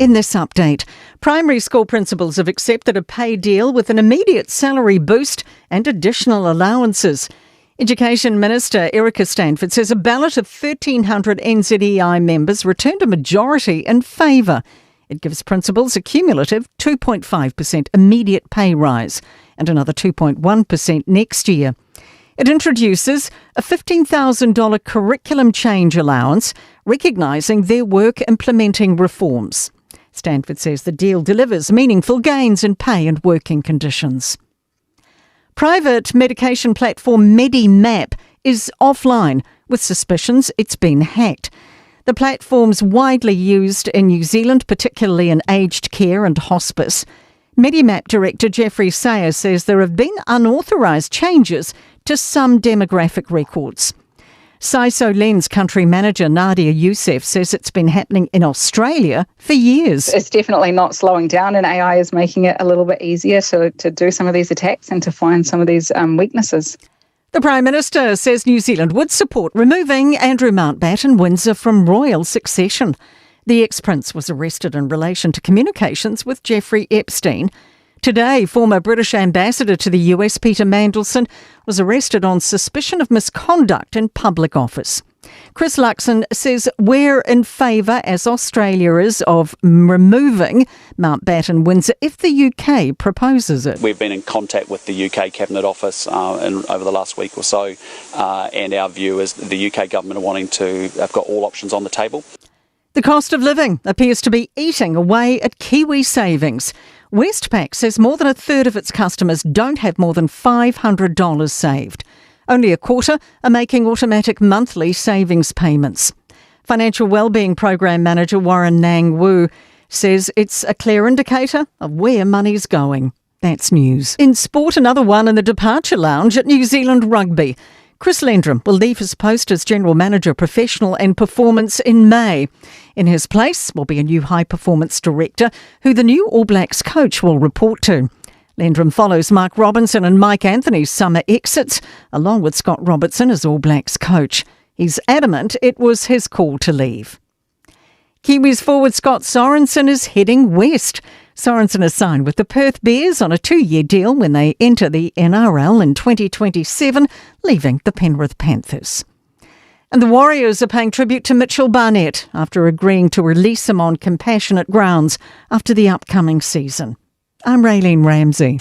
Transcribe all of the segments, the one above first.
In this update, primary school principals have accepted a pay deal with an immediate salary boost and additional allowances. Education Minister Erica Stanford says a ballot of 1,300 NZEI members returned a majority in favour. It gives principals a cumulative 2.5% immediate pay rise and another 2.1% next year. It introduces a $15,000 curriculum change allowance, recognising their work implementing reforms. Stanford says the deal delivers meaningful gains in pay and working conditions. Private medication platform MediMap is offline with suspicions it's been hacked. The platform's widely used in New Zealand, particularly in aged care and hospice. MediMap Director Jeffrey Sayer says there have been unauthorised changes to some demographic records. CISO Lens country manager Nadia Youssef says it's been happening in Australia for years. It's definitely not slowing down, and AI is making it a little bit easier to do some of these attacks and to find some of these weaknesses. The Prime Minister says New Zealand would support removing Andrew Mountbatten Windsor from royal succession. The ex-prince was arrested in relation to communications with Jeffrey Epstein. Today, former British ambassador to the US Peter Mandelson was arrested on suspicion of misconduct in public office. Chris Luxon says we're in favour, as Australia is, of removing Mountbatten Windsor if the UK proposes it. We've been in contact with the UK Cabinet Office over the last week or so, and our view is the UK government are wanting to have got all options on the table. The cost of living appears to be eating away at Kiwi savings. Westpac says more than a third of its customers don't have more than $500 saved. Only a quarter are making automatic monthly savings payments. Financial Wellbeing Program Manager Warren Nang Wu says it's a clear indicator of where money's going. That's news. In sport, another one in the departure lounge at New Zealand Rugby. Chris Lendrum will leave his post as General Manager Professional and Performance in May. In his place will be a new High Performance Director who the new All Blacks coach will report to. Lendrum follows Mark Robinson and Mike Anthony's summer exits, along with Scott Robertson as All Blacks coach. He's adamant it was his call to leave. Kiwis forward Scott Sorensen is heading west. Sorensen has signed with the Perth Bears on a 2-year deal when they enter the NRL in 2027, leaving the Penrith Panthers. And the Warriors are paying tribute to Mitchell Barnett after agreeing to release him on compassionate grounds after the upcoming season. I'm Raylene Ramsey.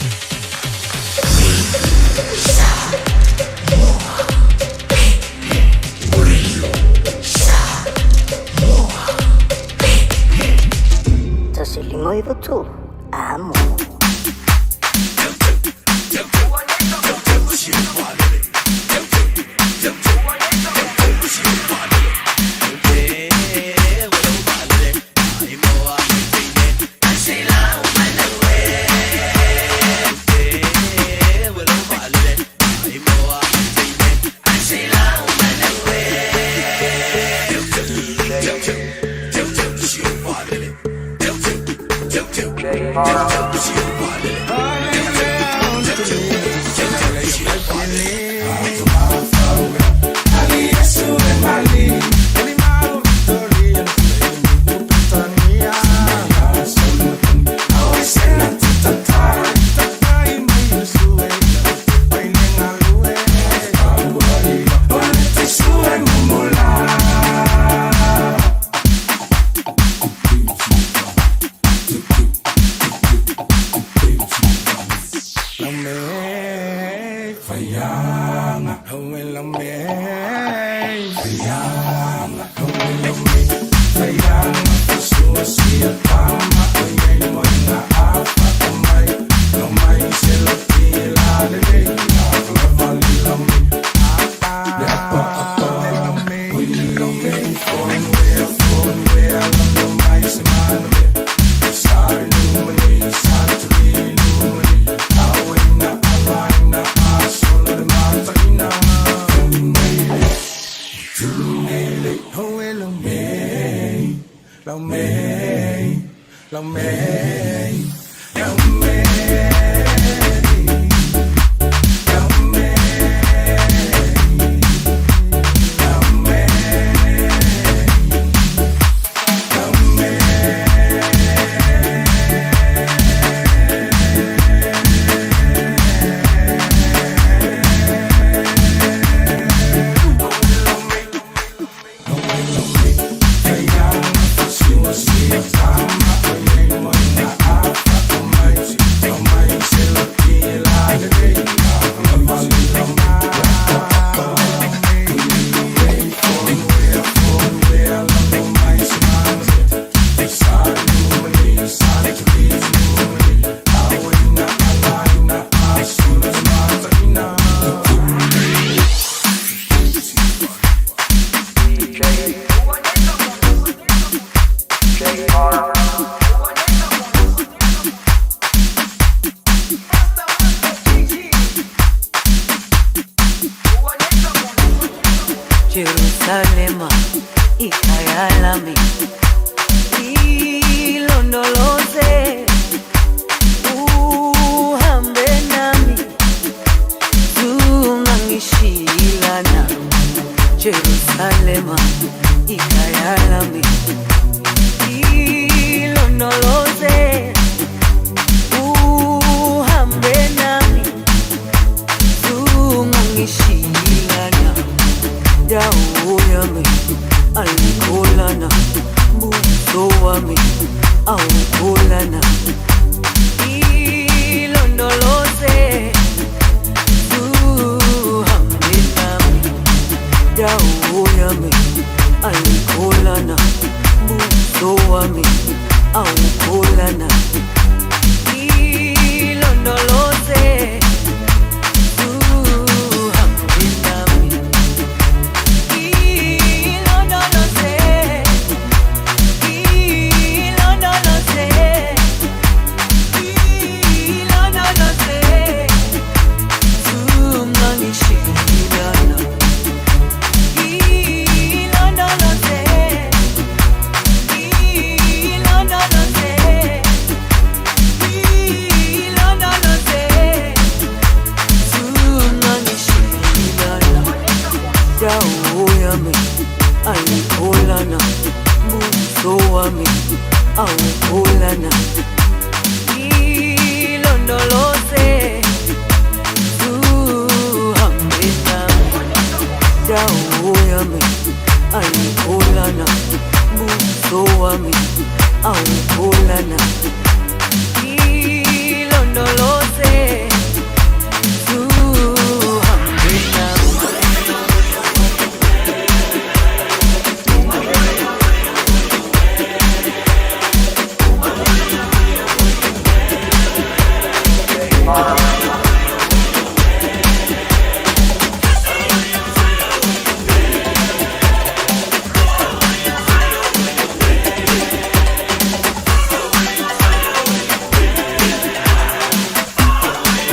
Jerusalema ikhaya lami, ilondoloze uhambe nami, zungangishilana. Jerusalema ikhaya lami, ilondoloze uhambe nami, zungangishilana. Dawo yami ayikholana, buso wami awukholana, ilondoloze uhambe nami. Dawo yami ayikholana, buso wami awukholana, ilondoloze uhambe nami. Ilondoloze, ilondoloze, ilondoloze, zungangishilana. Ilondoloze, ilondoloze, ilondoloze, zungangishilana. Dawo yami ayikholana, buso wami awukholana, ilondoloze uhambe nami. Dawo yami ayikholana, buso wami awukholana, ilondoloze uhambe nami. Jerusalema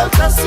Hey!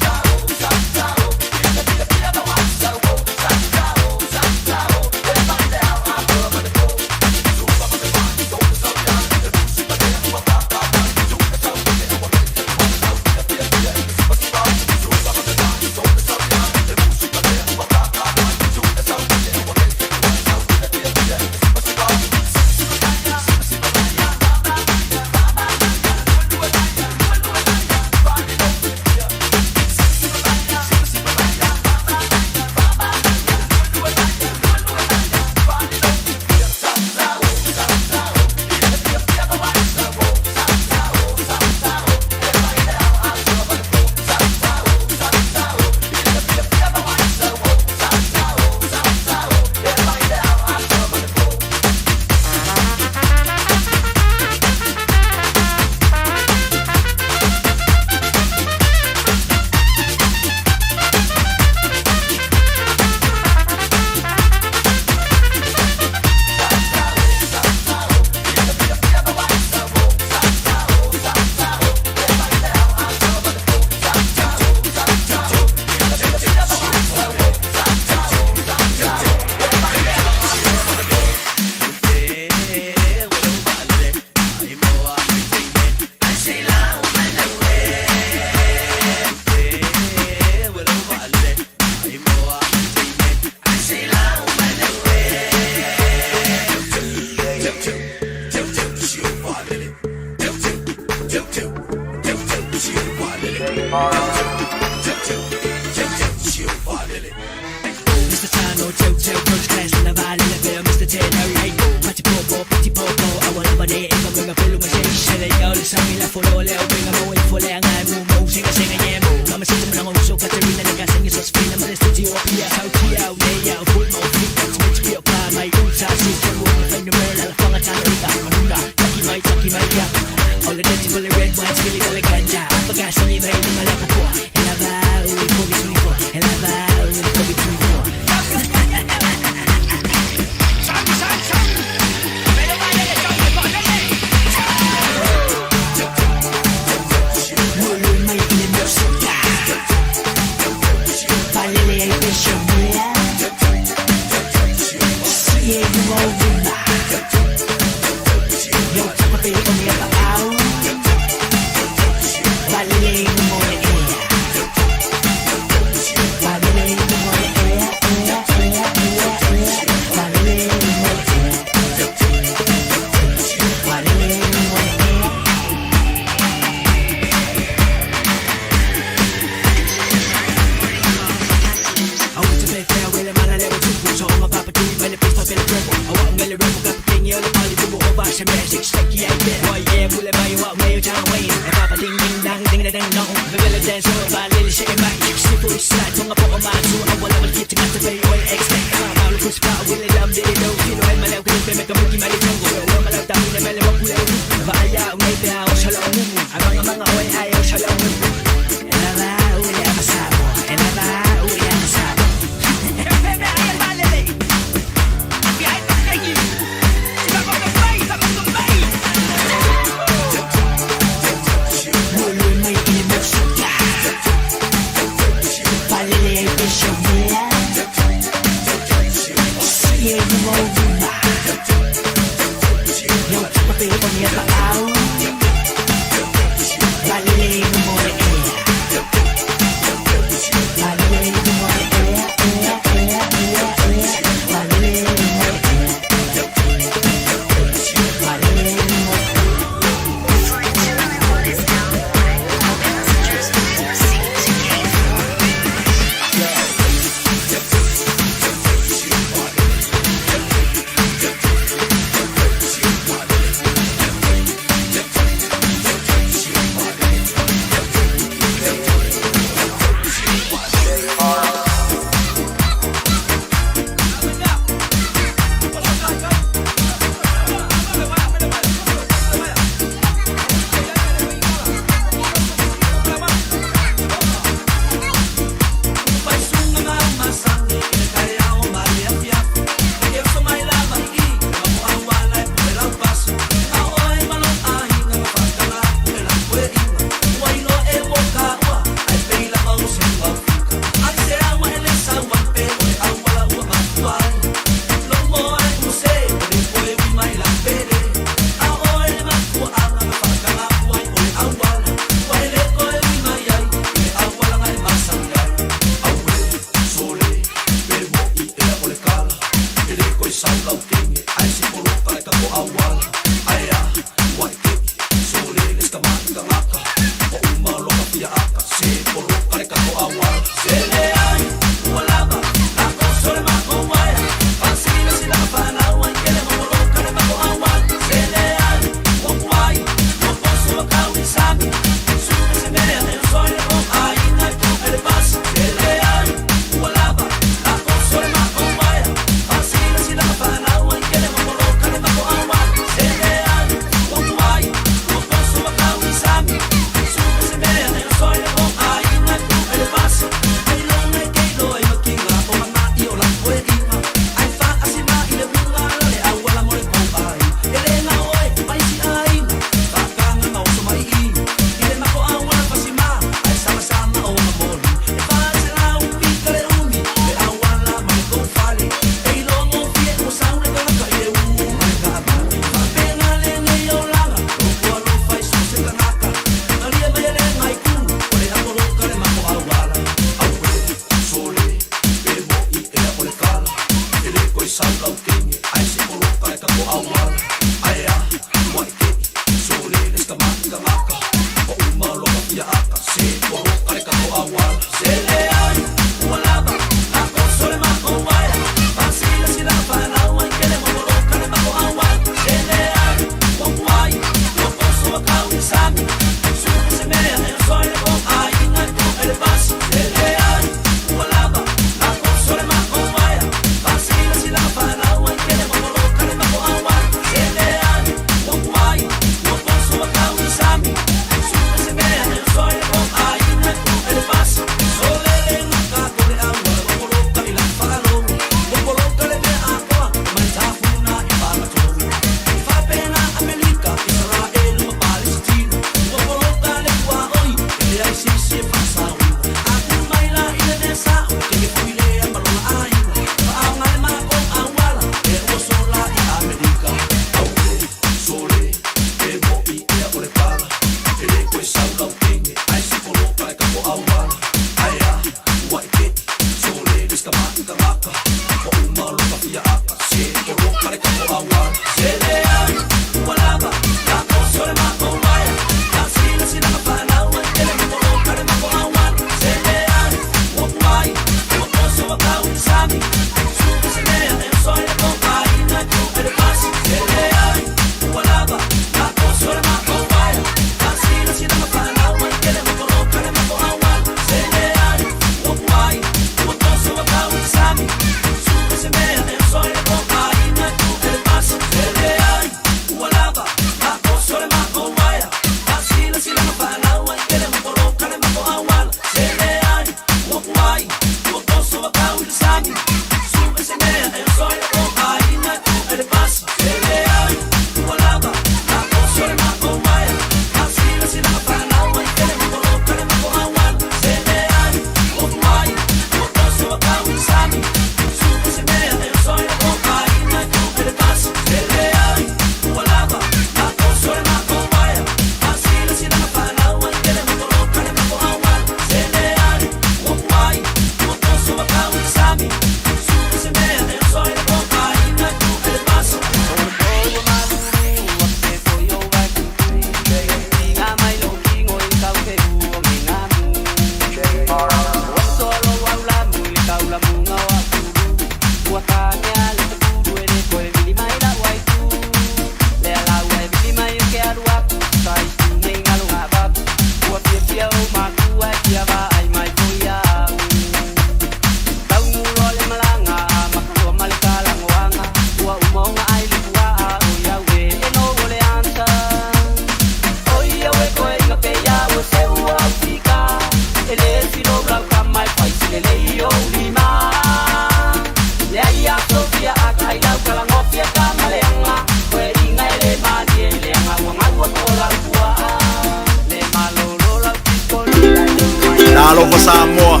Talofa Samoa,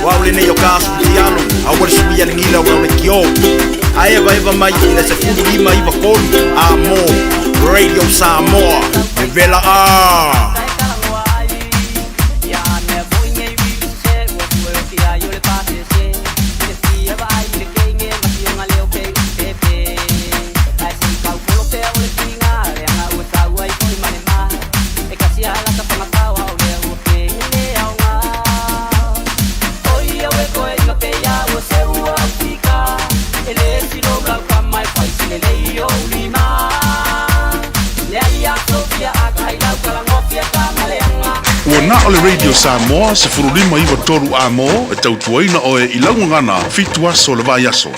o au lenei o ka Sutiano, a ua le sui a le gila o le kio. A eva eva mai i le 15 93 a mo Radio Samoa, e vela a. Ua na o le Radio Samoa 15 93 amo e tautuaina oe i laugagana 7 aso le vai aso.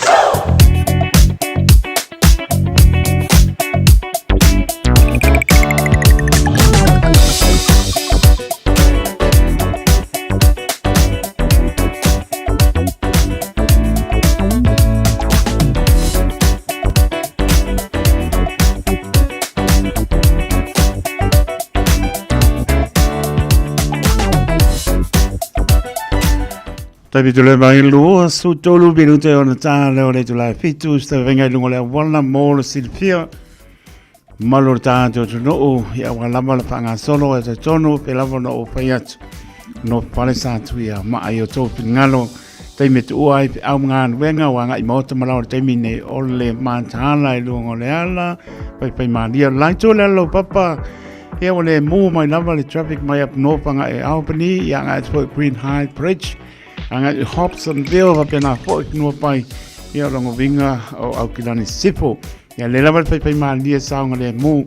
Tabi le mai lua su tolu minute ona tā leo le tula fitu sa venga i lunga le awala mō le silfia malo le tā te otu noo i awa lava le whaanga solo e te tonu pe lava no o whai atu no pale sa atu ia maa i o tō pingalo taimi te ua ai pe au ngā wenga wa ngai maota malao le taimi nei o le mātāla i lunga o le ala pai pai mālia lai tō le alo papa ia o le mū mai lava le traffic mai up north anga e Albany ia anga e te Green High Bridge anga i Hobsonville wa pena fo i nua pai ia rongo vinga o Aukilani Sipo ia le lava le pai pai mālia saunga le mū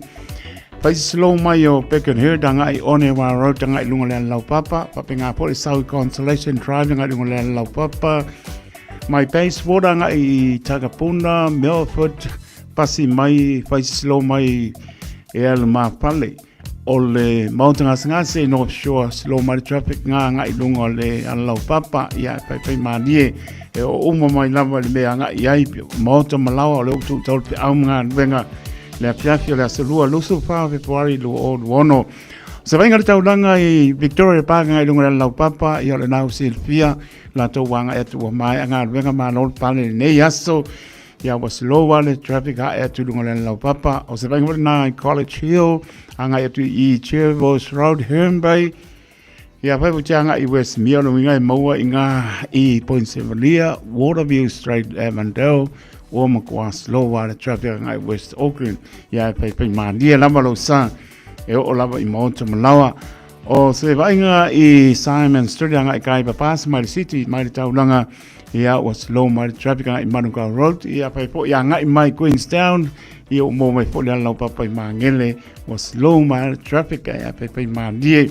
Pai slow mai o Beacon Hill anga i Onewa Road anga i lunga le lau papa pape ngā po i South Consolation Drive anga i lunga le lau papa mai Bayswater anga i Takapuna Milford pasi mai fai slow mai e al mapale o le Mount Ngasengase North Shore slow mai traffic ngā anga i lunga o le lau papa ia pai pai mālie e o uma mai lava le mea anga i ai Maota Malawa o le utu tau pe au ngā nuenga le afiafi o le aso lua lusu wha Februari lu o luono. Se vainga le taulanga i Victoria Park ngai lunga le lau papa i o le nau silfia la tau wanga e atu mai anga luenga ma lol pale nei aso ia was slow le traffic a e atu lunga le lau papa o se vainga na i College Hill anga atu i Chervos Road Herne Bay ia fai tia anga i West Mio no inga e maua i ngā i Point Sevalia Waterview Street Avondale o makoa slow le traffic anga i West Auckland ia e pai pai mānia lava lo sa e o lava i Maota Malawa o se vainga i Simon Street anga i kai papas mai le city mai le taulanga ia ua slow mai le traffic anga i Manukau Road ia pai po ia anga i mai Queenstown ia o mō mai po le alau papa i Mangele ua slow mai le traffic ia pai pai mānie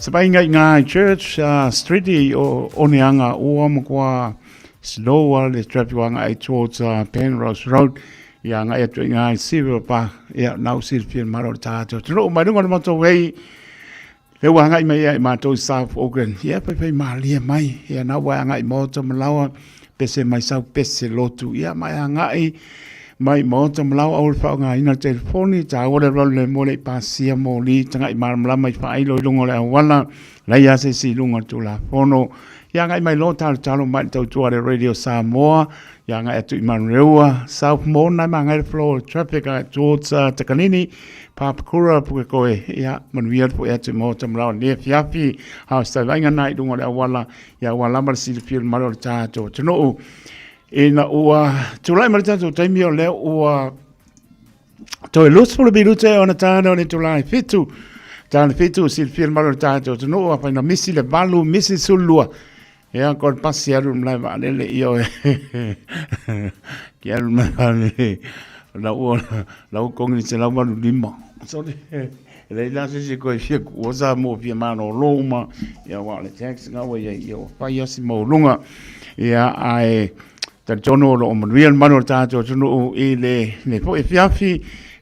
se vainga i ngā Church Street i o Oneanga o makoa slow le traffic anga i towards Penrose Road ia anga e atu i ngā Silver Park ia nau silfia maro le tātou te roo mai runga le matou ei le ua hangai mai ia i mātou South Auckland ia pai pai mālie mai ia nau ua hangai Maota Malawa pese mai sau pese lotu ia mai hangai mai Maota Malawa au le whaonga ina telefoni tā ua le rau le mo le i pasia mō li tanga i malamalama i whailo i lunga o le awala lai a se si lunga tū la fono ia ngai mai lo talo talo mai tautua le Radio Samoa ia ngai atu i Manurewa South Mona ma ngai flow traffic a towards Takanini Papakura Pukekohe ia manuia po atu mo tamrao ne fiafi ha sa vainga nai lunga le awala ia ua lama le silafia le malo le tātou atunuu ina ua tulai ma le tātou taimi o lea ua toe lusu le minute ona tāna o le tulai fitu tāna fitu silafia le malo le tātou atunuu a whaina misi le valu misi sulua ia ko le pasi alu mlai vaalele ia o ki alu mlai vaalele la ua la ua kongi se lau malu lima sorry e lei la se se koe fia ku sa mo fia mano loma ia wa le tax nga wa ia ia fai asi mo lunga ia ai talitonu o loo manuia le malu o le tatou atunuu i le le foʻi afiafi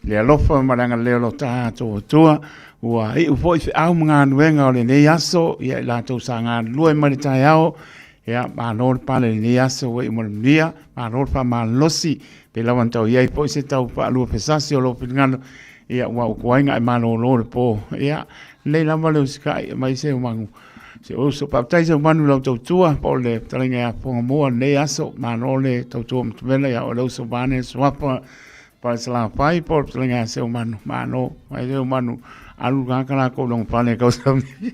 le alofa ma le agalelei o lo tatou Atua. Ua iu foi feau ma galuega o lenei aso, ia i latou sa galulue mai le taeao, ia malo le pale i lenei aso ua iu ma le manuia, malo le faamalosi, pei lava ona tau i ai foi se tau faaluafesasi o lou finagalo, ia ua utuai na e malolo i le po, ia lelei lava le usikai mai se manu, se uso. Faafetai Seumanu i lau tautua po o le fetalaiga ia Fogamua i lenei aso, malo le tautua matavela ia oe le uso vaeane le suafa Falesalafai po o le fetalaiga ia Seumanu, malo. Mai Seumanu, alu kaka lakou i lona fale e tausami.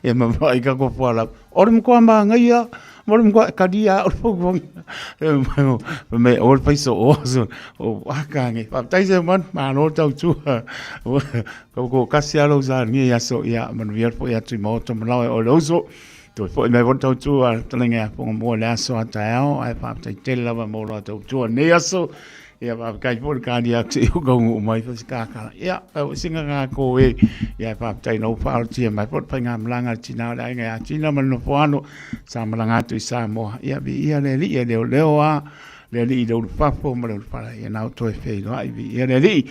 Ia ma vaai ka ko fualau. O le matua manaia, o le matua talia au le fautuaga. Me o le faiso o so o aka nge. Faafetai Seumanu, malo le tautua. Kau ko kasi alo sa ni ia so ia manuia foi atu i maota malae o le uso. Toe foi mai foi le tautua le fetalaiga ia Fogamua i le aso a taeao ae faafetai tele lava mo lo tautua i lenei aso. Ia faafetai foi le kalia atu i o kaunuu mai foi se kakala. Ia, fai foi sina kako e. Ia faafetai na ua faaolotia mai foi le faigamalaga a le tina o le aiga ia Tina ma le nofoano sa malaga atu i Samoa. Ia viia le Alii e leoleo a le Alii i le ulufafo ma le ulufala. Ia na ua toe feiloai viia le Alii.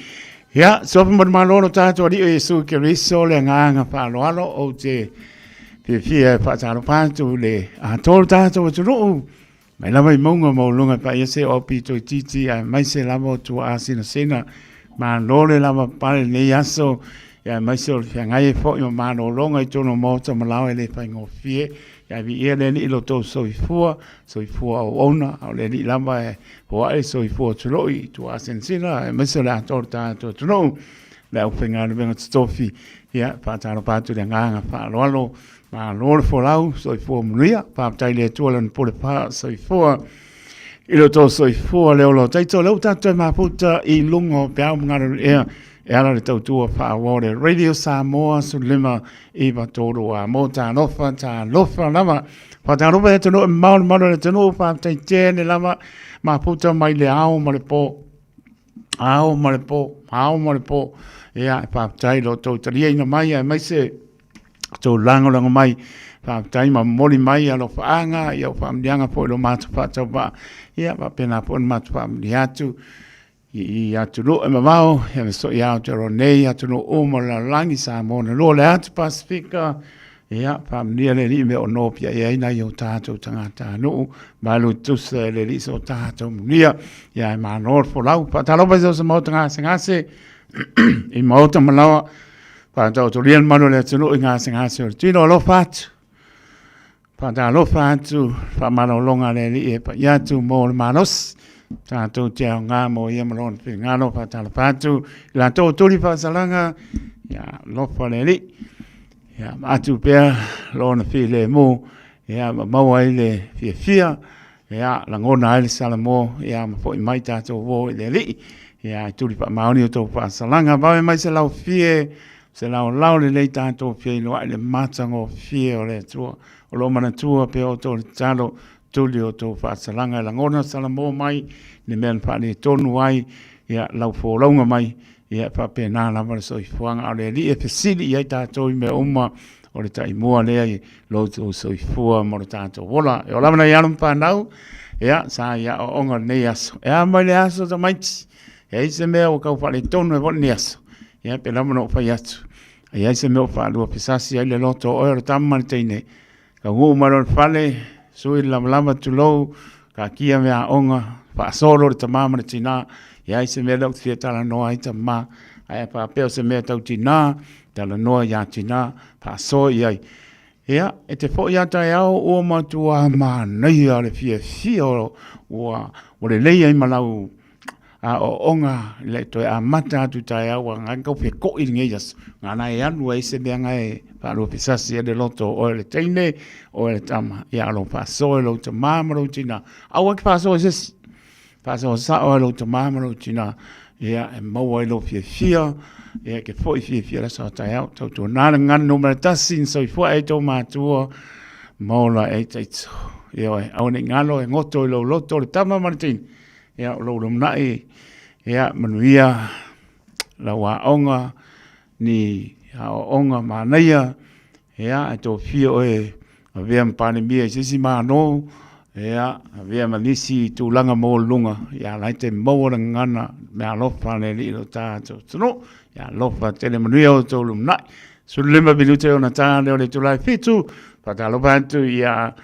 Ia, sofa ma le malo lo tatou Alii o Iesu Keriso le agaga faaaloalo ou te fiafia e faatalofa atu i le atoa o le tatou atunuu mai lava i mauga maualuga e paia se o aupito itiiti aemaise lava o tuaasinasina. Malo le lava pale i lenei aso, aemaise o le feagai ai foi ma malologa i totonu o maota ma laoa e le faigofie. Ae viia le Alii i lo outou soifua, soifua auauna, a o le Alii lava e foai le soifua tuloi i tuaasinasina aemaise o le atoa o le tatou atunuu. Le aufaigaluega totofi, ia, faatalofa atu i le agaga faaaloalo, malo le folau, soifua manuia, faafetai i le Atua i Lana pule faasoifua i lo outou soifua le ola o taito. O lea ua tatou toe mafuta i luga o peau ma galulue e ala i le tautua faaauau o le Radio Samoa 15 93 a mo talofa, talofa lava. Faatalofa i atunuu e mamao le mamalu o le atunuu, faafetai tele lava, mafuta mai le ao ma le po. Ao ma le po, ao ma le po. Ia, e faafetai i lo outou taliaina mai aemaise outou lagolago mai. Faafetai ma momoli mai alofaaga, ia o faamanuiaga foi i lo matou faatauvaa. Ia, faapena foi ona matou faamanuia atu i atunuu e mamao, ia ma soia Aotearoa nei, atunuu uma o le lalolagi, Samoa na lua o le atu Pasefika, Ia, faamanuia le Alii i mea o nopiai ai nai o tatou tagatanuu, malu tusa e le Alii so tatou manuia. Ia, e malo le folau. Faatalofa i so o se maota gasegase, i maota ma laoa, faataotolia le malu o le atunuu i gasegase o le tino. Alofa atu, faatalofa atu, faamalologa a le Alii e pai atu mo le malosi. Tatou te aoga mo ia ma lona finagalo. Faatalofa atu i latou o tuli faasalaga, ia alofa le Alii. Ia, ma atu pea lona filemu, ia, ma maua ai le fiafia, ia, lagona ai le salamo, ia, ma foi mai tatou uo i le Alii, ia, e tuli faamaoni outou faasalaga, vave mai se laufie, se laolao lelei tatou feiloai i le matagofie o le Atua. O lo o manatua pea outou i le tatalo, tuli outou faasalaga e lagona salamo mai le mea na faaletonu ai, ia, lau folauga mai, Ia, e faapena lava le soifuaga, a o le Alii e fesili i ai tatou i mea uma, o le taimua lea i lo outou soifua ma lo tatou ola. E oo lava nai alo ma fanau, ia, sa i aoaoga i lenei aso. E a mai le aso tamaiti, e i ai se mea ua tau faaletonu ai foi lenei aso, ia, pei lava ona ou fai atu, e i ai se mea ua faaluafesasi ai le loto o oe o le tama ma le teine, Taunuu mai loa i le fale, sui le lavalava tulou, taatia meaaoga, faasolo le tama ma le tina, e leai se mea lea ou te fia talanoa ai tama, ae a faapea o se mea tau tina, talanoa ia tina, faasoa i ai. Ia, e te foi lava taeao ua matua manaia le fiafia ua lelei ai ma lau aoaoga i le toe amata atu taeao ua ngai tau feto'i lenei aso na e alu ai se mea na e faaluafesasi ai le loto o oe o le teine oe le tama ia o lou faasoa i lou tamā ma lou tinā aua e te faasoa i se isi faasoa sao i lou tamā ma lou tinā ia e maua ai lou fiafia ia e te foi fiafia i le aso a taeao tautuana le gagana numera tasi na soifua ai tou matua ma ola ai taito ioe aua ne i galo e goto i lou loto le tama ma le teine Ia, o lou lumanai, ia, manuia lau aoga, ni aoaoga manaia, ia, e tofia oe e avea ma Palemia i se isi Malo, Ia, avea ma nisi tulaga maualuluga, ia la e te maua le gagana meaalofa a le Alii i lo tatou atunuu. Ia alofa tele manuia outou lumanai. 15 minute ona ta lea o le itula e 7. Faatalofa atu ia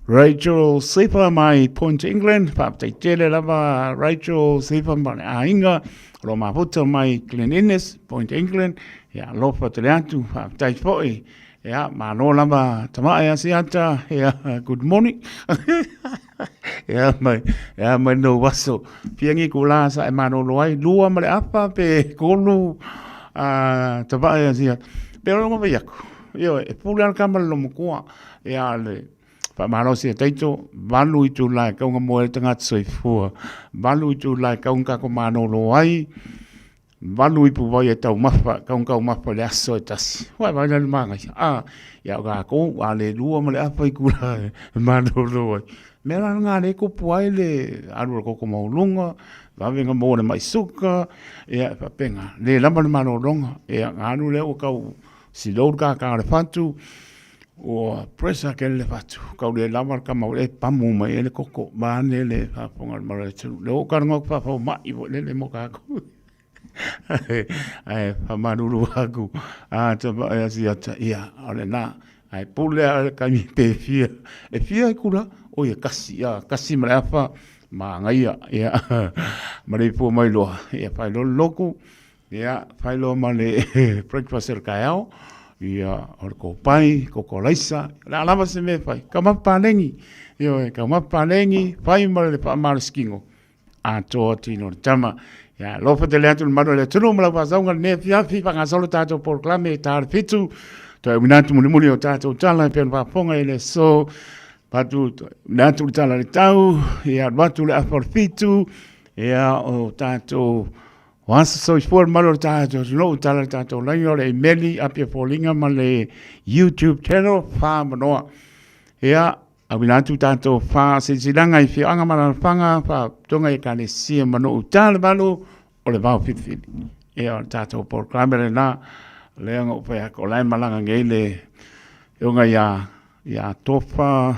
Rachel Sifa mai Point England. Faafetai tele lava Rachel Sifa ma le aiga o lo o mafuta mai Glen Innes, Point England. Ia alofa tele atu, faafetai foi. Ia, malo lava tamae Asiata. Ia, good morning. Ia mai, ia mai no aso. Fia ni kula sa e malolo ai, lua ma le afa pe kolu a tamae Asiata. Pe o longa vai aku. Ioe, e pule ala kama le lomokoa. Ia le faamalosi e taito, 8 itula e kaunga moe le tagata soifua. 8 itula e kaunga kako malolo ai. 8 ipu vai e taumafa, kaunga taumafa i le aso e tasi. Ua vai la le manaia. A, ia o kākou, a le lua ma le afa itula e malolo ai. Mea la lena lea e tupu ai le alu o le toto maualuga, vave ona maua le mai suka, ia e faapena. Le lava le malologa, ia ona alu lea ua tau slow le kākā o le fatu, ua pressure tele le fatu, tau le lava le tama e pamu mai ai le toto, vaeane le faafofoga a le mamalu o le atunuu. Lea ua ou talanoa atu faa-fomai foi lele mo tatou. Ae faamalulu atu a tama e Asiata, ia, o lena. Ae pule lava le taimi pe fia, e fia itula? Oi e kasi, ia, kasi ma le afa, manaia, ia, ma le ifua mai loa, ia fai loa le lotu, ia, fai loa ma le breakfast o le taeao, ia, o le kopai, koko alaisa, o le a lava se mea e fai, taumafa paleni, ioe, taumafa paleni, fai ma le faamalosikino, atoa tino le tama. Ia, alofa tele atu le mamalu o le atunuu ma lau faasauga i lenei afiafi, faagasolo tatou polokalame i ta le 7, toe auina atu mulimuli o tatou tala e pei ona faafofoga i le aso, fatu toe auina atu le tala i le tau, ia alu atu le afa o le 7, ia o tatou o aso soifua le mamalu o le tatou atunuu, tala le tatou laina o le imeli, Apia Foliga ma le YouTube channel, Whamanoa. Ia, Auina atu tatou faasilasilaga i afioaga ma alaalafaga, faalapotopotoga i ekalesia ma nuu ta le valu o le vao filifili. Ia o le tatou polokalame lena, lea na ou fai atu, o la e malaga nei le afioga ia, ia Tofa,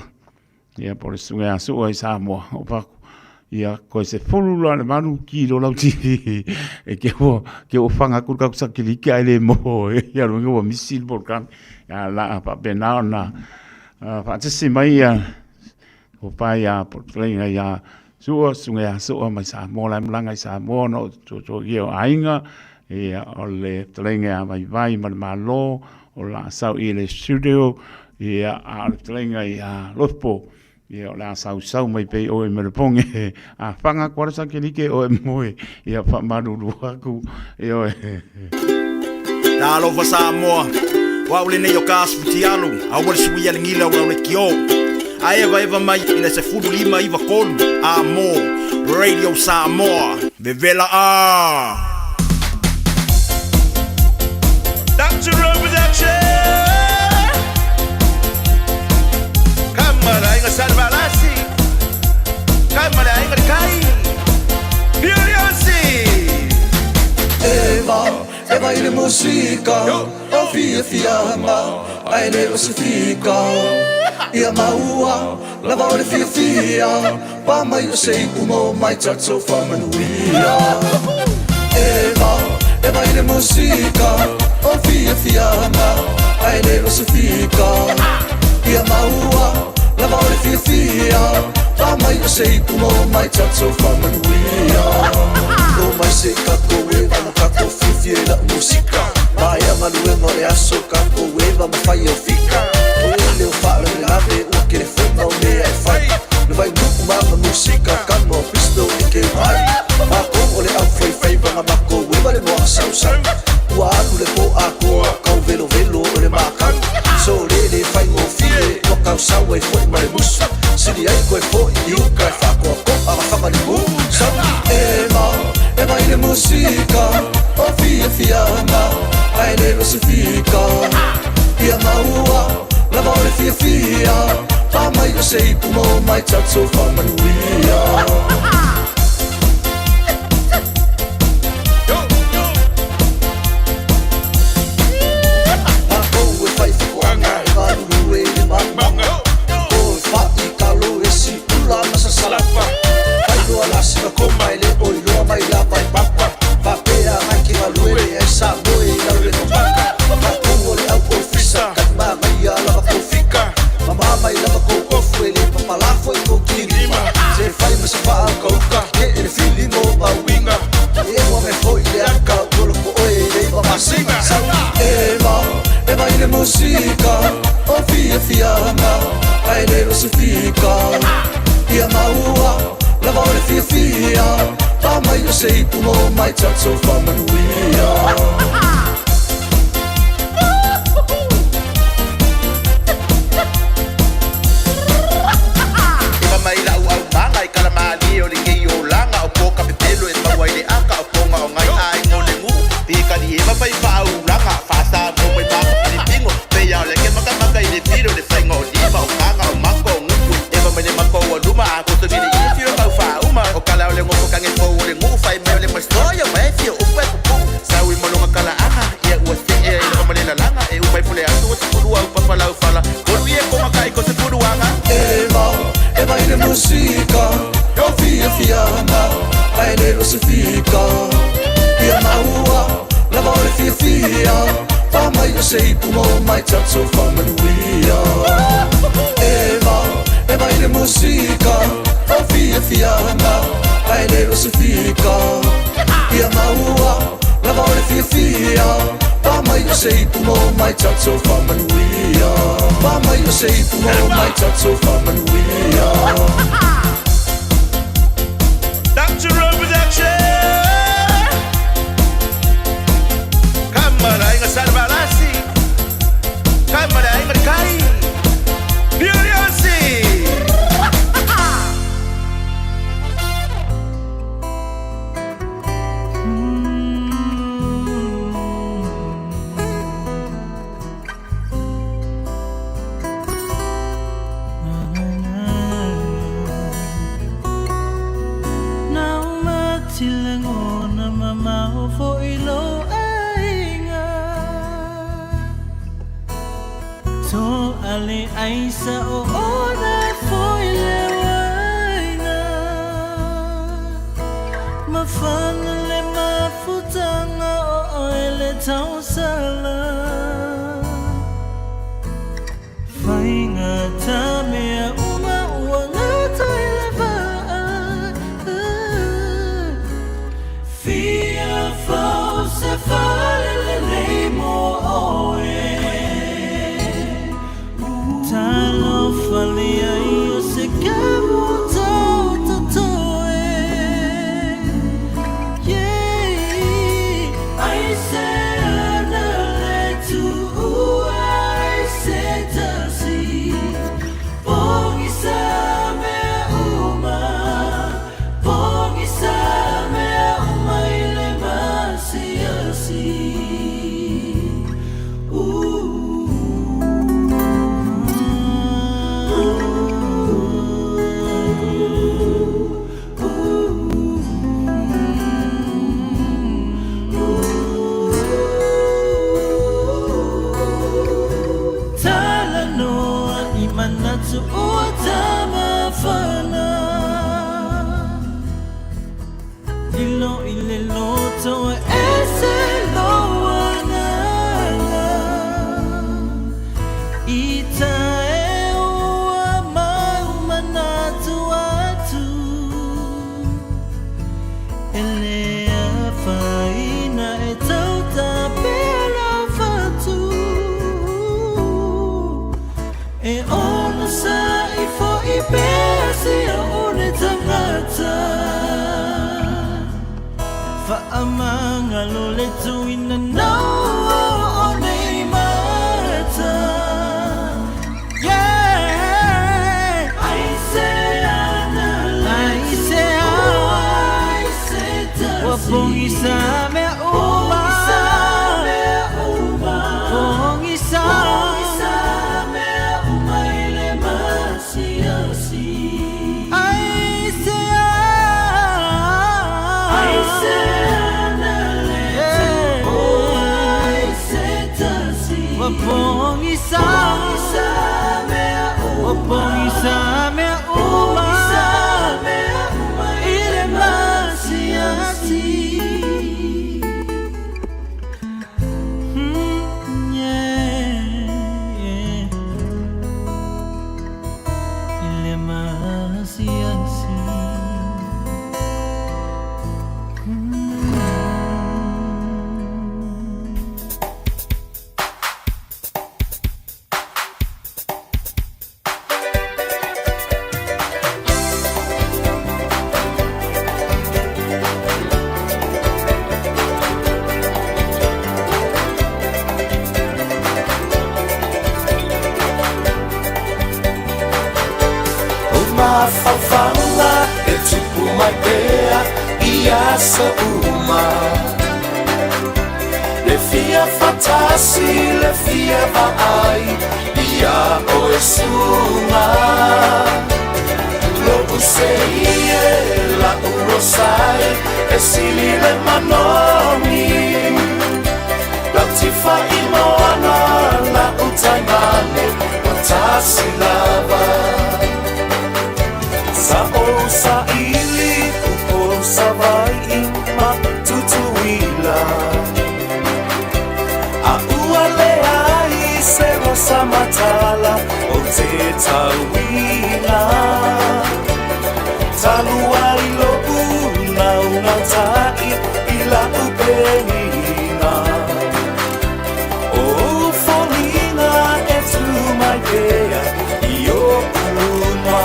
ia po o le Susuga ia Sua i Samoa. Ou fai atu, ia toe 10 loa le 8 kilo lau TV e te ua, te ua fana atu le tatou satelite ae le maua ai, ia lona uiga ua misi le polokalame. Ia o le a faapena ona faatasi mai ia tofa ia po o le fetalaiga ia Sua, Susuga ia Sua mai Samoa, o la e malaga i Samoa ona o tuatuagia o aiga, ia o le fetalaiga ia Vaivai ma le Malo, o le a sau i le studio, ia a o le fetalaiga ia Lopo, ia o le a sausau mai pea i o i Melepoge, a fana atu lava le satelite o e moe, ia faamalulu atu, ioe. Talofa Samoa, o au lenei o ka Futialu, aua le suia le gila o le kio. A eva eva mai i le 15 93 a mo Radio Samoa. Vevela a! Dr. Road Production. Kamalainga Salvalasi. Kamalainga Kai. Furiosi. Eva, Eva i le musika O fiafiaga ae le o se fika Ia maua lava o le fiafia Pa mai o se ipu mo mai tatou faamanuia Eva, Eva i le musika O fiafiaga ae le o se fika Ia maua lava o le fiafia Pa mai o se ipu mo mai tatou faamanuia O mai se i tatou eva ma tatou fiafia i lau musika Maea galuega o le aso tatou eva ma fai o fika O ele o faalavelave ua telefona o mea e fai Le vainuu ma ma musika kama o pistol e ke ai Matou o le au faifaiva na matou eva le moa sausau Ua alu le po atoa kau velovelo o le makau So lele faigofie ua kausau ai foi ma le musu Sili ai koe foi i uka e faakoakoa ma faga limu Sau Eva, Eva i le musika O fiafiaga ae le o se fika Ia maua lava o le fiafia Pa mai o se ipu mo mai tatou faamanuia. Matou e fai faatoaga e galulue i le mauga O e fai kalo e si ulu ukauka E ele fili mo mauinga E ua me foi le aka Ua loko oe i le iwa masina Eva, eva i le musika O fia fianga Ae le o se fika Ia maua Lava o le fia fia Pa mai o se ipu mo mai tatou whamanuia. Eva mai lau au manga i kala malie o le kei o langa o poka pepelo e maua i le aka o ponga o ngai ai ngo le ngu pi kali eva fai fa au langa fa sa mo mai pa le pingo pe ya le ke maka maka i le piro le fainga o lima o kanga o mako o nguku eva mai le mako o luma a koto mi le i fio kau fa uma o kala o le ngoko kange fo o le ngu fai mai o le mastoia mai fio o pe pupu sau i molonga kala anga ia ua se e i le le lalanga e umai fole atu o te puru au papalau fala Koru ie konga kai ko se puruanga Eva, eva i le musika O fia fianga Ae le o se fika Ia maua Lava o le fia fia Pa mai o se ipu mo mai tatou whamanuia. Eva, eva i le musika O fia fianga Ae le o se fika Ia maua Lava o le fia fia Pa mai o se ipu mo mai tatou whamanuia. Pa mai o se ipu mo mai tatou whamanuia. Dr. Production Kamara inga salvalasi Kamara inga kai Furiosi Na mamao fo i lo aiga To ale ai sa o ona fo i le waina Mafana le mafutanga o oe le tausala Whainga tā mea uma ua ngata i le vaa Fia fau se fale le lei mo oe Talofa le ai o se kamu tau tatoe Yeah, ai se ana le tu ai se tasi Pongi sa mea uma Pongi sa mea uma i le masiasi Talanoa i manatu ua tamafana Lilo i le loto e ese lo anana I ta e ua mau manatu atu E le afaina e tauta pera fatu E ono sa i fo i pea sia o le tangata Whaamanga lo le tuina no o nei mata Yeah Ai se ana Ai se ai se tasi Wa pongi sa mea uma Pongi sa mea uma i le masiasi Ai se ai se ana le tu ai se tasi Wa pongi sa mea uma Wa pongi sa mea uma I le masiasi Yeah, yeah. I le masiasi. mafaufauga e tupu mai pea i aso uma. Le fia fatasi, le fia vaai ia oe suga. Lo'u sei e la'u rosai e sili le manogi. Lau tifa i moana la'u taimane ua tasi lava. Sa ou saili Upolu Savai'i ma Tutuila. A ua leai se rosa matala o te tauina. Talu ai lo'u naunautai i la'u penina. O ou foliga e tu mai pea i o'u luma.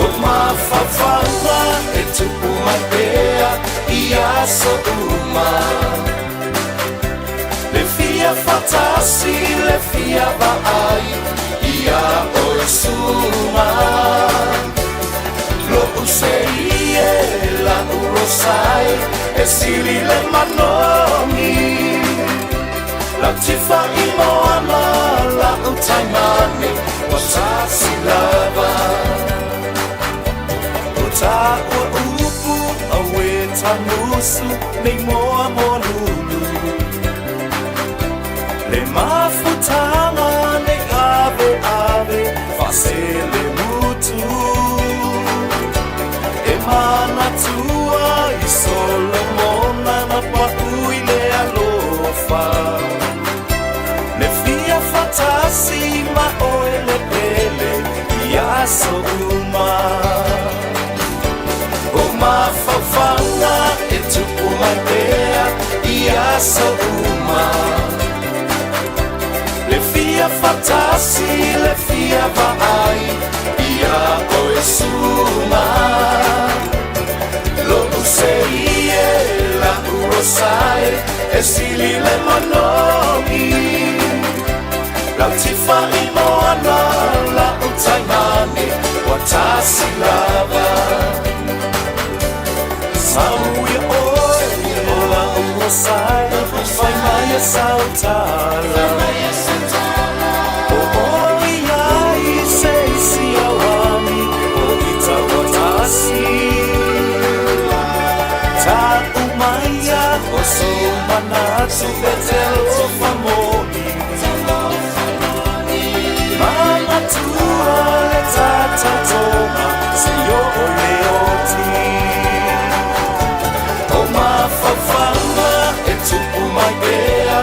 O mafaufauga e tupu mai pea i aso uma. Le fia fatasi, le fia vaai ia oe suga. Lo'u sei e la'u rosai e sili le manogi. Lau tifa i moana la'u taimane ua tasi lava. O tāua upu aue tagusu nei moa moa lulu. Le mafutaga nei ave ave faaselemutu. E manatua i Solomona na pa'u i le alofa. Le fia fatasi ma oe le pele i aso uma. O mafaufauga e tupu mai pea i aso uma. Le fia fatasi, le fia vaai ia oe suga. Lo'u sei e la'u rosai e sili le manogi. Lau tifa i moana la'u taimane ua tasi lava. Sau ia oe o la'u rosai fai mai sau tala. O oi ai se isi auani o ita ua tasi. Ta'u maia o sou manatu e te alofa moni. Manatua le tatautoga seia oo le oti. O mafaufauga e tupu mai pea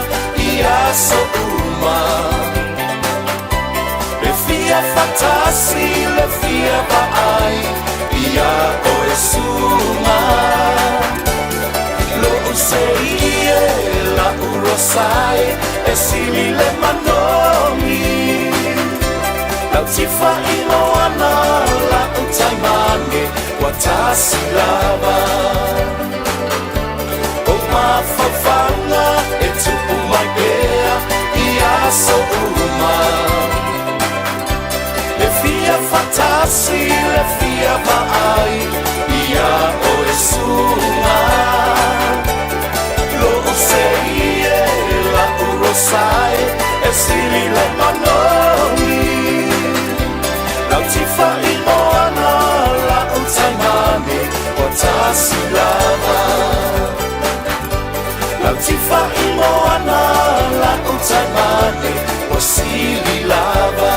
i aso uma. Le fia fatasi, le fia vaai ia oe suga. Lo'u sei e la'u rosai e sili le manogi. Lau tifa i moana la'u taimane ua tasi lava. O mafaufauga e tupu mai pea i aso uma. Le fia fatasi, le fia vaai ia oe suga. Lo'u sei e la'u rosai e sili le manogi. Lau tifa i moana la'u taimane ua tasi lava. Lau tifa i moana la'u taimane ua sili lava.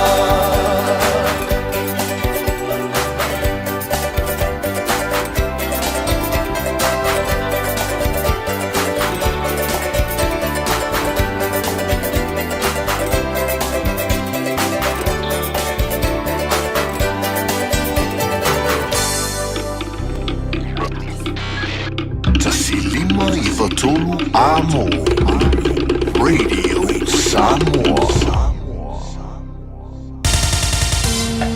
105 93 Amo Radio Samoa.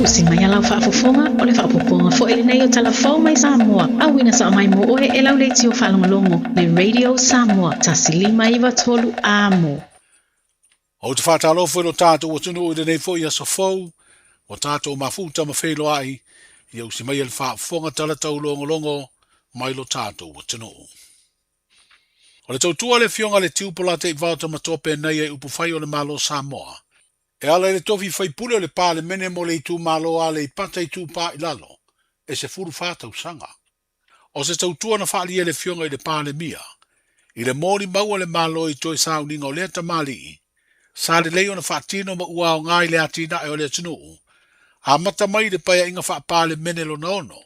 Usi mai a lau faafofoga, o le faaopoopoga foi lenei o Tala Fou mai Samoa, auina sao mai mo oe e lau leitio faalogologo le Radio Samoa 105 3 Amo. Ou te faatalofa i lo tatou atunuu i lenei foi aso fou. Ua tatou mafuta ma feiloai, ia usi maia le faafofoga tala taulogologo mai lo tatou atunuu. O le tautua a le Afioga a le Tiu Polataivao Tamatope nei ai upufai o le Malo Samoa, e ala i le tofi faipule o le Palemene mo le itumalo Aleipata Itupa i Lalo, e 14 tausaga. O se tautua na faaalia e le Afioga i le Palemia i le molimau a le Malo i toe sauniga o lea tamalii, sa lelei ona faatino ma ua aoga i le atinae o le atunuu, amata mai i le Paeaiga Faa-Palemene Lona Ono,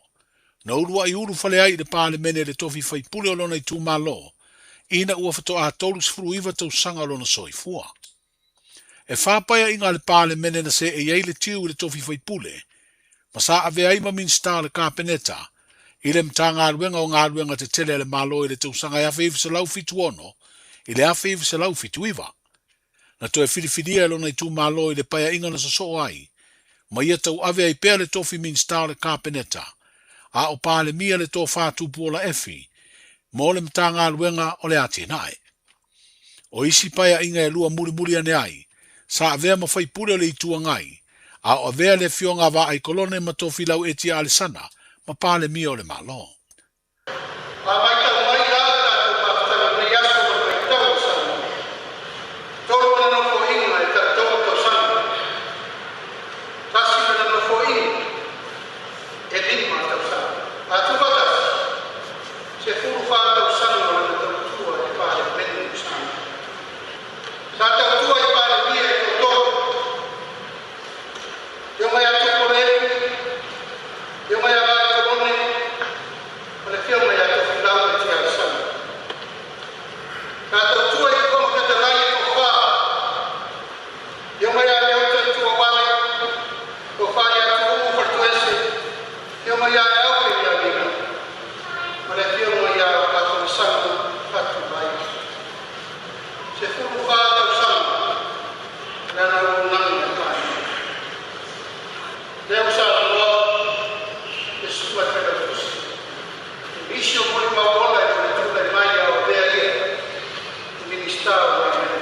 na uluai ulufale ai i le Palemene le tofi faipule o lona itumalo ina ua faatoa 39 tausaga o lona soifua. E fa paeaiga a le Palemene na seei ai le tiu i le tofi faipule, ma sa avea ai ma Minisita o le Kapeneta i le Matagaluega o Galuega Tetele a le Malo i le tausaga e 1976 i le 1979. Na toe filifilia e lona itumalo i le paeaiga na sosoo ai, ma ia tauave ai pea le tofi Minisita o le Kapeneta, a o Palemia le Tofa Tupuola Efi mo le Matagaluega o le Atinae. O isi paeaiga e lua mulimuli ane ai, sa avea ma faipule o le Itu Agai, a o avea le Afioga a Vaai Kolone ma Tofilau Etia Alesana ma Palemia o le Malo. A matau mai la le tatou mafutaga i lenei aso ma le vaitau o Samoa, tolu ona nofoaiga e tatou tausaga, tasi lana nofoaiga e lima tausaga. A tuufaatasi, 14 tausaga o lana tautua i le Palemene o Samoa. Sa tautua i Palemia e toatolu, Afioga ia Tupuola Efi, Afioga ia Vaai Kolone ma le Afioga ia Tofilau Etia Alesana. Sa tautua i Fofoga Fetalai e toafa, Afioga ia Leota Tuauale, Tofa ia Tuuu Faletoese, Afioga ia Aeau Peniamina ma le Afioga ia Afamasaga Fatuvai. 14 tausaga lana auaunaga i le Palemene. Lea ua saunoa le Susuga i le Failautusi i nisi o molimau ola i lona tulai mai a o avea ia i Minisita o Galuega.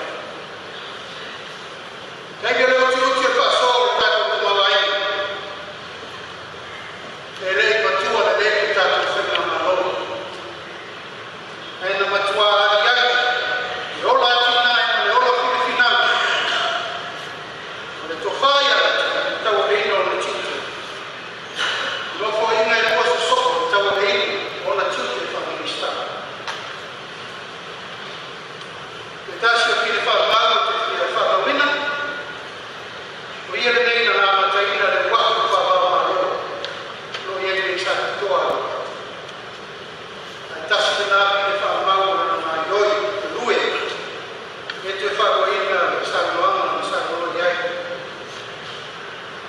Taimi o le utiuti o le faasoa o le tatou tamaoaiga, e le i matua lelei le tatou faigamalo, ae na matua aliali le ola atinae ma le ola finafinaga o le tofa ia Atua i le tauaveina o ona tiute. I nofoaiga e lua sosoo le tauaveina o ona tiute faa-Minisita. Se tasi o pine faamau ou te fia faamauina, o ia lenei na amataina le uafu faava-o-Malo o lo o i ai nei sa totoa Aleipata. Ae tasi lena pine faamau o lana gaoioi galue e toe faaluaina le saunoaga na saunoa i ai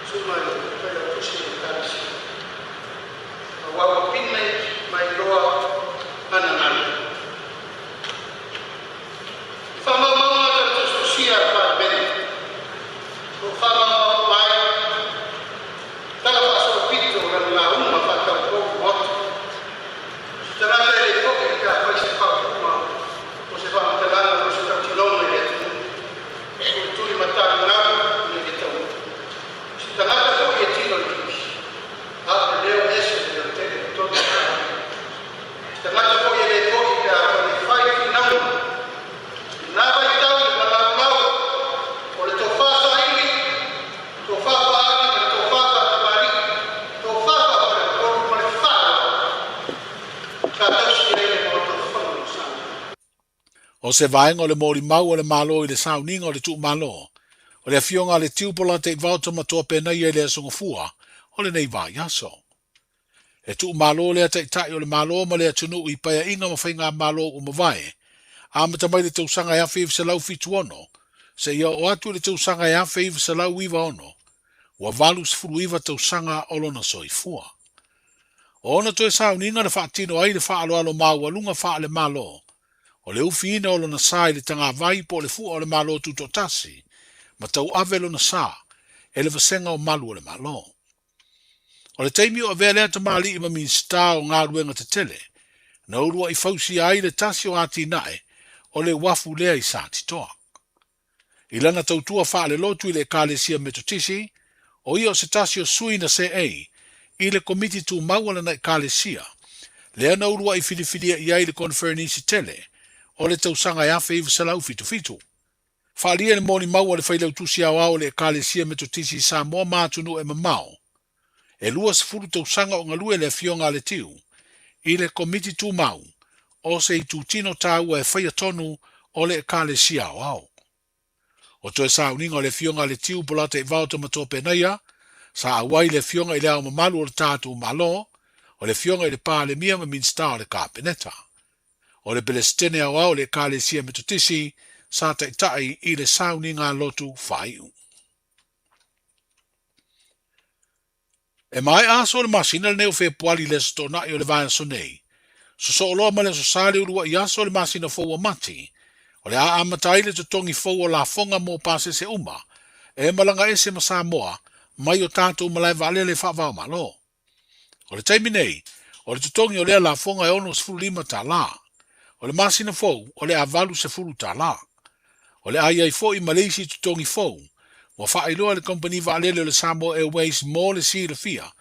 Susuga i le Failautusi o le Ekalesia, aua ua pine mai loa ana galuega. I faamaumauga tau tusitusia a le Palemene, o lo o faamaumau uma ai tala faasolopito o lana lauga faataupou i Maota. O se tagata e le foi pe afai se faaupuga o se faamatalaga po o se tautinoga i le atunuu, o le tulimatagi gau ina ia taunuu. O se tagata foi e tino i le kimisi, a o le leo ese le leotele i totonu o le Palemene. O se tagata foi e le foi pe afai e fai finauga. I lena vaitau i le malaulau o le tofa saili, tofa faaali ma le tofa faatamalii, tofa faafaleupolu ma le faaaloalo sa tausi ai le Maota Fono o Samoa. O se vaega o le molimau a le Malo i le sauniga o le tuumalo, o le Afioga a le Tiu Polataivao Tamatoa Penaia i le Aso Gafua o lenei vaiaso. E tuumalo lea Taitai o le Malo ma le atunuu i paeaiga ma faigamalo ua mavae, amata mai le tausaga e 1976 seia oo atu i le tausaga e 1996, ua 89 tausaga o lona soifua. O ona toe sauniga na faatino ai le faaaloalo maualuga faale-Malo, o le ufiina o lona sa i le tagavai po o le fua o le Malo Tutoatasi, ma tauave lona sa e le Vasega o Malu o le Malo. O le taimi o avea lea tamalii ma Minisita o Galuega Tetele, na uluai fausia ai le tasi o atinae o le uafu lea i Satitoa. I lana tautua faalelotu i le Ekalesia Metotisi, O ia o se tasi o sui na seei i le Komiti Tumau a lana Ekalesia, lea na ulua'i filifilia i ai le Koneferenisi tele o le tausaga e 1977. Faaalia le molimau a le Failautusi Aoao o le Ekalesia Metotisi i Samoa ma atunuu e mamao, e 20 tausaga o galue le Afioga a Letiu i le Komiti Tumau o se itutino taua e faia tonu o le Ekalesia Aoao. O toe sauniga o le Afioga a Letiu Polataivao Tamatopenaia, sa auai le Afioga i Le Ao Mamalu o le tatou Malo, o le Afioga i le Palemia ma Minisita o le Kapeneta. O le Pelesitene Aoao o le Ekalesia Metotisi sa taitai i le sauniga lotu faaiu. E maea aso o le masina lenei o Fepuali i le Aso Toonai o le vaiaso nei. Sosoo loa ma le Aso Sa le uluai aso o le masina fou o Mati, o le a amata ai le totogi fou o lafoga mo pasese uma e malaga ese ma Samoa mai o tatou malae vaalele faava-o-Malo. O le taimi nei, o le totogi o lea lafoga e $65. O le masina fou, o le a $80. O le a i ai foi ma le isi totogi fou, ua faailoa e le kamupani vaalele o le Samoa Airways mo le silafia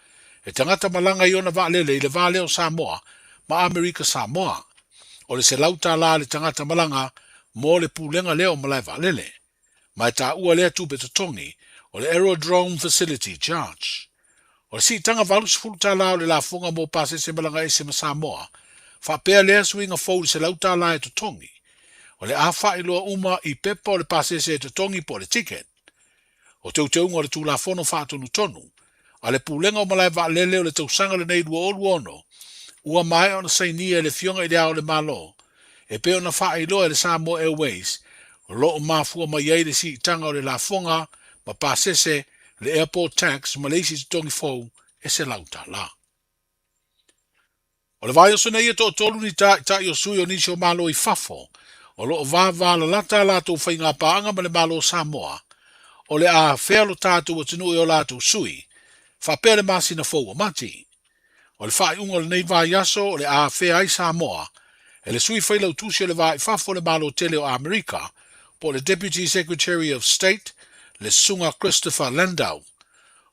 e tagata malaga i ona vaalele i le va lea o Samoa ma Amerika Samoa. O le $100 le tagata malaga mo le pulega lea o malae vaalele. Ma e taua lea tupe totogi o le Aerodrome Facility Charge. O le siitaga $80 o le lafoga mo pasese malaga ese ma Samoa, faapea lea suiga fou i le $100 e totogi. O le a faailoa uma i pepa o le pasese e totogi po o le ticket. O teuteuga o le Tulafono Faatonutonu a le Pulega o Malae Vaalele o le tausaga lenei 2026 ua maea ona sainia e le Afioga i Le Ao o le Malo e pei ona faailoa e le Samoa Airways o lo o mafua mai ai le siitaga o le lafoga ma pasese, le airport tax ma le isi totogi fou e $100. O le vaiaso nei e toatolu ni taitai o sui o nisi o Malo i fafo o lo o vavalalata a latou faigapaaga ma le Malo o Samoa o le a afea lo tatou atunuu e o latou sui, faapea le masina fou o Mati. O le faaiuga o lenei vaiaso o le a afea ai Samoa e le sui failautusi o le Va i Fafo o le Malo Tele o Amerika po o le Deputy Secretary of State le Susuga Christopher Landau.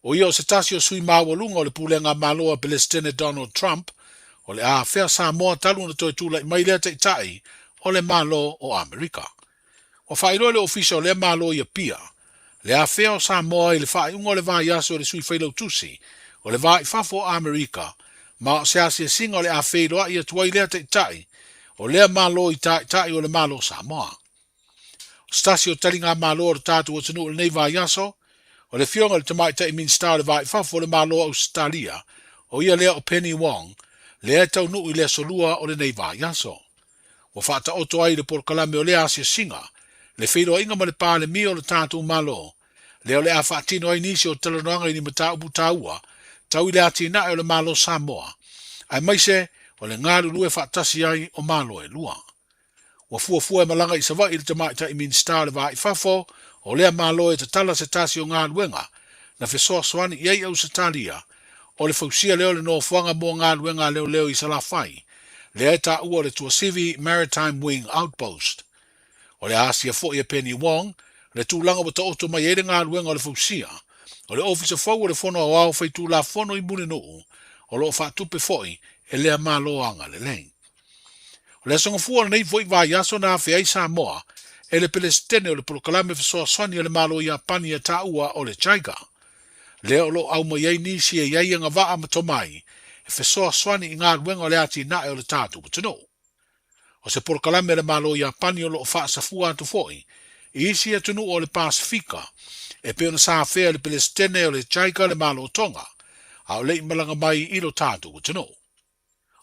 O ia o se tasi o sui maualuga o le Pulega Malo a Pelesitene Donald Trump, o le a afea Samoa talu ona toe tulai mai lea taitai o le Malo o Amerika. Ua faailoa e le Ofisa o lea Malo i Apia le afea o Samoa i le faaiuga o le vaiaso e le Sui Failautusi o le Va i Fafo o Amerika ma o se asiasiga o le a feiloai atu ai lea taitai o lea Malo i taitai o le Malo o Samoa. O se tasi o taligamalo a lo tatou atunuu i lenei vaiaso, o le Afioga i le Tamaitai Minisita o le Va i Fafo o le Malo o Ausetalia, o ia lea o Penny Wong, lea e taunuu i le aso Lua o lenei vaiaso. Ua faataoto ai i le polokalame o lea asiasiga le feiloaiga ma le Palemia o le tatou Malo, lea o le a faatino ai nisi o talanoaga i ni mataupu taua tau i le atinae o le Malo Samoa, aemaise o le galulue faatasi ai o Malo e lua. Ua fuafua e malaga i Savaii le Tamaitai Minisita o le Va i Fafo o lea Malo e tatala se tasi o galuega na fesoasoani i ai Ausetalia o le fausia lea o le nofoaga mo galuega a leoleo i Salafai, lea e taua o le Tuasivi Maritime Wing Outpost. O le a asia foi e Penny Wong le tulaga ua taoto mai ai le galuega o le fausia o le Ofisa fou o le Fono Aoao Faitulafono i Mulinuu o lo o faatupe foi e lea Malo agalelei. O le Aso Gafua o lenei foi vaiaso na afea ai Samoa e le Pelesitene o le Polokalame Fesoasoani a le Malo o Iapani e taua o le JICA, lea o lo o aumai ai nisi e i ai agavaa ma tomai e fesoasoani i galuega o le atinae o le tatou atunuu. O se polokalame a le Malo o Iapani o lo o faasafua atu foi i isi atunuu o le Pasefika e pei ona sa afea e le Pelesitene o le JICA le Malo o Tonga a o le i malaga mai i lo tatou atunuu.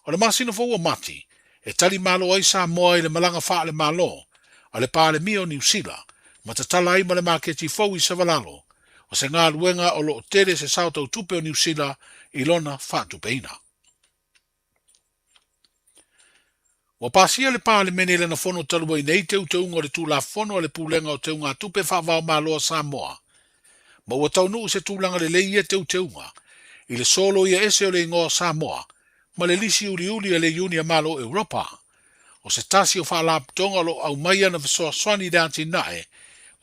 O le masina fou o Mati, e tali malo ai Samoa i le malaga faale-Malo a le Palemia o Niu Sila ma tatala ai ma le maketi fou i Savalalo, o se galuega o lo o tele se sao tautupe o Niu Sila i lona faatupeina. Ua pasia le Palemene i lana fono talu ai nei teuteuga o le Tulafono a le Pulega o Teugatupe Faavaomalo a Samoa, ma ua taunuu se tulaga lelei ia teuteuga i le soloia ese o le igoa o Samoa ma le lisi uliuli a le Iuni a Malo o Europa. O se tasi o faalapotoga o lo o aumai ana fesoasoani i le atinae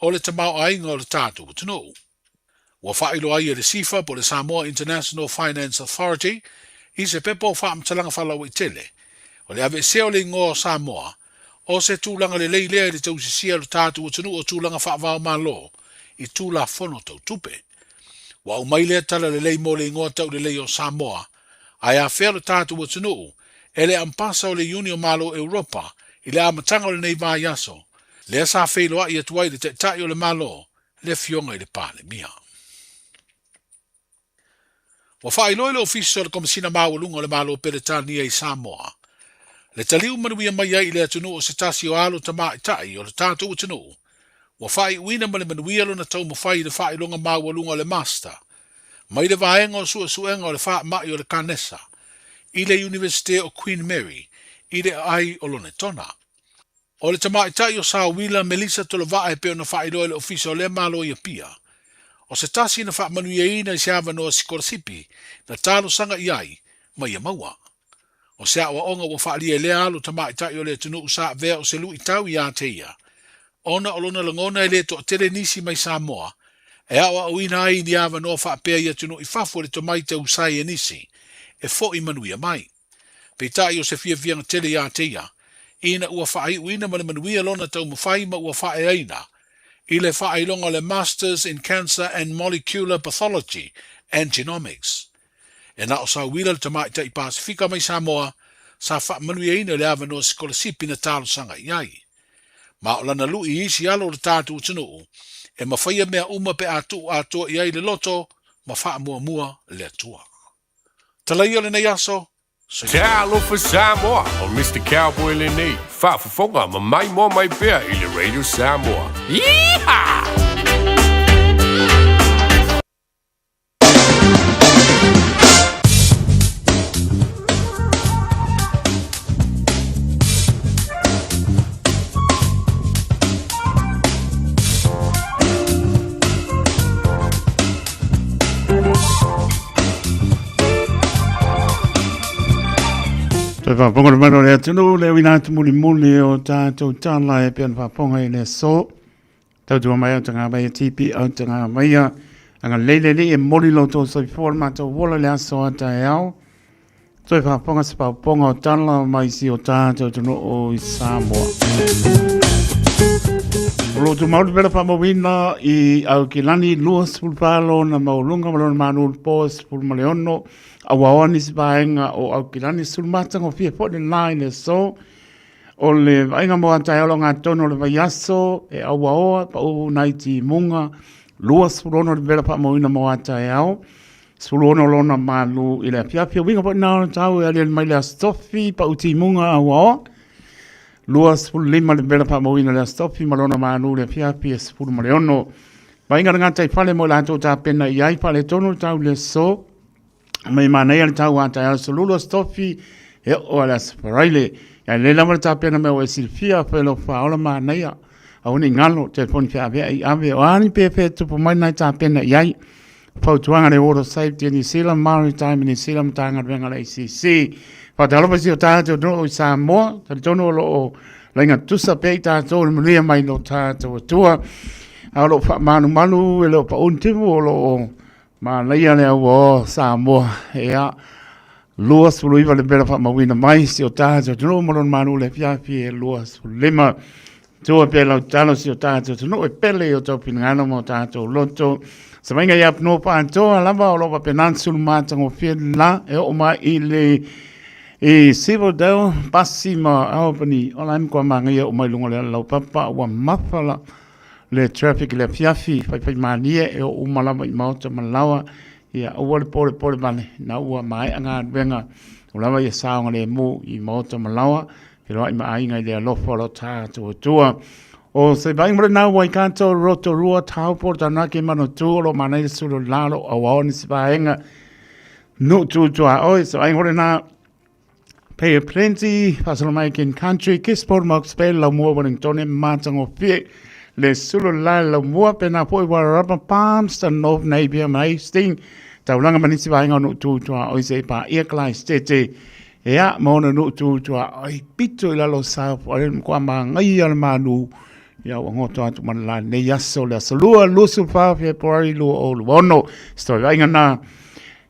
o le tamaoaiga o le tatou atunuu. Ua faailoa ai e le SIFA po o le Samoa International Finance Authority i se pepa o faamatalaga faalauaitele, o le aveesea o le igoa o Samoa, o se tulaga lelei lea i le tausisia e lo tatou atunuu o tulaga faava-o-Malo i Tulafono tau tupe. Ua aumai lea tala lelei mo le igoa taulelei o Samoa, ae afea lo tatou atunuu e le Ampasa o le Iuni o Malo Europa i le amataga o lenei vaiaso, lea sa feiloai atu ai le Taitai o le Malo, le Afioga i le Palemia. Ua faailoa i le Ofisa o le Komesina Maualuga o le Malo Peretania i Samoa le taliu manuia mai ai i le atunuu o se tasi o alo tamaitai o le tatou atunuu ua faaiuina ma le manuia lona taumafai i le faailoga maualuga o le Master mai le Vaega o Suesuega o le Faamai o le Kanesa i le Iunivesite o Queen Mary i le aai o Lonetona. O le tamaitai o Sauila Melissa Tolovaa e pei ona faailoa e le Ofisa o lea Malo i Apia, o se tasi na faamanuiaina i se avanoa sikolasipi na talosaga i ai ma ia maua. O se aoaoga ua faaalia e lea alo tamaitai o le atunuu sa avea o se luitau iā te ia, ona o lona lagona e le toatele nisi mai Samoa e aoaoina ai i ni avanoa faapea i atunuu i fafo i le tomai tausai e nisi e fo'i manuia mai. Peitai o se fiafiaga tele iā te ia, ina ua faaiuina ma le manuia lona taumafai ma ua faaeaina i le faailoga o le Masters in Cancer and Molecular Pathology and Genomics. E na o Sauila le tamaitai Pasefika mai Samoa sa faamanuiaina i le avanoa sikolasipi na talosaga i ai. Ma o lana lu'i i isi alo o le tatou atunuu, e mafaia mea uma pe a tuu atoa i ai le loto ma faamuamua le Atua. Talaia o lenei aso, soifua. Talofa Samoa, o Mister Cowboy lenei, faafofoga ma maimoa mai pea i le Radio Samoa. Yeehaw! Toe faafofoga le mamalu o le atunuu le uiga atu mulimuli o tatou tala e pei ona faafofoga i le aso. Tautua mai au tagamaia TP au tagamaia. Agalelei le Alii e moli lo outou soifua le matou ola i le aso a taeao. Toe faafofoga se paopaoga o tala mai si o tatou atunuu i Samoa. O lo o tumau le pela faamauina i Aukilani 24 lona maualuga ma lona manu o le po 16 auaoa nisi vaega o Aukilani sulumatagofie foi le la i le aso. O le vaaiga mo a taeao lo gatonu o le vaiaso e auaoa pau nai timuga 26 le pela faamauina mo a taeao. 16 lona malu i le afiafi. O uiga foi na o tau e aliali mai le Aso Tofi, pau timuga auaoa. 25 le vela faamauina le Aso Tofi ma lona malu i le afiafi e 16. Vaaiga le gataifale mo i latou tapena i ai faaletonu le tau i le aso. Mai manaia le tau a taeao solulu Aso Tofi e oo a le Aso Faraile. Ia lelei lava le tapena mea ua e silafia, fai faaola manaia. Aua ne i galo, telefoni feaveai ave, o a ni pefea e tupu mai na e tapena i ai. Fautuaga le Water Safety New Zealand, Maritime New Zealand, Matagaluega a le ACC. Faatalofa si o tatou nuu i Samoa, talitonu o lo o laina tutusa pea i tatou le manuia mai lo tatou Atua. A o lo o faamalumalu e le o pau ni timu o lo o manaia le auaoa o Samoa. Ea, 29 le mea faamauina mai si o tatou atunuu ma lona malu le afiafi e 25. Tua pea lau tatalo si o tatou atunuu e pele i o tau finagalo ma o tatou loto. Savaiga i apunua paatoa lava o lo o faapena ona sulu matagofie la e oo mai i le i Silverdale, pasi ma Albany. O la e matua manaia oo mai luga o le laupapa ua mafa la le traffic i le afiafi faifai malie e oo uma lava i maota ma laoa. Ia aua le polepole vale na ua maea galuega o lava ia saogalemu i maota ma laoa. Feiloai ma aiga i le alofa o lo tatou Atua. O se vaaiga mo lena Waikato, Rotorua, Taupo, Taranaki, Manatū, o lo o manaia le sulu o lalo, auao nisi vaega, nuu tu tuaoi, se vaaiga mo lena Bay of Plenty, faasolo mai King Country, Gisborne, Mox Bay, Laumua, Wellington, matagofie le sulu la Laumua, pena foi Wairarapa, Palmerston, North Napier, ma Hastings, taulaga ma nisi vaega o nuu tu tuaoi se i paia Christchurch. Ea, ma ona nuu tu tuaoi pito i lalo o South Island, matua magaia le malu. Ia ua goto atu ma le la nei aso le aso lua, 24 Februari 2026. Se toe vaaiga na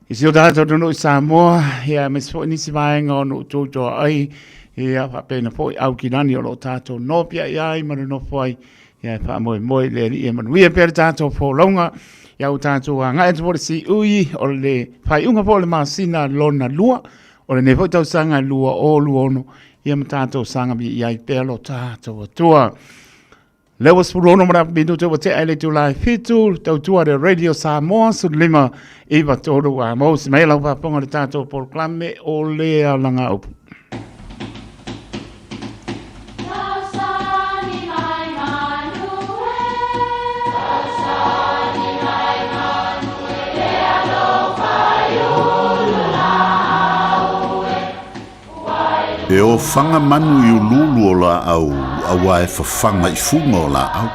i si o tatou atunuu i Samoa, ia aemaise foi nisi vaega o nuu tu toa ai, ia faapena foi Aukilani o lo o tatou nopiai ai ma nonofo ai, ia e faamoemoe i le Alii e manuia pea le tatou folauga. Ia ua tatou agai atu foi i le siui o le faaiuga foi o le masina lona lua o lenei foi tausaga 2026, ia ma tatou saga viia ai pea lo tatou Atua. Lea ua 16 ma le minute ua tea i le itula e 7, tautua le Radio Samoa, 15 9 3 a mau si mai lau faafofoga le tatou polokalame o le alagaupu. E ofaga manu i uluulu o laau auā e fafaga i fuga o laau,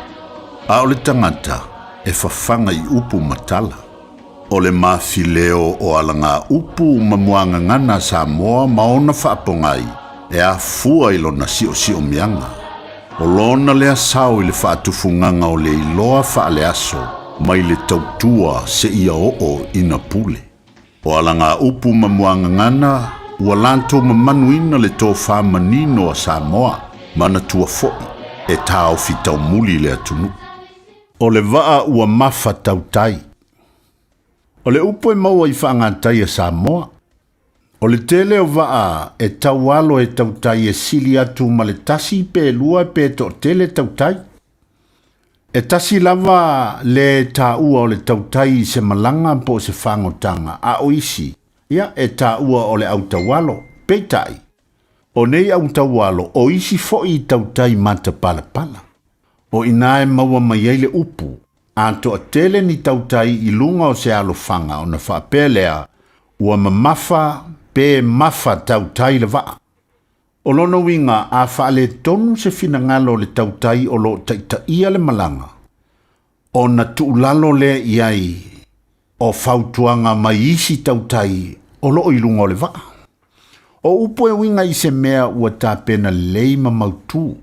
a o le tagata e fafaga i upu ma tala. O le mafileo o alagaupu ma muagagana a Samoa ma ona faapogai e afua i lona siosiomiaga. O lona lea sao i le faatufugaga o le iloa faaleaso mai le tautua seia oo ina pule. O alagaupu ma muagagana ua latou mamanuina le tofa manino a Samoa, manatua foi e taofi taumuli le atunuu. O le vaa ua mafa tautai. O le upu e maua i faagatai a Samoa, o le tele o vaa e taualo e tautai e sili atu ma le tasi pe lua pe toatele tautai. E tasi lava le taua o le tautai i se malaga po o se fagotaga, a o isi, ia, e taua o le autaualo. Peitai, o nei autaualo, o isi foi i tautai matapalapala. O i ina e maua mai ai le upu, a toatele ni tautai i luga o se alofaga ona faapea lea, ua mamafa pe mafa tautai le vaa. O lona uiga, a faaletonu se finagalo o le tautai o lo o taitaia le malaga, ona tuulalo lea i ai o fautuaga mai isi tautai o lo o i luga o le vaa. O upu e uiga i se mea ua tapena lelei ma mautu.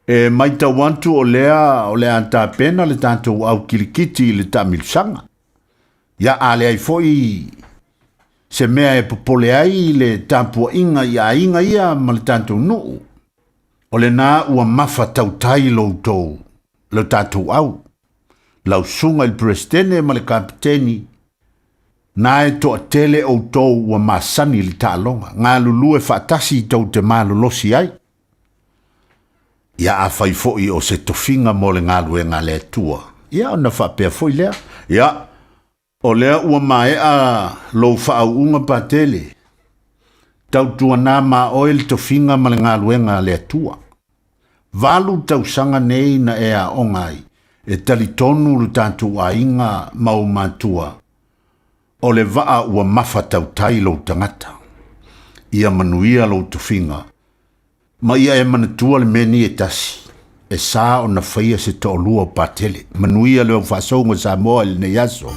E matau atu o lea o le a tapena le tatou au kilikiti i le taamilosaga. Ia a leai foi se mea e popole ai le tapuaiga i aiga ia ma le tatou nuu, o lena ua mafa tautai lo outou, lo tatou au, lau susuga i le Peresetene ma le Kapeteni, na e toatele outou ua masani i le taaloga, galulue faatasi tou te malolosi ai. Ia afai foi o se tofiga mo le galuega a le Atua, ia ona faapea foi lea, ia, o lea ua maea lou faauuga patele, tautuana ma oe le tofiga ma le galuega a le Atua. 8 tausaga nei na e aoga ai, e talitonu lo tatou aiga ma ou matua, o le vaa ua mafa tautai lou tagata. Ia manuia lou tofiga, Ma ia e manatua le mea nei e tasi, e sa ona faia se toalua o Patele. Manuia le faasouga o Samoa i lenei aso.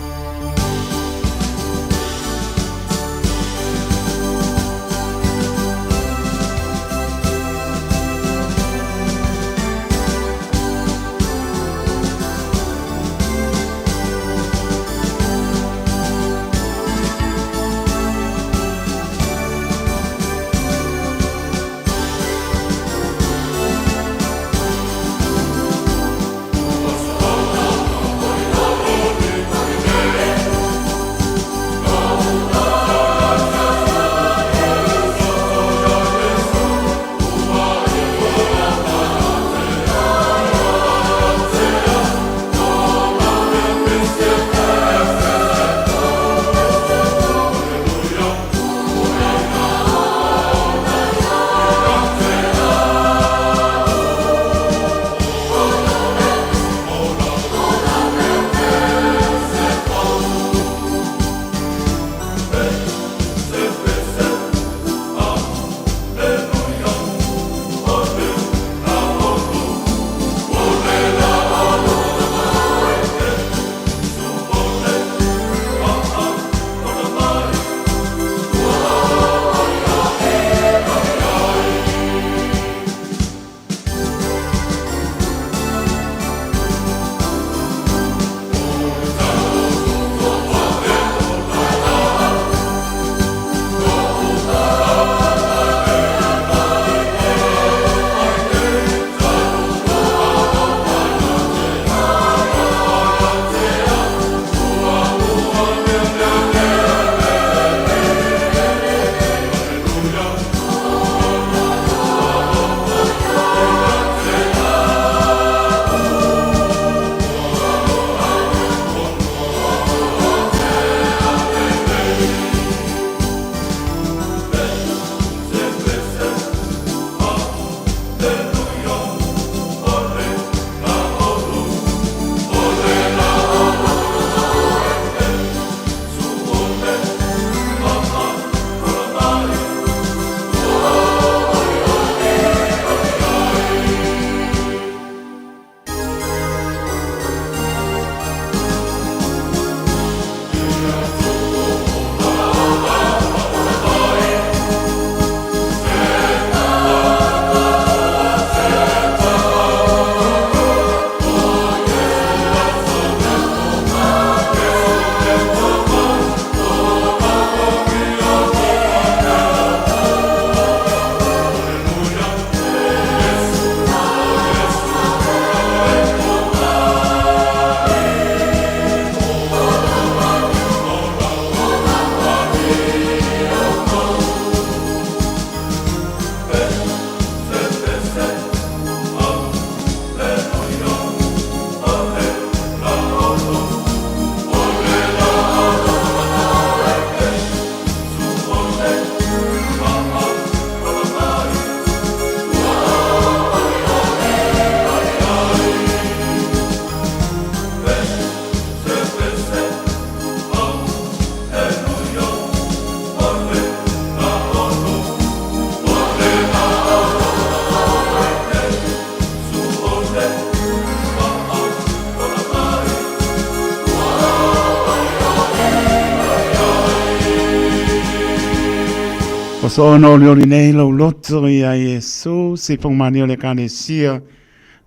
Ua soona olioli nei lou loto ia Iesu, sifoga o le Ekalesia,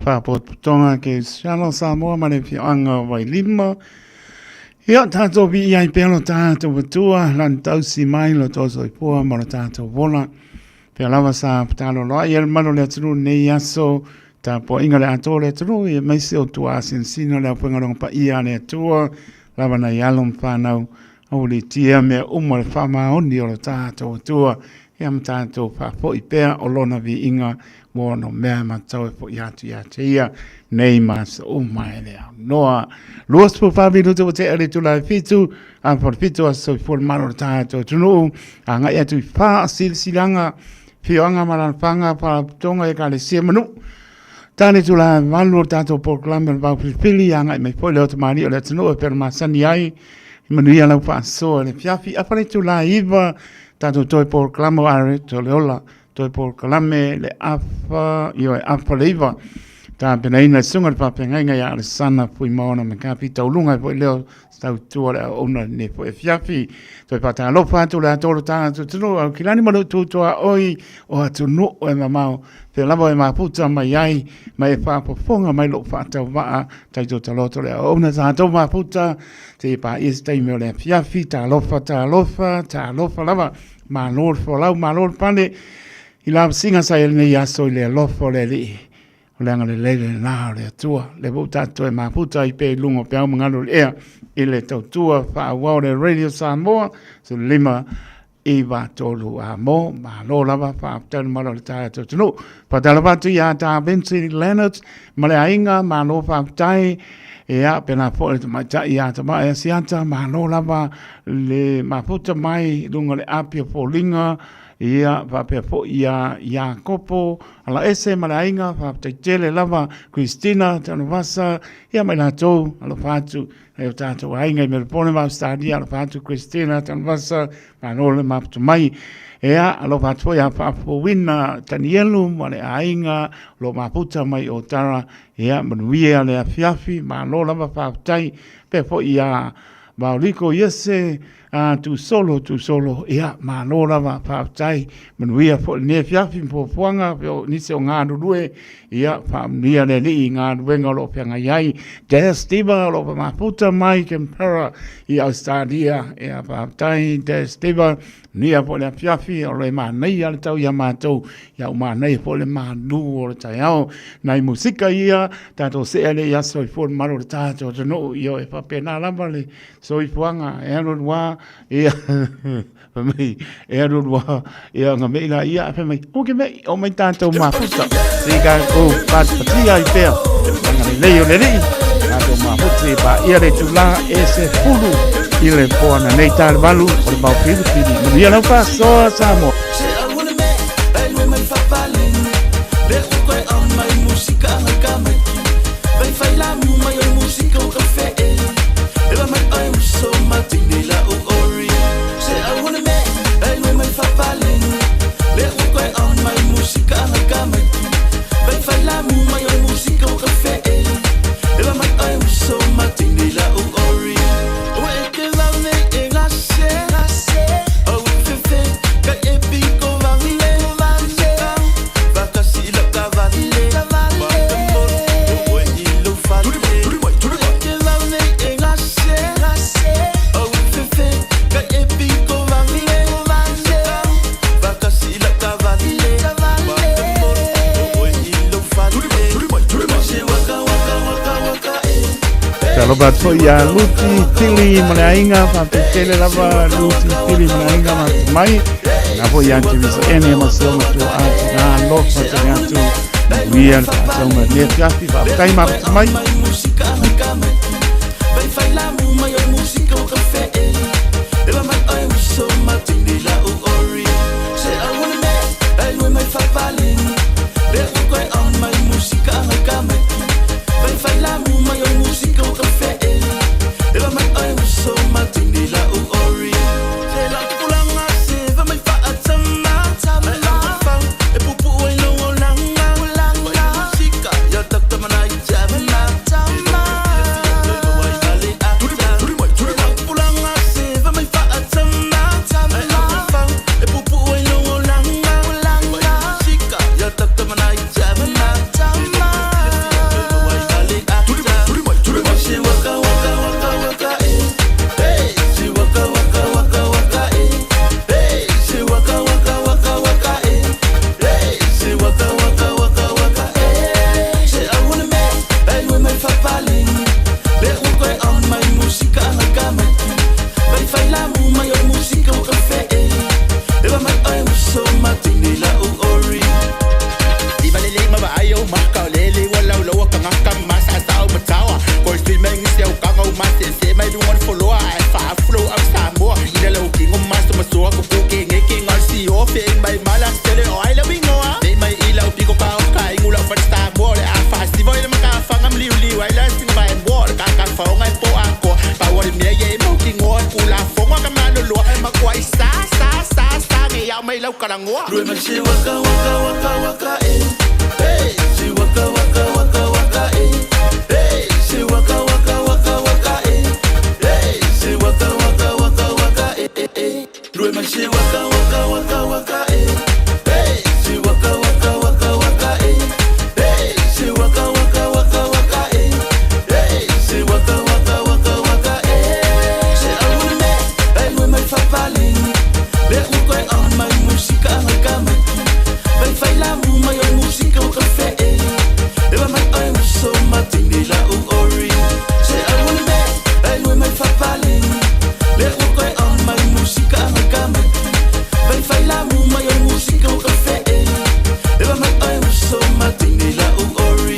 Faapotopotoga Kerisiano o Samoa ma le Afioaga o Vailima. Ia, tatou viia ai pea lo tatou Atua, lana tausi mai lo tou soifua ma lo tatou ola. Pea lava sa fetaloloai ai le mamalu o le atunuu i lenei aso, tapuaiga le atoa o le atunuu, ia aemaise o tuasinasina o le aufaigaluega paia a le Atua, lava nai alo ma fanau Aualiitia mea uma le faamaoni o lo tatou Atua, ia ma tatou faafoi pea o Lona viiga ua ono mea matau e foi atu ia te Ia nei ma aso uma e le aunoa. 24 minute ua tea le itula e fitu, afa o le fitu aso soifua le malo o le tatou atunuu, agai atu i faasilasilaga, afioaga ma alaalafaga, faalapotopotoga, ekalesia ma nuu. Tane itula e 8 o le tatou polokalame o le vaofilifili, agai mai foi le otamalii o le atunuu e pei ona masani ai, manuia lau faasoa i le afiafi. Afa le itula e 9, tatou toe polokalame o Aret o le Ola, toe polokalame le afa, ioe, afa le 9. Tapenaina e susuga i le faafeagaiga ia Alesana Fuimaono McCarthy, tauluga ai foi lea o tautua le auauna i lenei foi afiafi. Toe faatalofa atu le atoa o le tatou atunuu, Aukilani ma le utuutuaoi o atunuu e mamao, fea lava e mafuta mai ai, ma e faafofoga mai lou faatauvaa, taito taloto le auauna tatou mafuta, seia paia se taimi o le afiafi, talofa, talofa, talofa lava, malo le folau, malo le pale, i lavasiga sa i ai lenei aso i le alofa o le Alii. O le agalelei lena o le Atua. Lea foi ua tatou toe mafuta ai pea i luga o peau ma galu o le ea i le tautua faaauau o le Radio Samoa 15 9 3 a mo. Malo lava, faafetai le mamalu o le tatou atunuu. Faatalofa atu ia Ta Vincent Leonard ma le aiga, malo faafetai. Ia, pēlā foi le tamaitai ia Tamae Asiata, malo lava le mafuta mai i luga o le api o foliga, ia, faapea foi ia Iakopo Alaese ma le aiga, faafetai tele lava Christina Tanuvasa, ia ma i latou, alofa atu nai o tatou aiga i Melbourne ma Australia, alofa atu Christina Tanuvasa, malo le mafuta mai. Ia, alofa atu foi ia Faafouina Tanielu ma le aiga o lo o mafuta mai o Tara, ia, manuia le afiafi, malo lava faafetai, faapea foi ia Vaoliko Iese, A Tuusolo, Tuusolo, ia, malo lava, faafetai, manuia foi lenei afiafi ma fuafuaga, o nisi o galulue, ia, faamanuia le Alii i galuega o lo o feagai ai. Des Steva o lo o mafuta mai Canberra i Ausetalia, ia, faafetai Des Steva, manuia foi le afiafi, o lo e manaia le tau ia matou, ia ua manaia foi le malu o le taeao. Nai musika ia, tatou see lea i aso soifua le mamalu o le tatou atunuu, ia e faapena lava le soifuaga e alu alu a ia fai mai e alu alu a ia ona mei laia fai mai o ke mei o mai tatou mafuta se ka o patipatia ai pea agalelei o le Alii tatou mafuta seia paia le itula e 10 i le po ananei ta le 8 o le vaofilifili. Manuia lau faasoa Samoa. Talofa atu foi ia Luti Tili ma le aiga, faafetai tele lava Luti Tili ma le aiga matou mai. Na foi ia Teresa Ene ma si ona tuaa tina alofa tele atu. Manuia le faasauga i lenei afiafi, faafetai matou mai. makuai sa sa sa sa Nei au mai lau kalangoa Lue mai se waka waka waka waka e Hey, se waka waka waka waka e Hey, se waka waka waka waka e Hey, se waka waka waka waka e e Lue mai se waka waka waka waka e Hey, se waka waka waka waka e Hey, se waka waka waka waka e Hey, se waka waka waka waka e Se au me, ai lue mai fapalini Le uko e au mai musika ngai ka mai Vai fai la mu mai o musika o ka fe e E va mai oi uso matini la u ori Se au me, ai lue mai fapalini Le uko e au mai musika ngai ka mai Vai fai la mu mai o musika o ka fe e E va mai oi uso matini la u ori.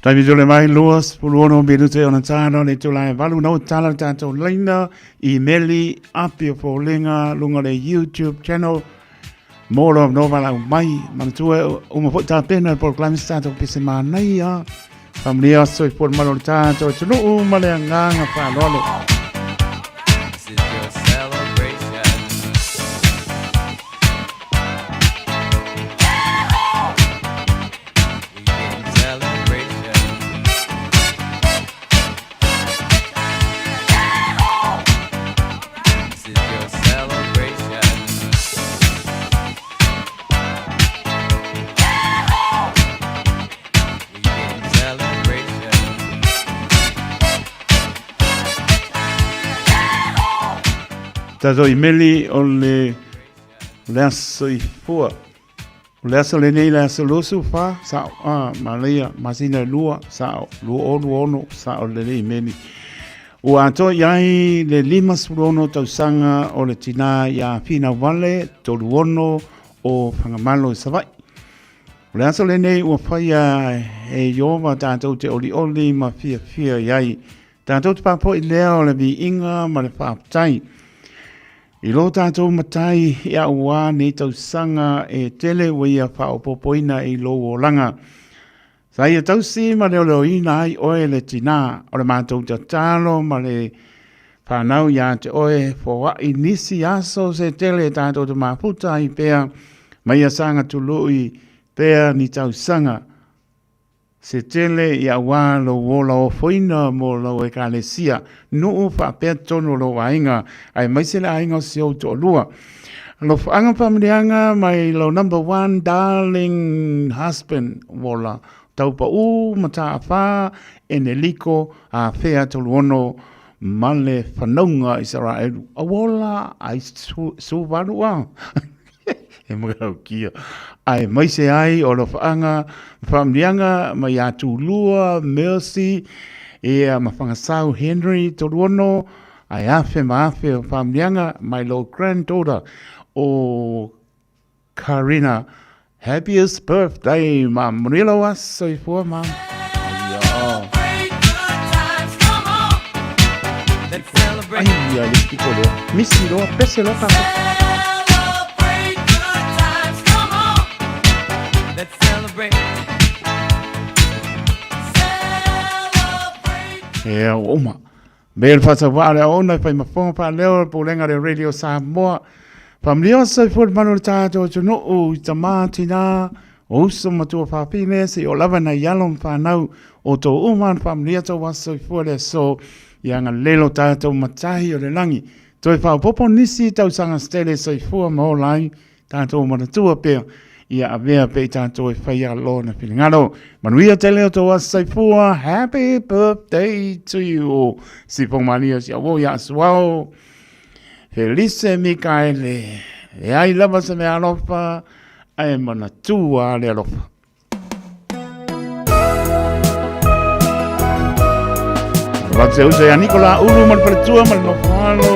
Taimi tole mai 26 minute ona tāna le tula e valu nau tāna le tātou leina i meli api o pōlenga lunga le YouTube channel mō lo no vala mai manatua o ma foi tāpena le polokalame se tātou pese mānaia Faamanuia soifua le malo o le tātou atunuu ma le agaga faaaloalo. This is your celebration. We getting celebration. Tatou imeli o le le aso soifua. O le aso lenei le aso 24 sao a Malaia masina e 2 sao 2026 sao lenei imeli. Ua atoa i ai le 56 tausaga o le tinā ia Finauvale 36 o Fagamalo i Savaii. O le aso lenei ua faia e Ieova tatou te olioli ma fiafia i ai. Tatou te faafoi lea o le viiga ma le faafetai. I lo tatou matai i auā nei tausaga e tele ua ia faaopoopoina i lou olaga. Sa ia tausi ma leoleoina ai oe le tinā o le matou tatalo ma le whanau iā te oe foai nisi aso se tele tatou te mafuta ai pea mai ia saga tului pea ni tausaga se tele i auā lou ola ofoina mo lau ekalesia nuu faapea totonu o lou aiga aemaise le aiga o si ou toalua. Alofaga faamanuiaga mai lou number one darling husband Wola Taupaū Mataafa Eneliko Afea Toluono ma le fanauga Isaraelu. Auola ai su valu a. E makaukia. Aemaise ai o alofaaga ma faamanuiaga mai ia Tulua Mercy ia ma Fangasau Henry Toluono ae afe ma afe o faamanuiaga mai lou granddaughter o Karina. Happiest birthday ma manuia lou aso soifua ma. Ai ia le tiko lea. Misi loa, pese loa tātou. Ea, ua uma. Me le whātau le aona e whai mafonga whaaleo le pōlenga le Radio Samoa. Whamlia o soifua le manu le tātou atunuu i tamā tinā o uso matua whāpine se o lava na ialo ma whānau o tō uma na whamlia tō aso soifua le aso i anga lelo tātou matahi o le langi. Toe whaopopo nisi tausaga stele soifua ma ola ai tātou manatua pea ia avea pe i tātou e whai a lona finengalo. Manuia tele o tō aso soifua. Happy birthday to you. Sipong mania si awo ia asuao. Felice Mikaele. E ai lava se mea alofa, ae manatua le alofa. Vate uso ia Nicola Ulu ma le faletua ma le nofoalo.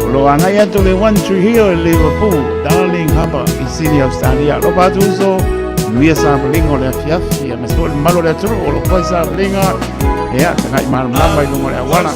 O lo agai atu le One Tree Hill i Liverpool, Darling Harbour i Sydney, Australia. Alofa atu uso, manuia sapalinga o le afiafi, aemaise foi le mamalu o le atunuu o lo o fai sapalinga. Ia, tagai malamalama i luga o le auala.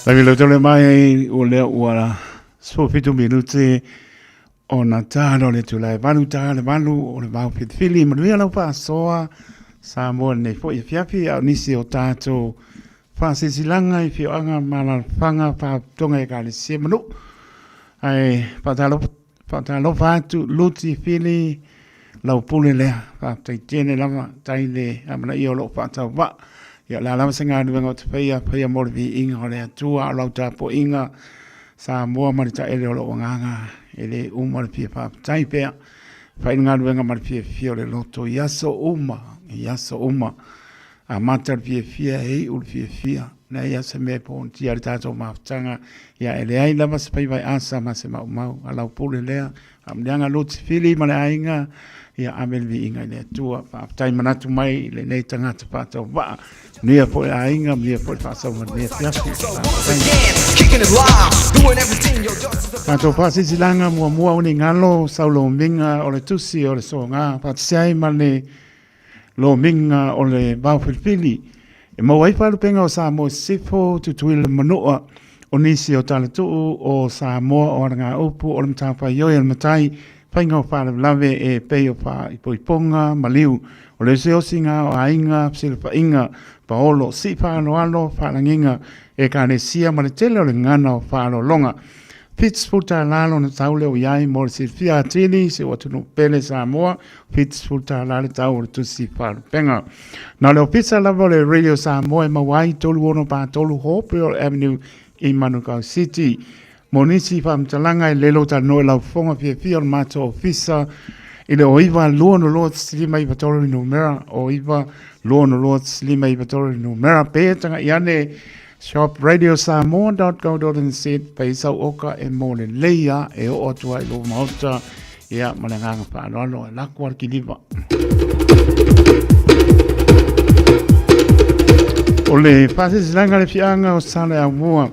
Taimi lau tole mai o lea ua 17 minute ona talo le tula e valu ta le valu o le vao filifili manuia lau faasoa Samoa nei foi afiafi a o nisi o tatou faasilasilaga i afioaga ma alaalafaga faalapotopotoga ekalesia ma nuu ae faatalofa faatalofa atu Luti Fili lau pule lea faafetai tele lava tai le amanaia o lou faatauvaa ia o le a lava se galuega ou te faia faia mo le viiga o le Atua a o lau tapuaiga Samoa ma le taele o lou agaga e le uma le fia faafetai pea fai le galuega ma le fiafia o le loto i aso uma i aso uma Amata le fiafia e iu le fiafia. Leai lava se mea e ponatia ai le tatou mafutaga. Ia e leai lava se faiva e asa ma se maumau. A lau pule lea, faamanuiaga Luti Fili ma le aiga, ia ave le viiga i le Atua. Faafetai manatu mai i lenei tagata faatauvaa. Manuia foi le aiga, manuia foi le faasauga i lenei afiafi. Faafetai. Tatou faasilasilaga muamua o ni galo saulomiga o le tusi o le soga faatasi ai ma le Lomiga o le Vaofilifili, e maua ai faalupega o Samoa i Sisifo, Tutuila ma Manua, o nisi o talatuu o Samoa o alagaupu o le matafaioi a le matai, faiga o faalavelave e pei o faaipoipoga, maliu, o le osiosiga o aiga, fesilafaiga, paolo, sii faaaloalo, faalagiga, ekalesia ma le tele o le gagana o faaaloaloga. $70 lona tau lea ua i ai mo le silafia atili si ou atunuu pele Samoa, $70 le tau o le tusi faalupega. Na o le ofisa lava o le Radio Samoa e maua ai 3643 Hawfield Avenue i Manukau City. Mo nisi faamatalaga e lelo talanoa i lau fofoga fiafia o le matou ofisa i le 0 9 2 2 5 9 3 le numera, o 9 2 2 5 9 3 le numera pe taga'i ane shopradiosamoa.co.nz pei sau oka e mo le lei a e oo atu ai i lou maota ia ma le agaga faaaloalo e lako a le kiliva. O le faasilasilaga le fiaga o Saleaaumua.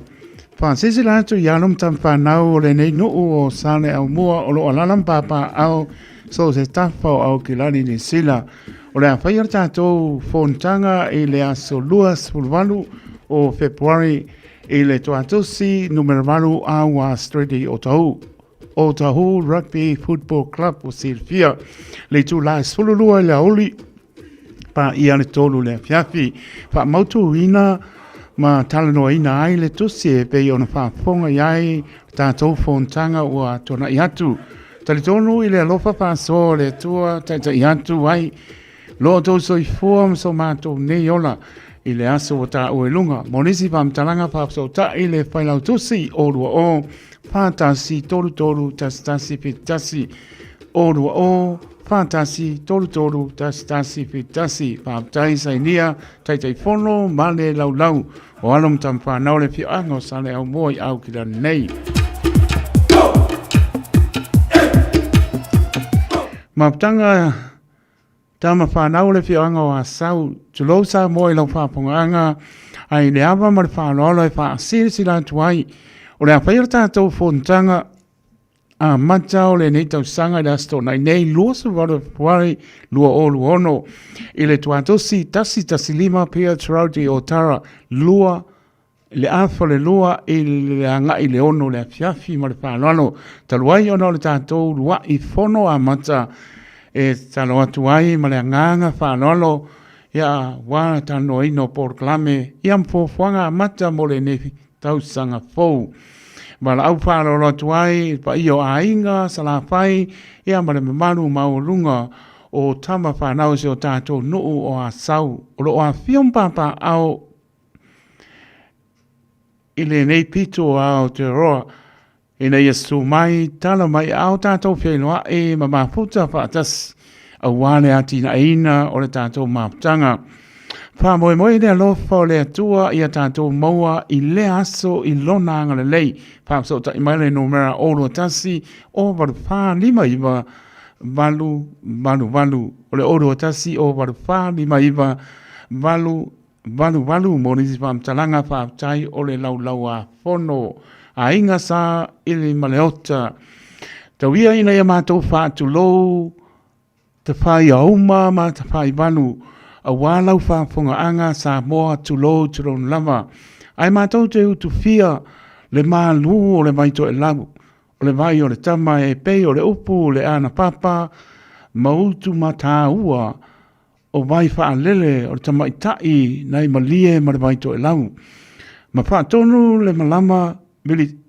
Faasilasila atu i alo ma tama fanau o lenei nuu o Saleaaumua o lo o alaala ma papaaao so o se tafa o Aukilani Niu Sila. O le a faia le tatou fonotaga i le aso 28 o Fepuari i le Toatosi numera 8 Awa Street i Otahuhu. Otahuhu Rugby Football Club ua silafia le itula e 12 i le aoauli paia le 3 le afiafi. Faamautuina ma talanoaina ai le tusi e pei ona faafofoga i ai le tatou fonotaga ua tuanai atu. Talitonu i le alofa faasoa o le Atua taitai atu ai lo outou soifua ma so matou nei ola i le aso ua taua i luga. Mo nisi faamatalaga faafesootai le Failautusi o 20 41 33 11 71 o 20 41 33 11 71. Faafetai Sainia, Taitaifono ma le Laulau o alo ma tama fanau le afioaga o Saleaaumua i Aukilani nei. Mafutaga tama fanau le afioaga o Asau, tulou Samoa i lau faafofogaaga ai le ava ma le faaaloalo e faasilasila atu ai o le a faia le tatou fonotaga amata o lenei tausaga i le Aso Toonai nei 28 Fepuari 2026 i le Tuatosi 115 Pearch Road i Otara 2 le afa o le 2 i le agai i le 6 le afiafi ma le faaaloalo. Talu ai ona o le tatou lua'i fono amata e tatalo atu ai ma le agaga faaaloalo ia aua le talanoaina o polokalame ia ma fuafuaga amata mo lenei tausaga fou. Valaau faaaloalo atu ai i le paia o aiga, Salafai, ia ma le mamalu maualuga o tama fanau o si o tatou nuu o Asau o lo o afifio ma papaaao i lenei pito o Aotearoa ina ia susu mai, tala mai a o tatou feiloai ma mafuta faatasi aua le atinaeina o le tatou mafutaga. Faamoemoe i le alofa o le Atua ia tatou maua i lea aso i Lona agalelei. Faafesootai mai le numera 021 084 59 888. O le 021 084 59 888. 88 mo nisi faamatalaga faafetai o le Laulau-a-Fono Aiga Sa Ili Maleota. Tau ia ina ia matou faatulou Tafaiauma ma Tafaivalu aua lau faafofogaaga Samoa tulou tulou lava. Ae matou te utufia le malū o le vai toelau, o le vai o le tama e pei o le upu le anapapa ma utu mataua o vai faalele o le tamaitai nai malie ma le vai toelau. Ma faatonu le malama vili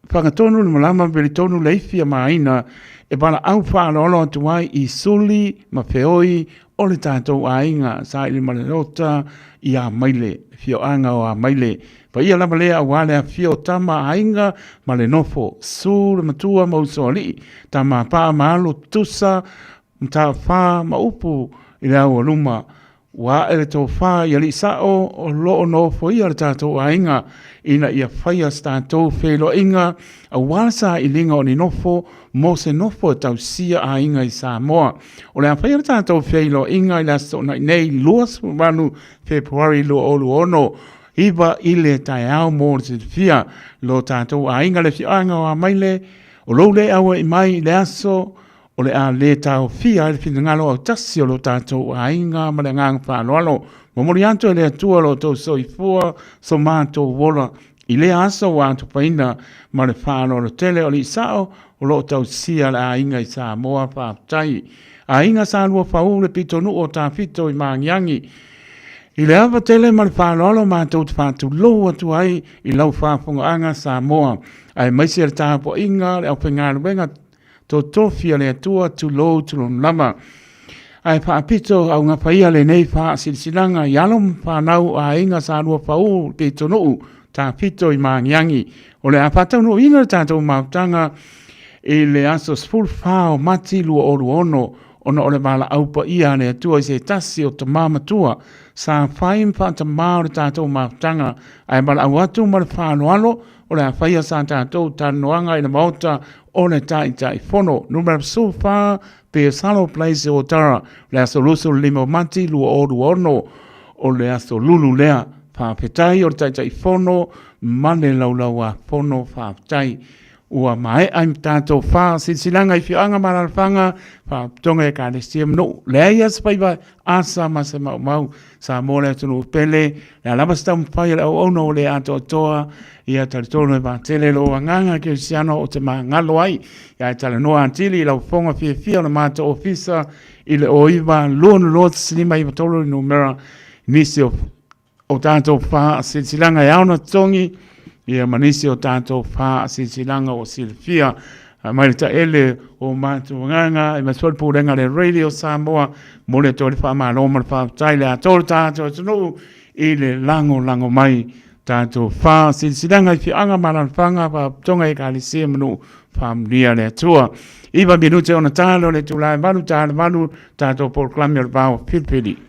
Fagatonu le malama velitonu le ifi a maina e valaau faaaloalo atu ai i suli ma feoi o le tatou aiga saili ma le lota i Amaile, le fioaga o Amaile. Paia lava lea aua le afifio o tama aiga ma le nofo, su le matua ma usoalii, tama paa ma alo tutusa, mataafa ma upu i le aualuma. Ua ae le tofa i alii sao o lo o nofoia le tatou aiga ina ia faia se tatou feiloaiga aua le sailiga o ni nofo mo se nofo e tausia aiga i Samoa. O le a faia le tatou feiloaiga i le Aso Toonai nei 28 Fepuari 2026, 9 i le taeao mo le silafia lo tatou aiga le afioaga o Amaile o lou le auai mai i le aso O le a le taofia ai le finagalo autasi o lo tatou aiga ma le agaga faaaloalo. Momoli atu e le Atua lo outou soifua so matou ola i lea aso ua atupaina ma le faaaloalo tele o alii sao o lo o tausia le aiga i Samoa. Faafetai. Aiga Sa Lua Fau le pitonuu o Tafito i Magiagi. I le ava tele ma le faaaloalo matou te faatulou atu ai i lau faafofogaaga Samoa, aemaise le tapuaiga a le aufaigaluega Totofi a le Atua, tulou, tulou lava. Ae faapito augafa ia lenei faasilasilaga i alo ma fanau o aiga Sa Lua Pau Pitonuu Tafito i Magiagi. O le a faataunuuina le tatou mafutaga i le aso 14 o Mati 2026 ona o le valaau paia a le Atua i se tasi o tama matua sa fai ma faatamā o le tatou mafutaga ae valaau atu ma le faaaloalo o le a faia sa tatou talanoaga i le Maota o le Taitaifono. Numera 14, Piasalo Place Otara, le aso 25 o Mati 2026, o le aso lulu lea. Faafetai o le Taitaifono ma le Laulau-a-Fono, faafetai. Ua maea i tatou faasilasilaga i afioaga ma alaalafaga, faalapotopotoga Ekalesia ma nuu. Leai lava se faiva asa ma se maumau. Samoa le atunuu pele, le a lava se taumafai a le auauna ua le atoatoa, ia talitonu e vaatele lou agaga kerisiano o te magalo ai. Ia e talanoa atili i lau fofoga fiafia o le matou ofisa i le 09 22 5 93 le numera nisi o o tatou faasilasilaga e ao ona totogi, ia ma nisi o tatou faasilasilaga ua silafia mai le taele o matou agaga, aemaise foi le pulega a le Radio Samoa, momoli atu ai le faamalo ma le faafetai le atoa o le tatou atunuu i le lagolago mai tatou faasilasilaga i afioaga ma alaalafaga, faalapotopotoga, ekalesia ma nuu faamanuia le Atua. 9 minute ona ta lea o le itula e 8, ta le 8, tatou polokalame o le Va o Filifili.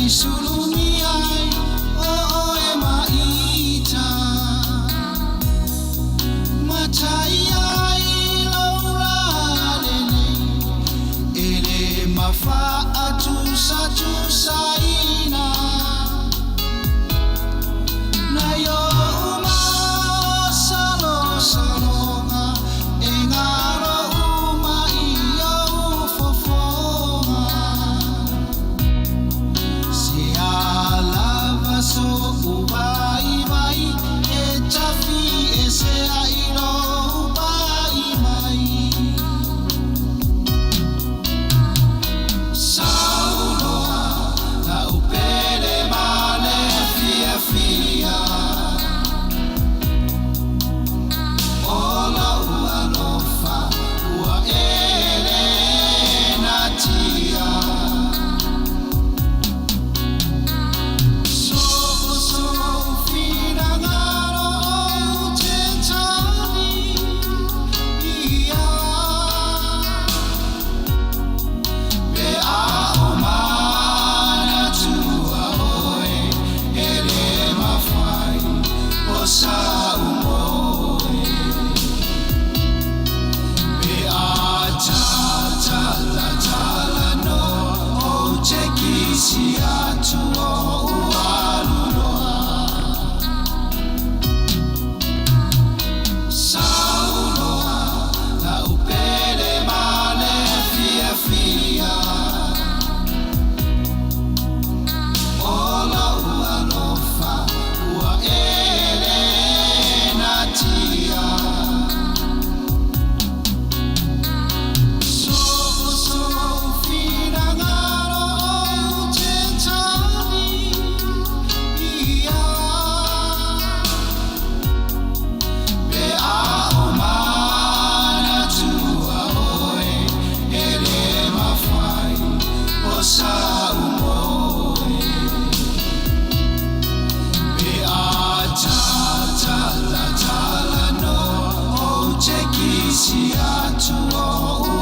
I sulumi ai o oe ma ita. Matai ai laura lele, e le mafa atusa tusaina. Na yo uma salo salonga, e ngaro uma i au fofonga. Se a lava so uai vai, e tafi e se a ilo upai mai. Sauloa la upele male fia fia. Ola ua lofa ua ele natia. So so finangaro o te tani ia. Pe a o mana tua oe, e le mawhai o sa umoe. Pe a ta ta la ta la no, o te kisi atu o ualuloa. Sauloa la upele male fia fia. Ola ua lofa ua ele natia. So so finangaro o te tani ia. Pe a o mana tua oe, e le mawhai o sa umoe. Pe a ta ta la ta la no, o te kisi atu o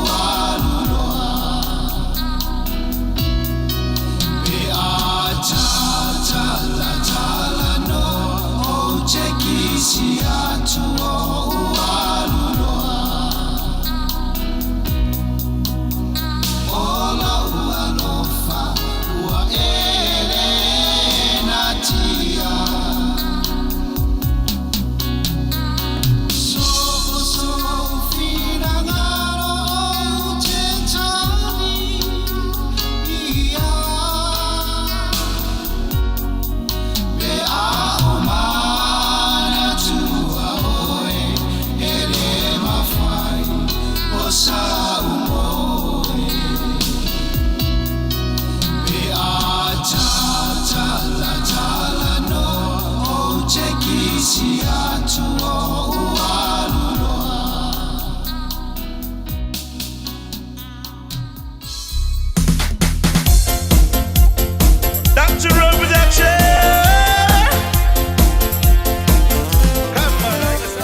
ualuloa. Pe a ta ta la ta la no, o te kisi atu o ualuloa. Ola ua lofa ua ele natia. So so finangaro o te tani ia. Pe a o mana tua oe, e le mawhai o sa umoe. Pe a ta ta la ta la no, o te kisi atu o ualuloa. Dr. Road Production. Come on, like a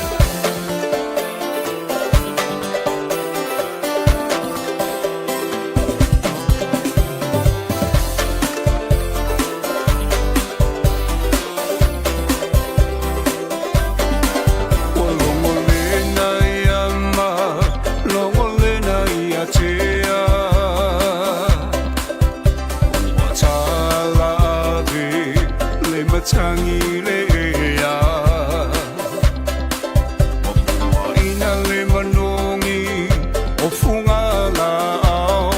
Ua logolena ia ma, logolena ia tea. Ua tala ave le matangi le ea. Ua puaina le manogi o fuga laau.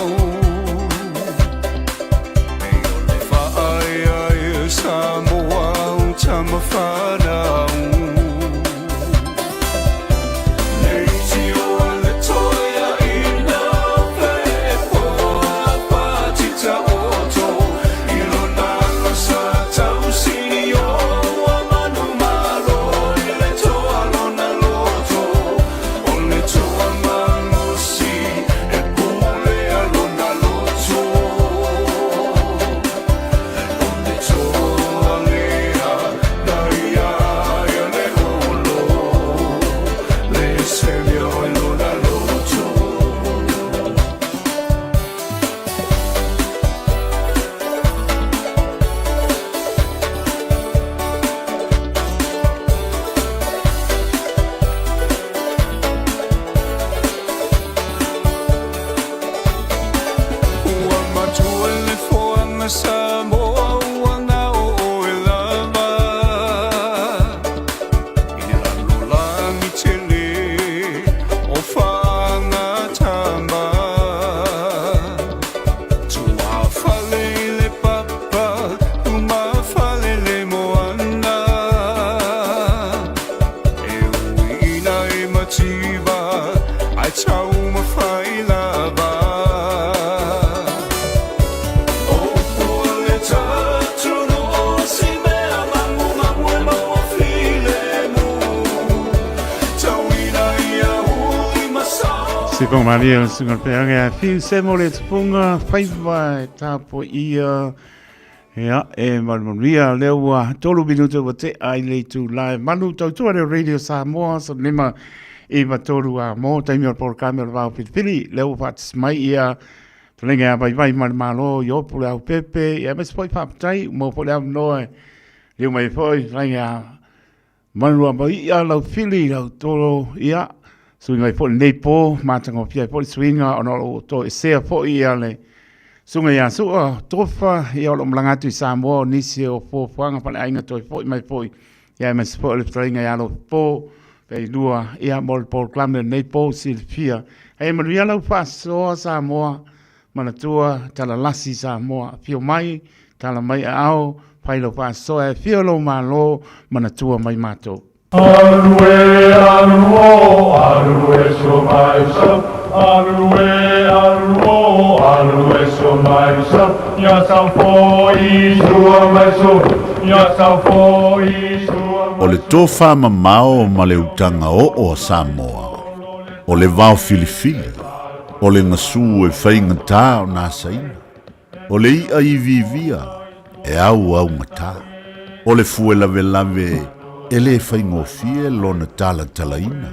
E o le faaea e Samoa o tamafanau. Samoa ua na o oe lava I le lalolagi tele o faagatama Tuafale i le papa lumafale le moana E ui ina e mativa ae taumafai lava O upu a le atunuu o si mea magumagu e maua filemu Tauina ia uli ma sao Se pong malia o sunga peanga a fiu se mo le tupunga faiva e tapo ia Ia, e manumanuia lea ua tolu minute ua tea i le itula e manu tautua le Radio Samoa sa lima i matolu a mo taimi o le polokalame o le vao filifili lea ua faatasi mai ia tulega ia vaivai ma le malo i opu le au pepe ia aemaise foi faafetai ua maua foi le avanoa e liu mai ai foi tulega ia Manua mai ia lau fili lau tolo ia suiga ai foi lenei po matagofie ai foi le suiga ona o lo o toesea foi ia le suiga ia Sua Tofa ia o lo o malaga atu i Samoa o nisi o fuafuaga faaleaiga toe foi mai foi ia aemaise foi o le fetalaiga ia Lopo pe lua ia mo le polokalame o lenei po silafia. Hei manuia lau faasoa Samoa manatua talalasi Samoa afio mai tala mai aao fai lau faasoa e afio lou malo manatua mai matou. Alu e alu o alu e so mai so alu e alu o alu e so mai so ia sau foi sua mai so ia sau foi sua O le tofa mamao ma le utaga oo a Samoa, o le vao filifili, o le gasu e faigata ona asaina, o le i'a iviivia e auaugata, o le fue lavelave e lē faigofie lona talatalaina,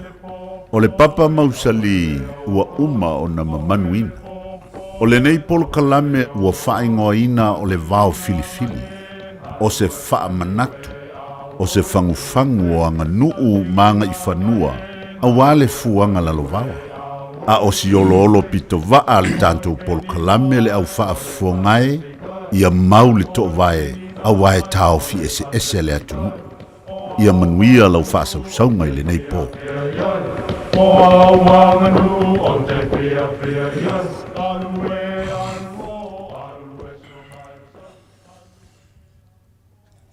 o le papa mausali ua uma ona mamanuina. O lenei polokalame ua faaigoaina o le vao filifili, o se faamanatu, o se fagufagu o aganuu ma agaifanua auā le fuaga lalovaoa. A o si oloolo pitovaa a le tatou polokalame le au faafofoga e, ia mau le toovae auā e taofi eseese le atunuu. Ia manuia lau faasausauga i lenei po.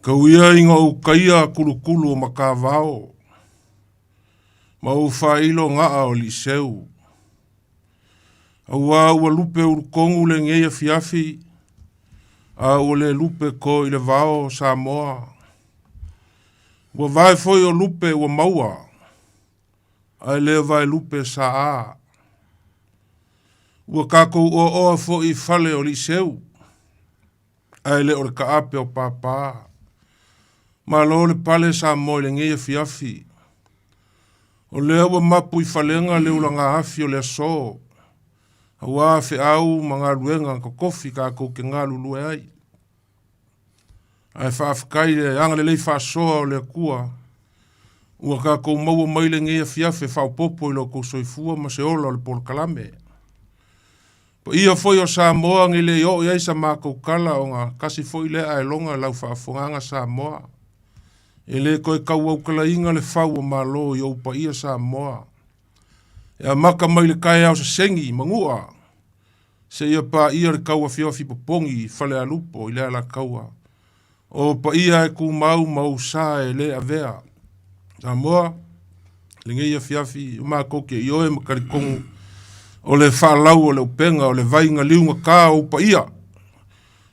Kau ia ina ou kaia kulukulu o Makavao, ma ou faailo ga'a o Liiseu. Auā ua lupe ulukogu lenei afiafi, a ua le lupe ko i le vao o Samoa. Ua vae foi o lupe ua maua, ae le vae lupe saā. Ua kakou oaoa foi i fale o Liiseu, ae le o le kaape o Pāpā. Malo le pale Samoa i lenei afiafi. O lea ua mapu i falega le ulaga afi o le aso, auā feau ma galuega kokofi kakou ke galulue ai. Ae faafetai i le agalelei faasoa o le Atua, ua kakou maua mai lenei afiafi e faaopoopo i lo outou soifua ma se ola o le polokalame. Paia foi o Samoa nei le i oo i ai sa matou tala ona kasi foi lea aeloga lau faafofogaaga Samoa. E le toe tauautalaina le fau o Malo i ou paia Samoa. E amata mai le taeao sesegi i Manua seia paia le tauafiofi popogi i Falealupo i le Alataua. O paia e tumau ma ou sa e le avea. Samoa, lenei afiafi o matou te ioe ma talitonu o le faalau o le upega o le vai na liugata o ou paia.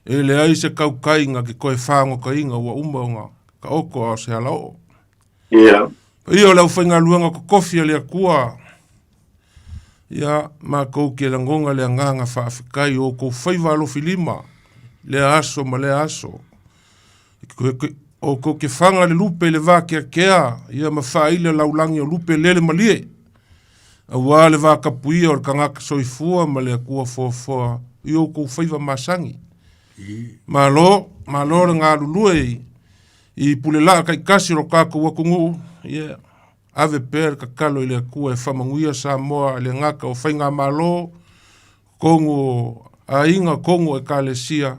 E leai se tautai na te toe fagotaina ua uma ona taoto a o se alaoo. Yeah. Paia o le aufaigaluega totofi a le Atua, ia matou te lagona le agaga faafetai o outou faiva alofilima lea aso ma lea aso. Outou te faga le lupe i le vakeakea, ia ma faaila laulagi o lupe lele malie, auā le vatapuia o le tagata soifua ma le Atua foafoa i outou faiva masani. Malo, malo le galulue i I pulelaa taitasi o lo tatou atunuu, ia, ave pea le tatalo i le Atua e faamanuia Samoa i le gata o faigamalo, totonu o aiga, totonu o ekalesia,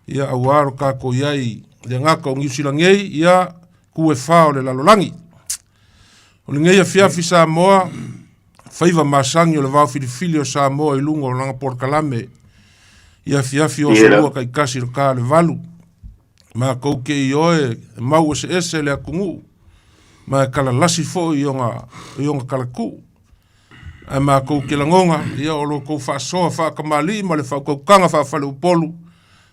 Ia auā lo kākou i ai le gaka o Niusila nei, ia ku e whā o le lalolagi. O lenei afiafi Samoa, faiva masani o le vao filifili o Samoa i luga o lana polokalame i afiafi o asolua kaikasi lo ka le valu. Makou ke i oe e mau eseese le atunuu, ma e kalalasi foi i ona, i ona kalakuu. Ae makou ke lagona, ia o lo kou faasoa faatamalii ma le faautautaga faafaleupolu,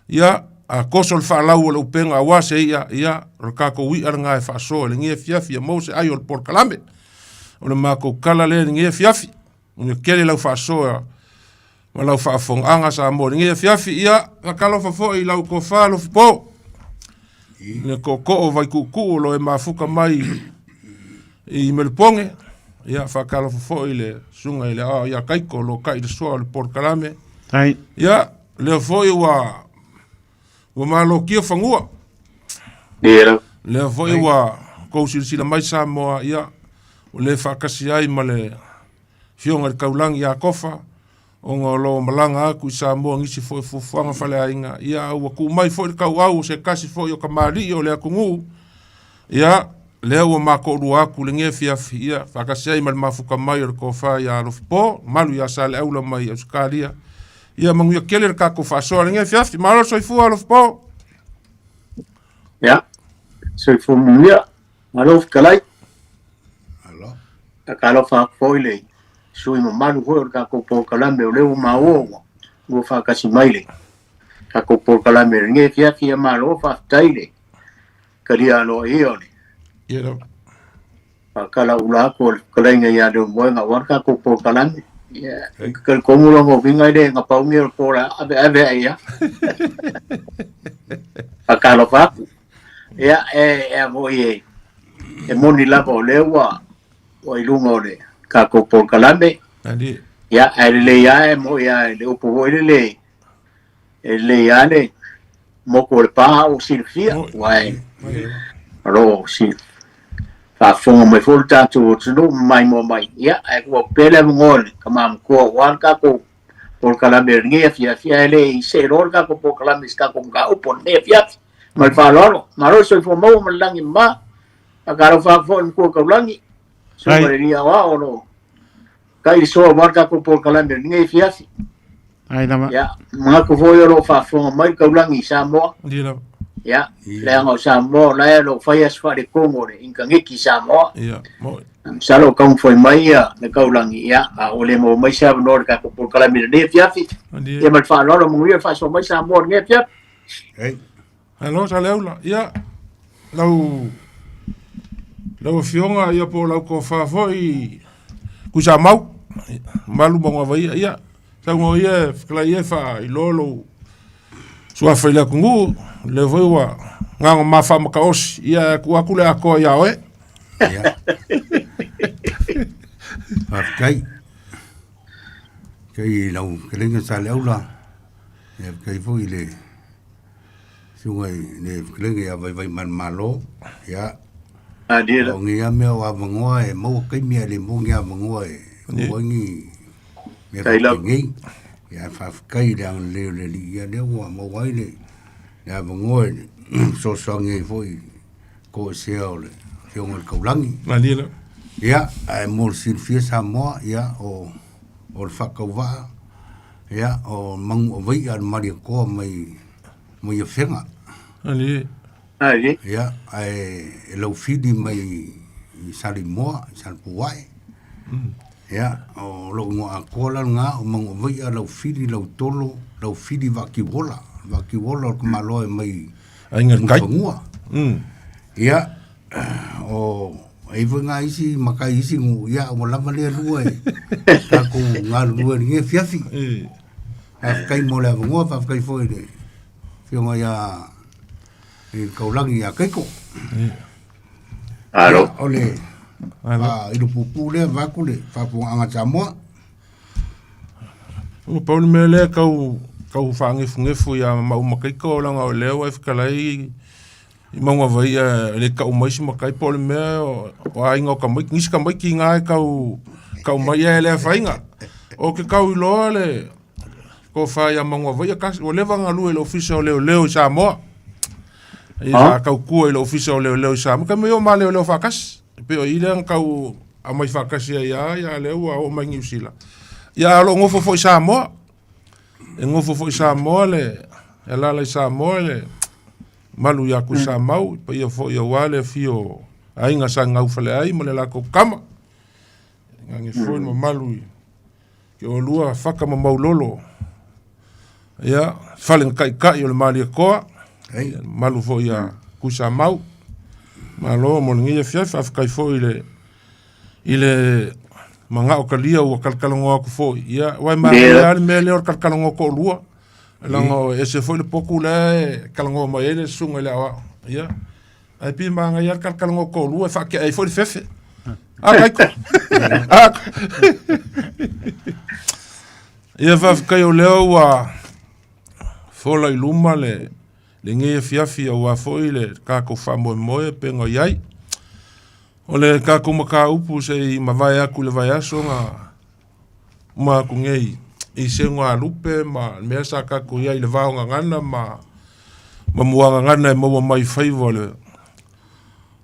ia, a koso le faalau o le upega aua se i'a, ia, o le tatou i'a lena e faasoa i lenei afiafi ia maua se ai o le polokalame. O le matou tala lea i lenei afiafi. Manuia tele lau faasoa ma lau faafofogaaga Samoa i lenei afiafi. Ia, faatalofa foi i lau tofa Alofipo, le tootoo o Vaituutuu o lo o e mafuta mai i Melepone. Ia, faatalofa foi i le susuga i le Aoao ia Kaiko o lo o kai le soa o le polokalame. Ia, lea foi ua ua malotia fanua. Lea foi ua tou silasila mai Samoa, ia, ua le faatasi ai ma le Afioga i le Taulagi ia Tofa, ona o lo o malaga atu i Samoa nisi foi fuafuaga faleaiga, ia a ua tuu mai foi le tauau o se tasi foi o kamali'i o le atunuu, ia, lea ua matoolua atu lenei afiafi, ia, faatasi ai ma le mafuta mai o le tofa ia Alofipo, malu ia Saleaula mai Ausetalia, ia manuia tele le tatou faasoa lenei afiafi. Malo le soifua Alofipo. Ia, soifua manuia. Malo fetalai. Malo. Faatalofa atu foi le sui mamalu foi o le tatou polokalame o lea ua maua ua ua faatasi mai le tatou polokalame i lenei afiafi. Ia malo faafetai le talia aloaia o le faatalaula atu o le fetalaiga ia Leulumoega aua le tatou polokalame. Ia, ou te talitonu lona uiga e le gapauni o le po o le a aveave ai lava. Faatalofa atu. Ia, e a foi e, e moni lava o lea ua, ua i luga o le tatou polokalame. Ia, ae lelei lava e moi lava i le upu foi lele, e lelei lava le motu o le pa ua silafia, aua e, o lo o faafofoga mai foi le tatou atunuu ma maimoa mai. Ia, ae tuu atu pea le avanoa i le tama matua aua le tatou polokalame o lenei afiafi, ae le i see loa le tatou polokalame i se tatou mataupu o lenei afiafi. Ma le faaaloalo, malo le soifua maua ma le lagi e mama. Faatalofa atu foi i le Matua Taulagi, susuga i le Alii Aoao o lo o kai le soa aua le tatou polokalame o lenei afiafi. Ai lava. Ia, manatu foi o lo o faafofoga mai le Taulagi i Samoa. Ia, leaga o Samoa o la e o lo o faia se faaletonu o le initaneti i Samoa. Ia, moi. Masalo o taumafai mai ia le Taulagi, ia, a ua le maua mai se avanoa i le tatou polokalame i lenei afiafi. Ia ma le faaaloalo, manuia le faasoa mai Samoa i lenei afiafi. Hey. Alo, Saleaula, ia, lau, lau afioga, ia po o lau tofa foi, Tuisamau, malu ma Gavaia, ia, saunoa ia e fetalai ia e faailoa lou suafa i le atunuu, lea foi ua gaga ma faamataosi, ia, e tuu atu le atoa ia oe. Ia. Faafetai. Kai lau fetalaiga Saleaula, ia faafetai foi i le susuga i le fetalaiga ia Vaivaimalemalo, ia o nei lava mea o avanoa e maua taimi ae le maua ni avanoa e maua ai ni mea faapenei. Ia ae faafetai i le agalelei o le Alii, ia lea ua maua ai le avanoa e fesoasoani ai foi i le toesea o le Afioga i le Taulagi. Ia, ae mo le silafia Samoa, ia o le faatauvaa, Ia, o manu avai'a le Malietoa mai mai Afega. Ali. Ali. Ia, ae e laufili mai i Salimoa, i Salepuae. Ia, o lou igoa atoa la lena, o manu avai'a laufili lautolo laufili Vaatiuola. Vaatiuola o le tamaloa e mai Aiga i le Tai. Mulifanua. Ia, o e i ai foi nai isi matai isi nuu, ia ua lava lea lua e tatou galulue i lenei afiafi. Faafetai mo le avanoa, faafetai foi i le afioga ia i le Taulagi ia Keiko. Malo. O le faailo puupuu lea vaeatu le faafofogaaga a Samoa. Ua pau le mea lea tau tau faanefunefu ia Mauma Keiko leaga o lea ua e fetalai i mauga vaia e le tau mai se matai po o le mea o aiga o tamaiti, nisi tamaiti ina e tau tau mai ae le afaina. O ke tau iloa le Tofa ia Magoavaia Kasi, ua leva ona galue i le Ofisa o Leoleo i Samoa. Ia sa tautua i le Ofisa o Leoleo i Samoa. Taimi o ma leoleo faatasi. E pei o i lea na tau aumai faatasi ai lava, ia lea ua oo mai Niu Sila. Ia a o lo o nofo foi i Samoa. E nofo foi i Samoa le e alaala i Samoa le malu ia Tuisamau, paia foi aua le afio o aiga sa gaufaleai ma le latou tama. Gage foi le mamalu i ke olua Faka ma Maulolo. Ia, fale na taitai o le Malietoa. Ia, mamalu foi ia Tuisamau. Malo mo lenei afiafi, faafetai foi i le i le manao talia ua talatalanoa atu foi. Ia, aua e manaia lava le mea lea o le talatalanoa toalua. Leaga e ese foi le potu la e talanoa mai ai le susuga i le aoao. Ia, ae pei e manaia lava le talatalanoa toalua e faatea ai foi le fefe. A Kaiko. A Ia faafetai o lea ua fola i luma le lenei afiafi aua foi le tatou faamoemoe pei ona i ai. O le tatou mataupu se i mavae atu i le vaiaso na uma atu nei i seugalupe ma le mea sa tatou i ai i le vaogagana ma muagagana e maua mai i faiva o le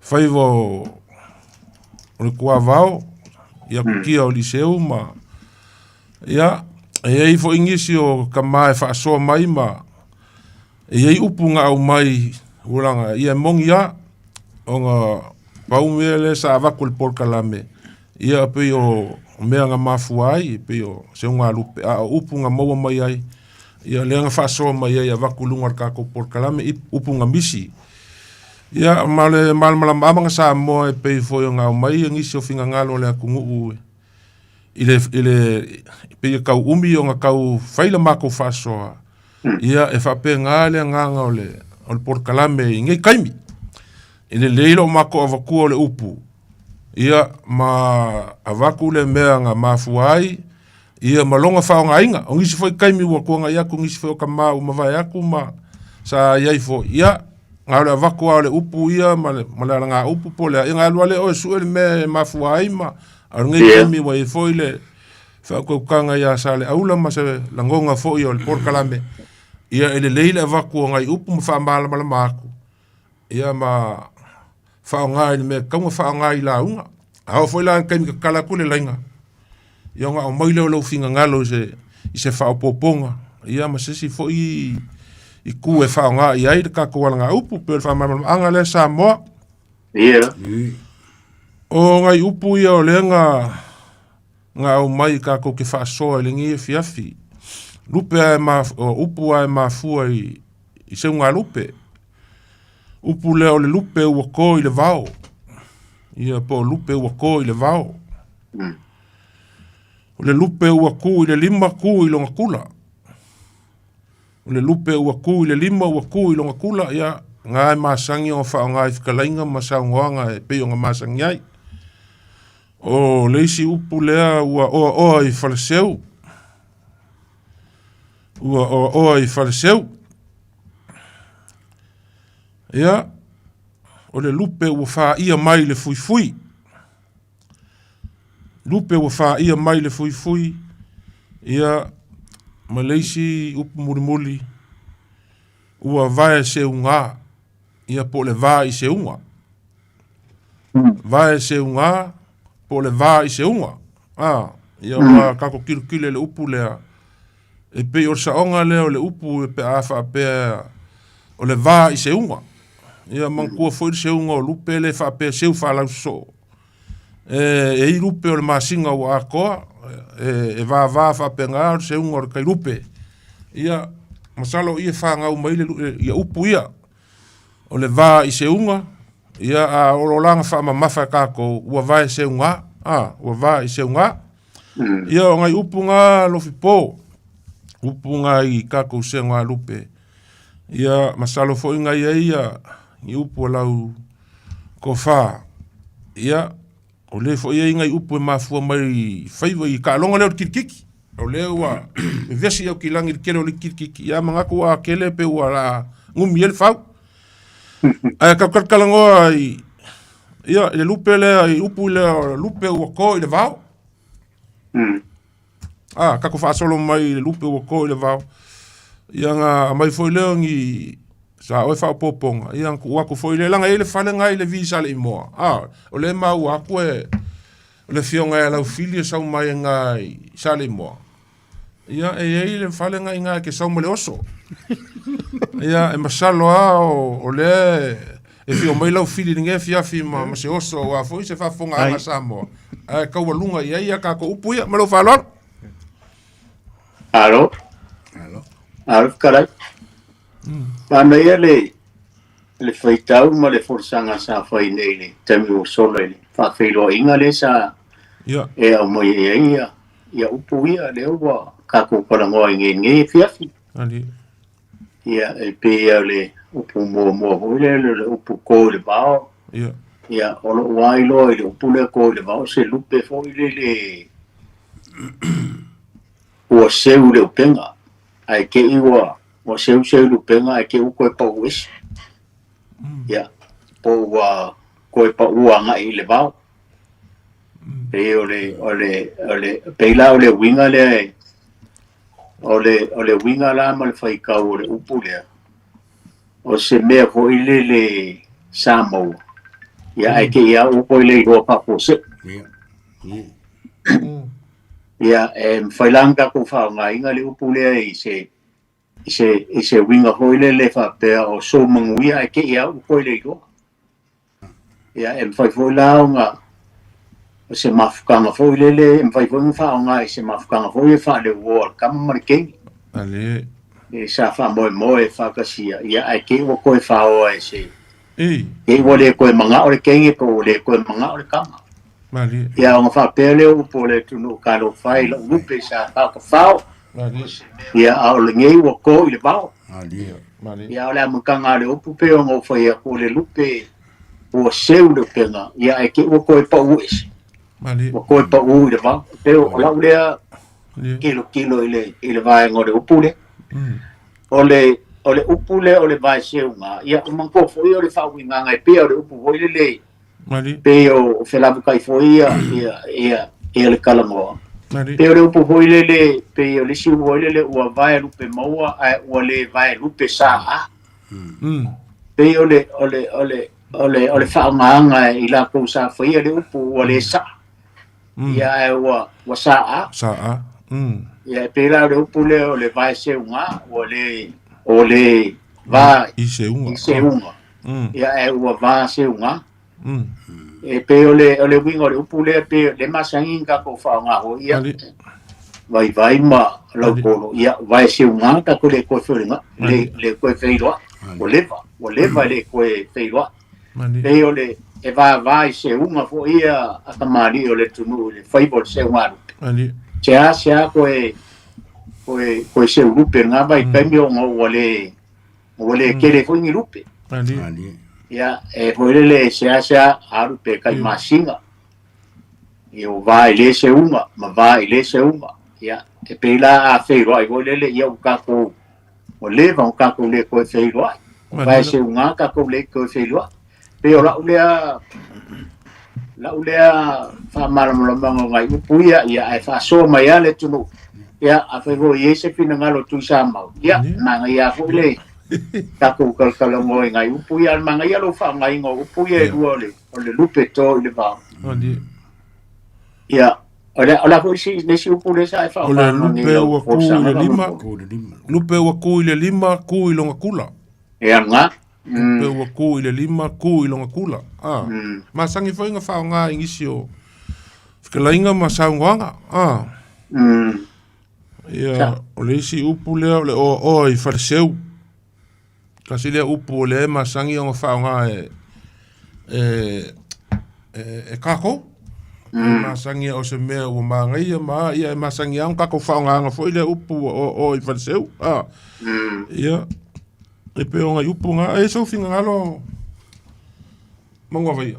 faiva o le tuavao i akutia o Liseu ma ia e i ai foi nisi o tama e faasoa mai ma e i ai upu na aumai ua ia e moni lava ona pau mea lea sa avatu i le polokalame ia pei o mea na mafua ai pei o seugalupe a o upu na maua mai ai ia lea na faasoa mai ai avatu i luga o le tatou polokalame upu na misi. Ia ma le malamalamaaga na Samoa e pei foi ona aumai nisi o finagalo o le atunuu i le i le pei e tau umi ona tau fai le matou faasoa. Ia e faapena le agaga o le o le polokalame i nei taimi. E lelei lou matou avatua o le upu ia ma avatu le mea na mafua ai ia ma lona faaaogaina. O nisi foi taimi ua tuanai atu nisi foi o tama ua mavae atu ma sa i ai foi, ia na o le avatu lava o le upu ia ma le, ma le alagaupu po o le a, ia na alu lava lea oe e sue le mea e mafua ai ma, a o lenei taimi ua i ai foi le faautautaga ia Saleaula ma se lagona foi o le polokalame, ia e lelei le avatu o nai upu ma faamalamalama atu, ia ma faaaoga i le mea e tatau ona faaaoga i lauga. A oo foi la i le taimi tatala atu le laina, ia ona aumai lea o lou finagalo i se, i se faaopoopoga, ia ma se isi foi itu e faaaoga i ai le tatou alagaupu, pei o le faamalamalamaga lea Samoa. Ia. O nai upu ia o lea na, na aumai tatou te faasoa i lenei afiafi. Lupe lava e ma, o upu lava e mafua i, i seugalupe. Upu lea o le lupe ua to i le vao. Ia po o lupe ua to i le vao. O le lupe ua tu i le lima tu i lona tula. O le lupe ua tu i le lima ua tu i lona tula. Ia, na e masani ona faaaoga i fetalaiga ma saunoaga e pei ona masani ai. O le isi upu lea ua oaoa i Faleseu. Ua oaoa i Faleseu. Ia, o le lupe ua faia mai le fuifui. Lupe ua faia mai le fuifui, ia, ma le isi upu mulimuli, ua vae seuga, ia po o le va i seuga. Vae seuga, po o le va i seuga. A, ia ua tatou tilotilo i le upu lea, E pei o le saoga lea o le upu pe a faapea o le va i seuga. Ia manatua foi le seuga o lupe le faapea seu faalausosoo. E, e i lupe o le masina ua atoa, e, e vava faapena o le seuga o le tai lupe. Ia, masalo o i e fanau mai le, ia upu ia. O le va i seuga, ia a o lo la na faamamafa e tatou, ua vae seuga, a, ua va i seuga. Ia o nai upu na Lofipo, upu na i tatou seugalupe. Ia masalo foi na i ai ia ni upu a lau tofa. Ia o lea foi e i ai nai upu e mafua mai i faiva i taaloga lea o le kirikiti. O lea ua vevesi Aukilagi i le tele o le kirikiti, ia manatu ua tele pe ua la gumi ai le fau. Ae tau talatalanoa i ia i le lupe lea i upu lea o le lupe ua to i le vao. A, kako faasolo mai i le lupe ua ko i le vao. Ia nga aumai foi lea o ni sa oe faaopoopoga, ia na tuu atu foi lea, leaga e i ai le fale na i le visa le imoa. A, o lea e maua atu e o le afioga ia Laufili e sau mai na i Saleimoa. Ia, e i ai le fale na i ina e te sau ma le oso. Ia, e masalo lava o, o lea e fia omai Laufili i lenei afiafi ma, ma se oso aua foi se faafofogaaga a Samoa, ae taualuga i ai a tatou upu ia. Ma lou faaaloalo. Alo. Alo. Alo fetalai. Manaia le le faitau ma le folasaga sa fai nei i le taimi ua sola i le faafeiloaiga lea sa e aumai ai ia ia upu ia lea ua tatou talanoa ai nei i lenei afiafi. Ia e pei o le upu muamua foi lea o le upu to i le vao. Ia o lou lava iloa i le upu lea to i le vao se lupe foi lele ua seu le upega ae te i ua ua seuseu le upega ae te i ua toe pau ese. Ia po ua toe pau agai i le vao. Pei o le o le o le pei la o le uiga lea e o le o le uiga la ma le faitau o le upu lea o se mea foi lele sa maua ia ae te i lava ua toe le iloa faafuasei. Ia e mafai la ona tatou faaaogaina le upu lea i se i se i se uiga foi lele faapea o sou manuia ae te i lava ua toe le iloa. Ia e mafai foi la ona o se mafutaga foi lele, e mafai foi ona faaaoga i se mafutaga foi e faaleuoa a le tama ma le teine. Ale. E sa faamoemoe e faatasia, ia ae te i ua toe faoa e se Ei. Te i ua le toe manao le teine po ua le toe manao le tama. Malie. Ia ona faapea lea o upu o le atunuu talofa e i lau lupe sa faatafao. Malie. Ia a o lenei ua to i le vao. Malie. Malie. Ia o le amataga a le upu pei ona ou fai atu o le lupe ua seu le upega, ia ae te i ua toe pau ese. Malie. Ua toe pau i le vao. E pei o lau lea tilotilo i le, i le vaega o le upu lea. O le, o le upu lea o le vaeseuga, ia o manatua foi o le faauigaga e pei o le upu foi lele, Malie. pei o felavukai foi ia, ia, ia, ia le talanoa. Malie. Pei o le upu foi lele, pei o le isi upu foi lele ua vae lupe maua ae ua le vae lupe sa a. Pei o le, o le, o le, o le, o le faaaogaga e i latou sa faia le upu ua le saa. Ia ae ua, ua sa a. Sa a. Ia e pei la o le upu lea o le vae seuga ua le, o le va I seuga. i seuga. Ia ae ua va seuga. E pei o le, o le uiga o le upu lea pei le masani ona tatou faaaoga foi ia. Vaivai ma lautolo, ia vae seuga tatou le toe feiloai, le, le toe feiloai. Ua leva, ua leva e le toe feiloai. Pei o le, e vava i seuga foi ia a tamalii o le atunuu i le faiva o le seugalupe. Sea sea toe, toe, toe seulupe i lena vaitaimi ona ua le, ua le tele foi ni lupe. Ia, e foi lele e seasea alu pe tai masina. Ia ua va i le seuga ma va i le seuga. Ia, e pei la a feiloai foi lele, ia ua tatou, ua leva ona tatou le toe feiloai. Ua vae seuga tatou le toe feiloai. Pei o lau lea, lau lea faamalamalamaga o nai upu ia, ia ae faasoa mai lava le atunuu. Ia, afai foi e i ai se finagalo o Tuisamau, ia, manaia foi le tatou talatalanoa i nai upu ia, ae manaia lou faaaogaina o upu ia e lua o le, o le lupe to i le vao. Ia, o le, o le a foi si, le isi upu lea sa e O le faaaogaina nei lupe lau ua ku i folasaga le lima, faamolemole. lupe ua ku i le lima, ku i lona kula. Ia, lena. Lupe ua ku i le lima, ku i lona kula. A. Masani foi ona faaaoga i nisi o fetalaiga ma saunoaga. A. Ia, o le isi upu lea o le oaoa i faleseu. Tasi lea upu o lea e masani ona faaaoga e e e, e kākou. E masani o se mea ua manaia ma ia e masani lava ona tatou faaaogaina foi lea upu ua oaoa i faleseu. A. Ia, e pei o nai upu na. E i ai sou finagalo Manuavaia?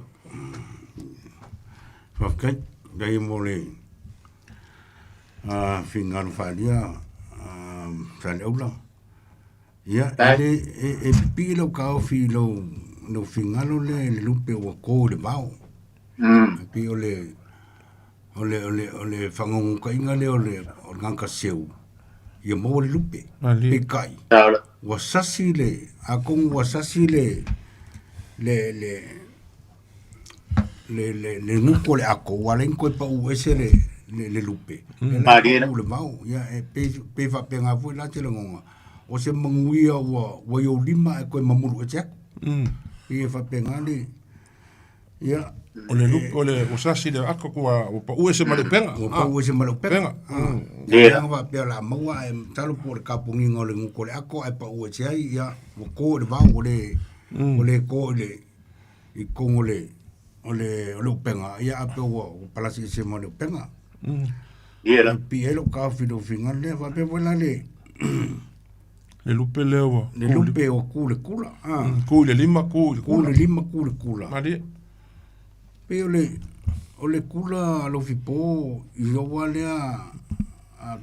Faafetai, leai mo le finagalo faaalia Saleaula. Ia, e le, e, e pipii lau taofi i lou, lou finagalo lea i le lupe ua to i le vao. E pei o le, o le, o le, o le faanaunautaiga lea o le, o le gagaka seu ia maua le lupe. Peitai, ua sasi le, atonu ua sasi le, le, le, le, le, le gutu o le ato, ua ala ai ona toe pau ese le, le, le lupe. Lea la e pau le vao. Ia, e pei, pei faapena foi la se lagona, o se manuia ua, ua i ou lima ae toe mamulu ese atu. Pei e faapena le, ia. O le lupe, o le, ua sasi le ato ua, ua pau ese ma le upega. Ua pau ese ma le upega. Ia. Faapea o le a maua ae masalo po o le kapogiga o le gutu o le ato ae pau ese ai, ia, ua to i le vao, ua le, ua le to i le, i totonu o le o le o le upega ia a pe ua ua palasi ese ma le upega. Ia la. Pi ai lou taofi i lou finagalo lea faapea foi la le Le lupe lea ua le lupe ua ku le kula. Ah. Ku i le lima, ku i le kula. Ku le lima, ku le kula. Malie. Pei o le o le kula Alofipo i lou lava lea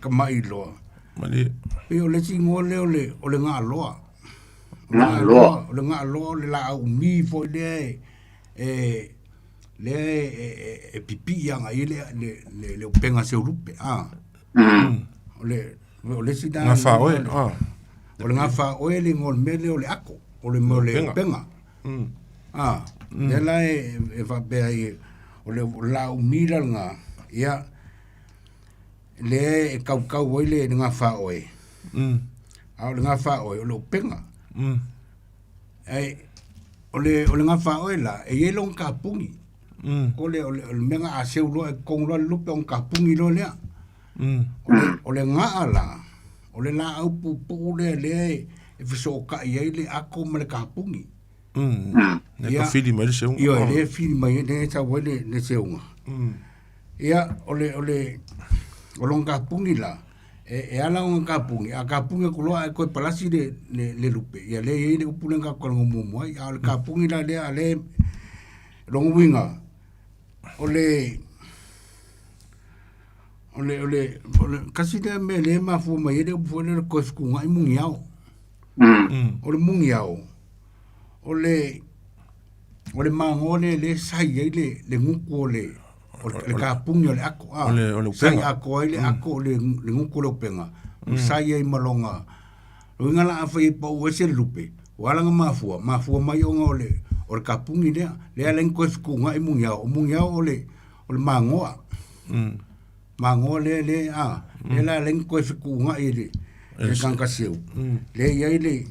tama'i loa. Malie. Pei o le isi igoa lea o le o le ga'aloa. Ga'aloa. O le ga'aloa o le laau umi foi lea e e lea e e e pipii agai ai le le le upega seulupe a. O le o le isi lena Gafaoe a. O le gafaoe le igoa o le mea lea o le ako, o le mea o le upega. A, lea la e e faapea ai o le laau umi la lena, ia lea e kaukau ai le gafaoe. A o le gafaoe, o le upega. Ae, o le, o le gafaoe la, e i ai lona kapuni. O le, o le, o le mea na a seu loa e totogi loa le lupe ona kapuni loa lea. O le, o le gaa la, o le laau puupuu lea lea e, e fesootai ai le ato ma le kapuni. Lea ka fili mai le seuga. Ioe, lea e fili mai, lea e sau ai le, le seuga. Ia, o le, o le, o lona kapuni la, e, e ala ona kapuni, a kapuni atu loa ae toe palasi le, le, le lupe, ia lea e i ai le upu lea na tatou talanoa muamua ai. A o le kapuni la lea, a lea, lona uiga, o le, o le, o le, o le tasi lea mea lea e mafua mai ai le upu foi lea o le toe fetuunai muniao. O le muniao, o le, o le magoa lea lea e sai ai le, le gutu o le, o le, le kapuni o le ato. A, o le, o le upega. Sai atoa ai le ato o le, le gutu o le upega. Mm. Sai ai ma longa. Uiga la afai e pau ese le lupe, ua ala ona mafua, mafua mai ona o le, o le kapuni lea. Lea ala ai ona toe fetuunai muniao. O muniao o le, o le magoa. Magoa lea lea, a, lea la ala ai ona toe fetuunai e le, le tagata seu. Lea e i ai le,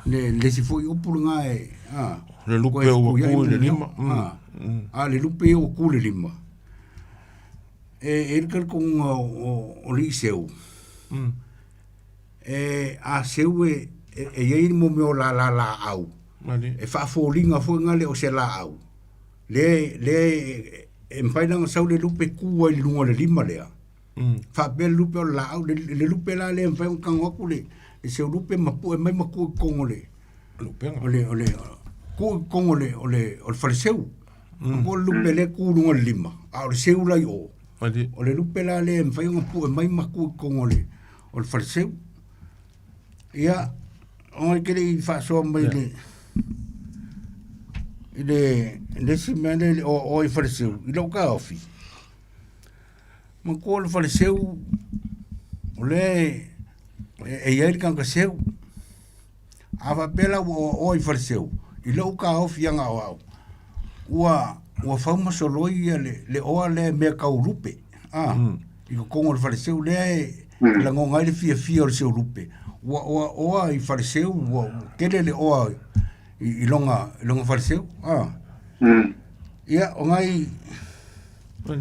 le, le isi foi upu lena e, a, Le lupe ua ku i le lima. A, a le lupe ia ua ku i le lima. E, e i ai le talitonuga o, o, o le iseu, e, a seu e, e, e i ai mo mea o lālā laau, e faafoliga foi lena lea o se laau, lea, lea e, e mafai la ona sau le lupe ku ai i luga o le lima lea, Faapea le lupe o le laau, le, le lupe la lea e mafai ona tago atu le, le seu lupe ma pue mai ma tuu i totonu o le, o le, o le, tuu i totonu o le, o le, o le faleseu. Mm. Po o le lupe lea tu i luga o le lima, a o le seu la i o. O le lupe la lea e mafai ona pue mai ma tuu i totonu o le, o le faleseu. Ia, ona e te le i faasoa mai le, i le, le isi mea lea i le oaoa i faleseu, i lou taofi, Matua o le faleseu, o lea e, e i ai le tagata seu. A faapea la ua oaoa i faleseu, i lou taofiaga o au, ua, ua fau ma soloi ia le, le oa lea i mea tau lupe, a, mm. i totonu o le faleseu lea e mm. lagona ai le fiafia o le seu lupe. Ua oaoa i faleseu, ua, ua tele le oa i, i longa, i longa faleseu, a. Mm. Ia, o ngai, O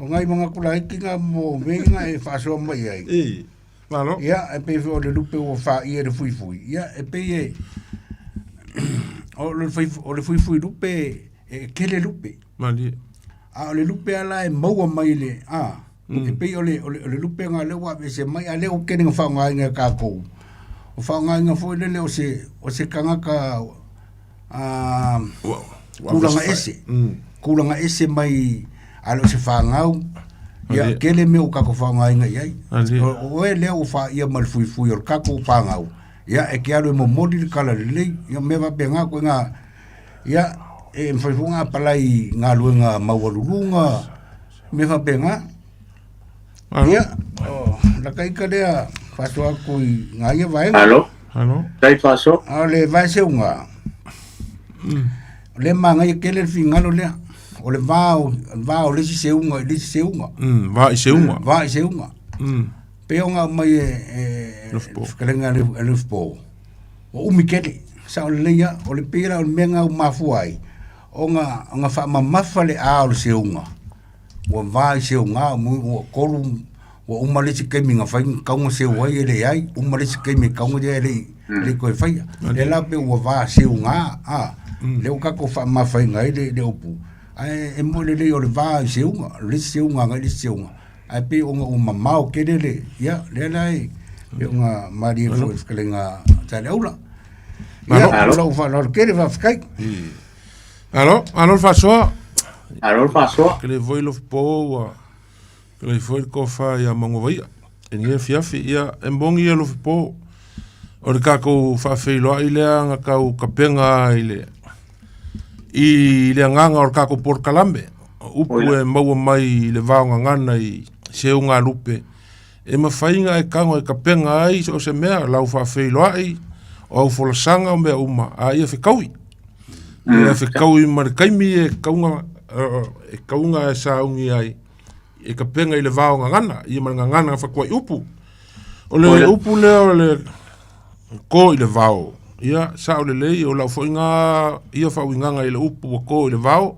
ngai manatu laiti na mo mea na e faasoa mai ai. E, malo. Ia, e pei foi o le lupe ua faia e le fuifui. Ia, e pei e, o le, o le fuifui lupe, e tele lupe. Malie. A o le lupe ala e maua mai le, a, mm. e pei o le, o le, o le lupe nga lea ua aveese mai, a lea ua tele na faaaogaina e kākou. O faaaogaina foi lele o se, o se tagata, a, tulaga ese, mm. tulaga ese mai a le o se fanau, ia tele mea ua tatou faaaogaina i ai. O oe lea ua faia ma le fuifui o le tatou fanau, ia e te alu e momoli le tala lelei, ia mea faapena koe ngā, ia e mafai foi ona apalai i galuega maualuluga, mea faapena. Ia, o la kaika lea faasoa atu i ngā ia vaega. Alo. Alo. Tai faasoa. A o le vaeseuga, o le magaia tele le finagalo lea. O le va o, va o le isi seuga i le isi seuga. Va i seuga. Va i seuga. Pei ona aumai e, e fetalaiga a le Lufipo, ua umi tele, sao lelei lava. O le pei la o le mea lena ua mafua ai ona, ona faamamafa le a o le seuga, ua va i seuga ua tolu, ua uma le isi taimi na fai na tatau ona seu ai e leai, uma le isi taimi e tatau ona i ai e le i toe faia. Lea la pei ua va seuga, a, lea ua tatou faamamafaina ai le upu, ae e moni lelei o le va i seuga, o le isi seuga agai i le isi seuga, ae pei ona ua mamao tele le, ia, lea la e pei ona malie foi i le fetalaiga a Saleaula. Ia, ma lou faaaloalo tele, faafetai. Alo, alo le faasoa. Alo le faasoa. Ke le foi lo po ua ke le foi ko fa ia mangovaia. E ni afiafi ia e mongi ia lo po. O le kākou faafeiloai lea na kau kapenga i le i le agaga o le kākou polokalame. O upu e maua mai i le vaogagana i seugalupe e mafai ona e tago e kapenga ai so o se mea, lau faafeiloai, o au folasaga o mea uma, a ia fekaui. Ia fekaui ma le taimi e kauga, e kauga e sauni ai, e kapenga i le vaogagana, ia ma le gagana faatuai upu. O le upu lea o le ko i le vao, ia, sao lelei, o lau foi ngā ia faauigaga i le upu ua ko i le vao,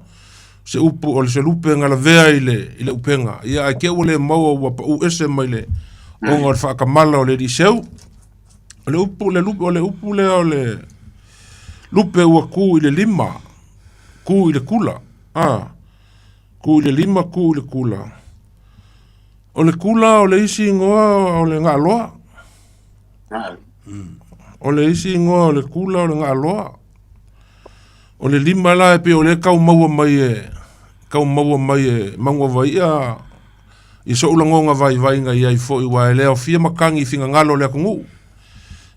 se upu o le se lupe na lavea i le, i le upega. Ia, ae te ua le maua ua pau ese mai le ona o le faakamala o le alii seu. O le upu, le lupe, o le upu lea o le lupe ua ku i le lima, ku i le kula, a, ku i le lima, ku i le kula. O le kula o le isi igoa o le gaaloa. O le isi igoa o le kula o le gaaloa. O le lima la e pei o lea e tau maua mai e tau maua mai e Manuavaia i so'u lagoga vaivaiga i ai foi aua e le aofia matagi i finagalo o le atunuu.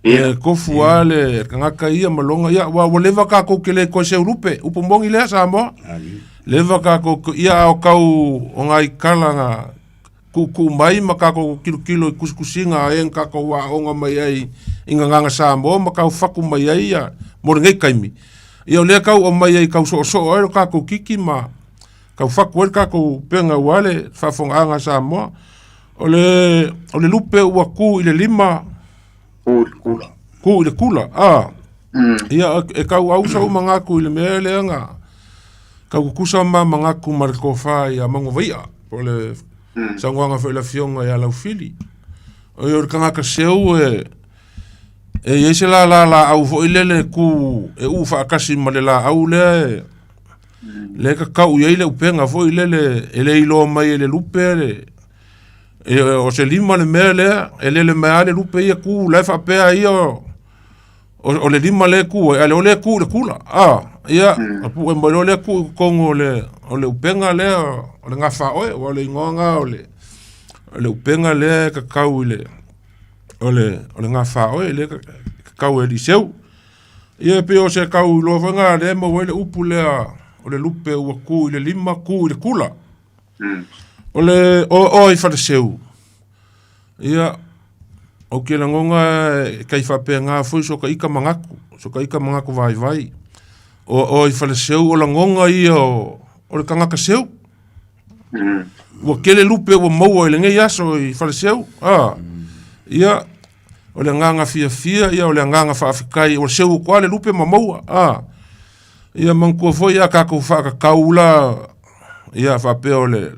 E tofu lava le tagata ia ma lona ia aua ua leva tatou te le toe seu lupe, upu moni lea Samoa. Leva tatou ia a o tau o nai tala na tuutuu mai ma tatou tilotilo i tusitusiga a e na tatou aooga mai ai i gagaga Samoa ma tau fatu mai ai ia mo lenei taimi. Ia o lea tau aumai ai tau soosoo ai lo tatou kiki ma tau fatu ai le tatou upega aua le faafofogaaga a Samoa. O le, o le lupe ua tu i le lima. Ku i le kula. Ku i le kula, a. Ia, e tau ausa uma manatu i le mea lea na tau kukusa ma manatu ma le tofa ia Mangovaia, po o le saunoaga foi a le Afioga ia Laufili. O le tagata seu e e i ai se lala laau foi lele e tu e uu faatasi ma le laau lea e lea e kakau i ai le upega foi lele e le iloa mai e le lupe le e, o se lima le mea lea e lele mai lava le lupe ia tu la e faapea ia o, o le lima lea e tu ai, a o lea e tu i le kula a ia a pu'e mai loa lea tu i totonu o le o le upega lea o le gafaoe aua o le igoa lena o le o le upega lea e kakau i le o le o le gafaoe lea e kakau e alii seu. Ia e pei o se tau iloa foi lena lea e maua ai le upu lea o le lupe ua tu i le lima tu i le kula. O le oaoa i Faleseu, ia, ou te lagona e tai faapena foi so ta ita manatu, so ta ita manatu vaivai. Oaoa i Faleseu, o lagona ia o, o le tagata seu. Ua tele lupe ua maua i lenei aso i Faleseu, a, ia, o le agaga fiafia, ia, o le agaga faafetai, ua seu atu lava le lupe ma maua, a. Ia manatua foi a tatou faakakau la, ia faapea o le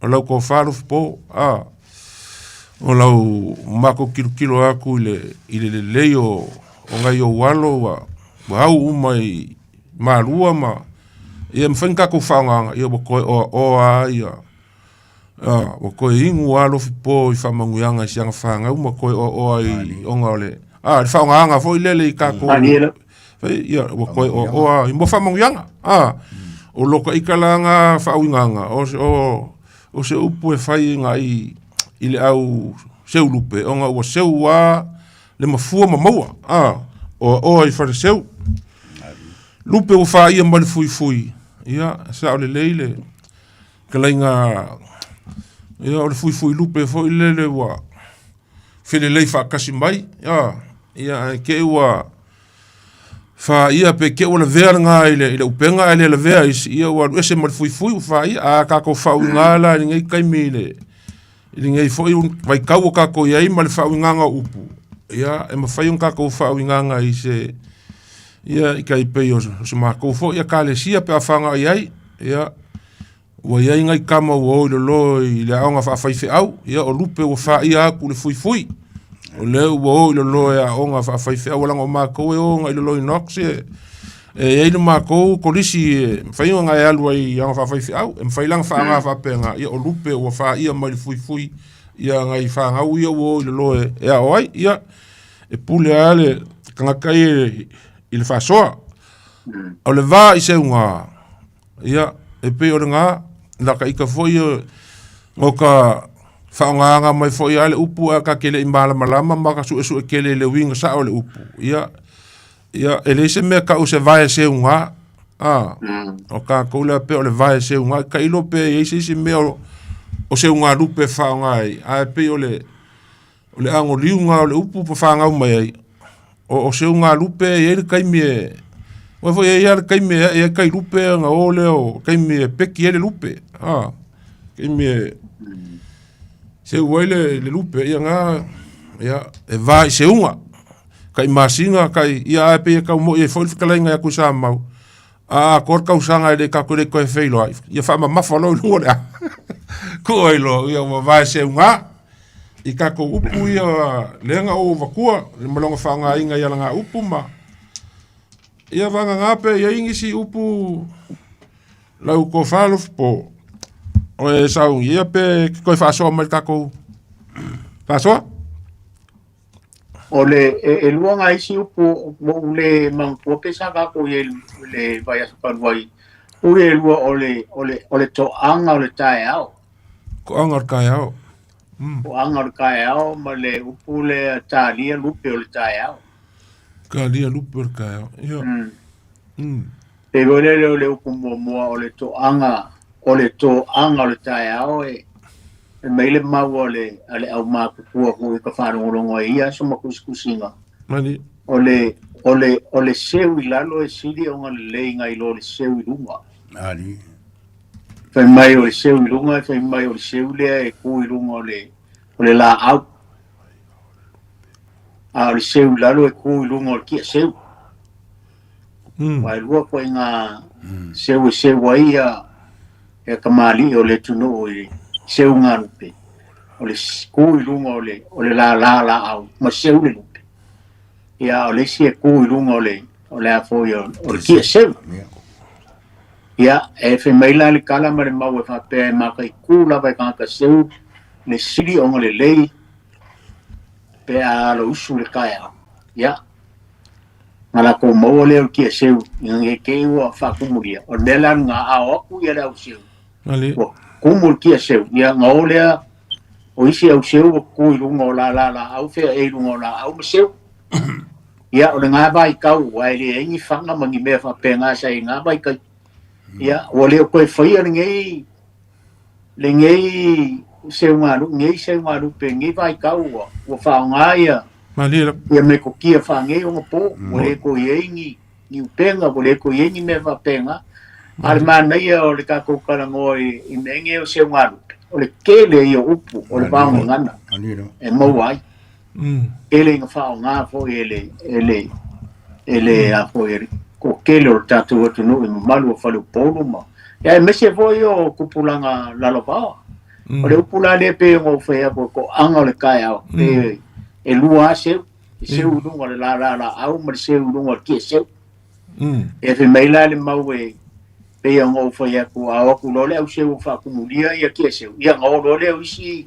o lau tofa Lufipo, a, o lau matou tilotilo atu i le i le lelei o o nai ou alo ua ua au uma i Malua ma ia mafai ona tatou faaaogaina, ia ua toe oaoa lava ia a, ua toe inu lava Lufipo i faamanuiaga i si ana fanau ma toe oaoa i ona o le a le faaaogaina foi lele i tatou ia ua toe oaoa i mo faamanuiaga a o lo ka ika la nga faauigaga o o o se upu e fai agai i le au seu lupe ona ua seu lava le mafua ma maua a oaoa i Faleseu lupe ua faia mai le fuifui ia sao lelei le Kalaiga Ia, o le fuifui lupe foi lele ua felelei faatasi mai, a, ia, ae te i ua faia pe te i ua lavea lena i le, i le upega ae le lavea isi, ia ua alu ese ma le fuifui ua faia. A tatou faauiga la i lenei taimi i le, i lenei foi vaitau o tatou i ai ma le faauigaga o upu, ia, e mafai ona tatou faauigaga i se, ia, i tai pei o se matou foi ekalesia pe a faga i ai, ia, Ua i ai nai tama ua o i lalo i le aoga faafaifeau, ia o lupe ua faia atu i le fuifui. O lea ua o i lalo e aoga faafaifeau, leaga o matou e o agai i lalo i Knox e i ai le matou kolisi e mafai ona e alu ai i aoga faafaifeau. E mafai la ona faaaoga faapena, ia o lupe ua faia mai le fuifui ia nai fanau ia ua o i lalo e ao ai. Ia, e pule lava le tagata ia i le faasoa. O le va i seuga, Ia, e pei o lena, laka ita foi o ka faaaogaina mai foi lava le upu ae ta te le i malamalama ma ka suesue tele i le uiga sao o le upu. Ia, ia e leai se mea tau o se vae seuga, a, o tatou lea pei o le vae seuga, tailo pe i ai se isi mea o seuga lupe e faaaoga ai, ae pei o le O le agoliuga o le upu ua fanau mai ai, o seugalupe e i ai le taimi e, aua foi e i ai lava le taimi e ae ai tai lupe ona o lea o taimi e peki ai le lupe, a, taimi e seu ai le lupe, ia na, ia, e va i seuga, tai masina, tai, ia ae pei e tau moi ai foi le fetalaiga ia Tuisamau, a atoa le tausaga e le tatou le toe feiloai, ia faamamafa loa i luga o le a, tuu ai loa, ia ua va i seuga. I tatou upu ia lea na ou avatua ma lona faaaogaina i alagā upu ma ia vagana pe i ai nisi upu lau tofa Alofipo o e saunia pe toe faasoa mai le tatou faasoa. O le e lua nai isi upu ua ou le manatua pe sa tatou i ai i le vaiaso talu ai. Ui e lua o le o le o le toaga o le taeao. Toaga o le taeao. Toaga o le taeao ma le upu lea talia lupe o le taeao. Talia lupe o le taeao. Ia. Pei foi lele o le upu muamua o le toaga o le toaga o le taeao e e mai le mau a le a le aumatutua foi ka faalogologo ai i ia aso ma tusitusiga. Mani. O le o le o le seu i lalo e sili ona lelei nai lo le seu i luga. Ali. Fai mai o le seu i luga, fai mai o le seu lea e tu i luga o le, o le laau. A o le seu i lalo e tu i luga o le kia seu. Aua e lua koe ngā seu e seu ai ia, ia kamali'i o le atunuu i seu ngā lupe. O le tu i luga o le, o le lālā laau ma seu le lupe. Ia, a o le isi e tu i luga o le, o le a foi o, o le kia seu. Ia, e fai mai la le tala ma le mau e faapea e mataitū lava e tagata seu le sili ona lelei pe a alo usu i le taeao. Ia, na latou maua lea o le tia seu ina ne i te i ua faatumulia. O le mea la lena, a o atu ia le au seu, ua tumu le tia seu, ia ona o lea o isi au seu ua tutu i luga o lala laau, feaei i luga o laau ma seu. Ia, o lena vaitau, aua e leai ni faga ma ni mea faapena sa i lena vaitaimi. Ia, ua le o toe faia lenei, lenei seugalupe, lenei seugalupe, lenei vaitau ua, ua faaaoga ia, Malie. ia metotia faaneionapo, ua le toe i ai ni, ni upega, ua le toe i ai ni mea faapena. A o le manaia o le tatou talanoa i, i mea nei o seugalupe, o le tele ia o upu o le vaogagana e maua ai. Tele ina faaaoga foi e le, e le, e le, a foi, e le toatele o le tatou atunuu i mamalu o faleupolu ma, ia aemaise foi o tupulaga lalovaoa. O le upu la lea pei ona ou fai atu, o le toaga o le taeao, pe e lua lava seu, le seu i luga o le lala laau ma le seu i luga o le kiaseu. E fai mai la le mau e pei ona ou fai atu, a o atu loa le au seu ua faatumulia ia kiaseu, ia ona o loa lea o isi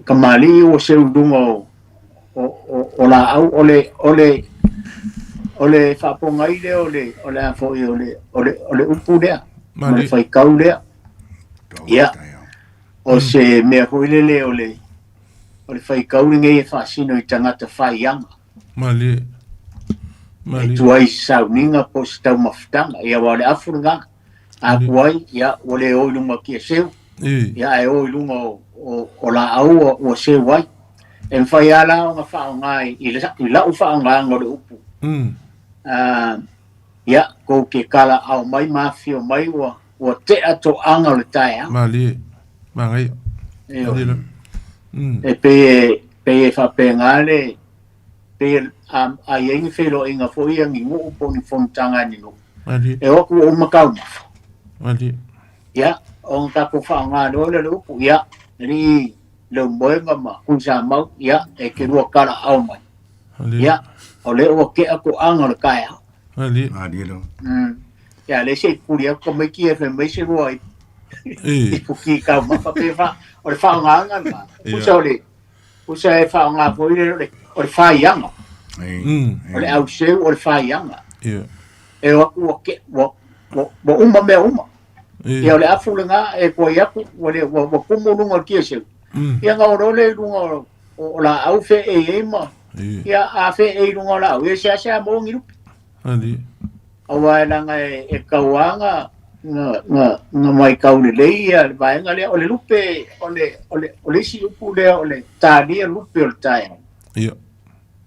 kamali'i ua seu i luga o, o, o, o laau. O le, o le, o le faapogai lea o le, o le a foi, o le, o le, o le upu lea, ma le faitau lea. Ia, o se mea foi lele o le, o le faitau lenei e faasino i tagata faiaga. Malie. Malie. E tuai se sauniga po o se taumafataga. Ia, aua o le afu lena. A tuai, ia, ua le o i luga o kiaseu. Ia ae o i luga o, o, o laau ua, ua seu ai. E mafai lava la ona faaaoga i, i lau faaaogaga o le upu. Ia, kou ke kalaau mai ma afifio mai ua, ua tea toaga o le taeao. Malie, manaia. Malie la. E pei e, pei e faapena le, pei e, a, a i ai ni feiloaiga foi ia ni nuu po o ni fonotaga a ni nuu. Malie. E o atu ua uma taumafa. Malie. Ia, ona tatou faaaoga loa lea o le upu, ia, alii Leulumoega ma Tuisamau, ia, e te lua kalaau mai. Ia, o lea ua tea toaga o le taeao. Malie. Malie lava. Ia, lea se i pupuli atu tamaiti ia fai mai se lua i ipuki taumafa pe fa, o le faaaogaga lena. Pusa o le, pusa e faaaoga foi lea o le, o le faiaga. O le auseu o le faiaga. E o atu ua ke, ua, ua, ua uma mea uma. Ia o le afu lena e tuai atu, ua le, ua, ua tumu luga o le kiaseu. Ia ona o loa lea i luga o, o laau feei ai ma, ia a feei i luga o laau, ia seasea maua ni lupe. Aua e leaga e, e tau lava na, na, na, na matau lelei ia le vaega lea. O le lupe, o le, o le, o le isi upu lea o le talia lupe o le taeao.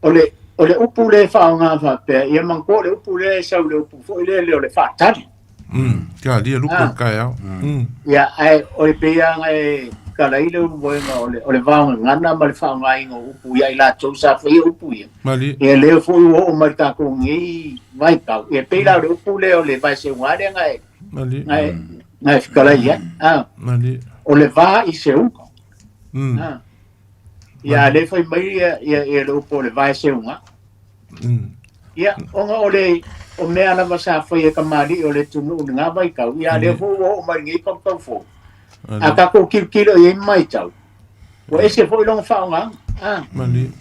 O le, o le upu lea e faaaoga faapea, ia manatua o le upu lea e sau i le upu foi lea o le faatali. Talia lupe o le taeao. Ia, ae o le pei lava ona e talai le ulumoega o le, o le vaogagana ma le faaaogaina o upu ia i latou sa faia upu ia. Malie. Ia lea foi ua oo mai i le tatou nei vaitau. Ia pei la o le upu lea o le vaeseuga lea na e, Malie. na e, na e fetalai ai. Ah. Malie. O le va i seuga. Ah. Ia, a lea fai mai ia, ia, ia le upu o le vaeseuga. Ia, ona o le, o mea lava sa fai e kamali'i o le atunuu i lena vaitau, ia a lea foi ua oo mai i lenei tautau fou. A tatou tilotilo i ai ma matau, ua ese foi lona faaaogaga. Ah. Malie.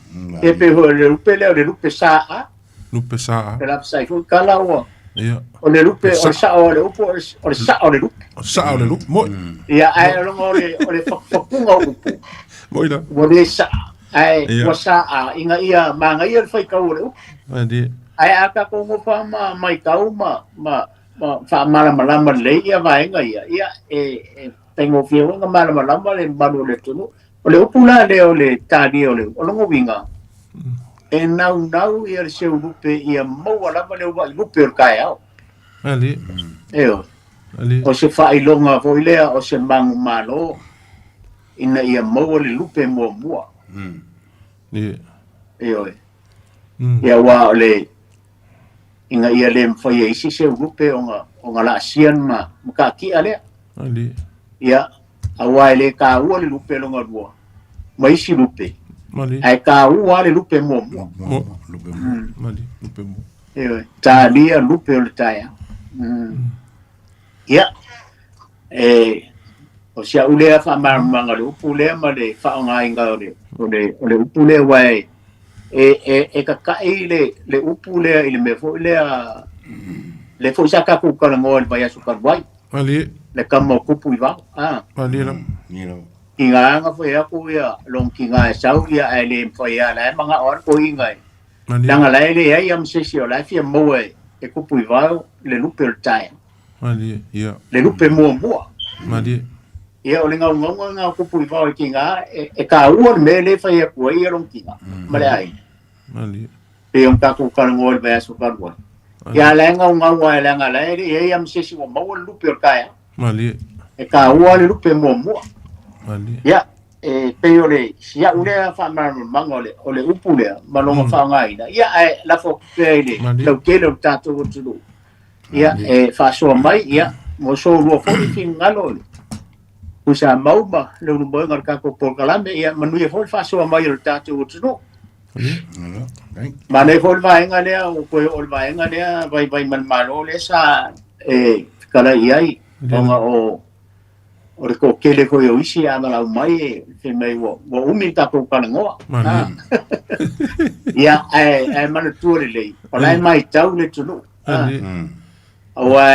E pei foi o le lupe lea o le lupe sa-a. Lupe sa-a. E lapasai foi tala ua, Ia. o le lupe, o le sao o le upu, o le sao o le lupe. O le sao o le lupe, moi. Ia, ae o lona o le, o le fakufakuga o upu. Moi la. Ua le saa, ae Ia. ua saa ina ia manaia le faitau o le upu. Malie. Ae a tatou nofo lava ma matau ma, ma, ma faamalamalama lelei ia vaega ia, ia, e, e faigofie foi ona malamalama le mamalu o le atunuu. O le upu la lea o le talia o le, o lona uiga, e naunau ia le seulupe ia maua lava le uluai lupe o le taeao. Malie. Ioe. Malie. O se faailoga foi lea o se manumalo ina ia maua le lupe muamua. Ia. Ioe. Ia aua o le ina ia le mafai e isi seulupe ona ona laasia ma mataatia lea. Malie. Ia, aua e le taua le lupe lona lua ma isi lupe. Malie. Ae taua lava le lupe muamua. Lupe muamua. Malie, lupe muamua. Ioe, talia lupe o le taeao. Ia, e, o si au lea faamalamalamaga o le upu lea ma le faaaogaina o le, o le, o le upu lea, aua e, e, e, e tata'i le, le upu lea i le mea foi lea, le foi sa tatou talanoa i le vaiaso talu ai. Malie. Le tama o Kupu i Vao. Ah. Malie lava. Tiga na fai atu ia lona tiga e sau ia ae le mafai lava, la e manao lava le toeaina e leaga la e leai lava ma se isi o la e fia maua e Kupu i Vao le lupe o le taeao. Malie, ia. Le lupe muamua. Malie. Ia o le gaugauga lena o Kupu i Vao i tiga e taua le mea lea e fai atu ai ia lona tiga ma le aiga. Malie. Pei ona tatou talanoa i le vaiaso talu ai. Ia a la e gaugau lava leaga la e leai lava ma se isi ua maua le lupe o le taeao. Malie. E taua le lupe muamua. Malie. Ia, e pei o le si au lea faamalamalamaga o le, o le upu lea ma lona faaaogaina. Ia, ae lafo atu pea i le lautele o le tatou atunuu. Ia, e faasoa mai, ia, mo soulua foi finagalo o le Tuisamau ma le ulumoega o le tatou polokalame. Ia, manuia foi le faasoa mai o le tatou atunuu. Manaia foi le vaega lea, ua toe oo i le vaega lea vaivai ma le Malo lea sa e fetalai i ai, ona o o le toatele foi o isi a valaau mai e fai mai ua ua umi le tatou talanoa. Ia, ae ae manatua lelei, o la e matau le atunuu. Aua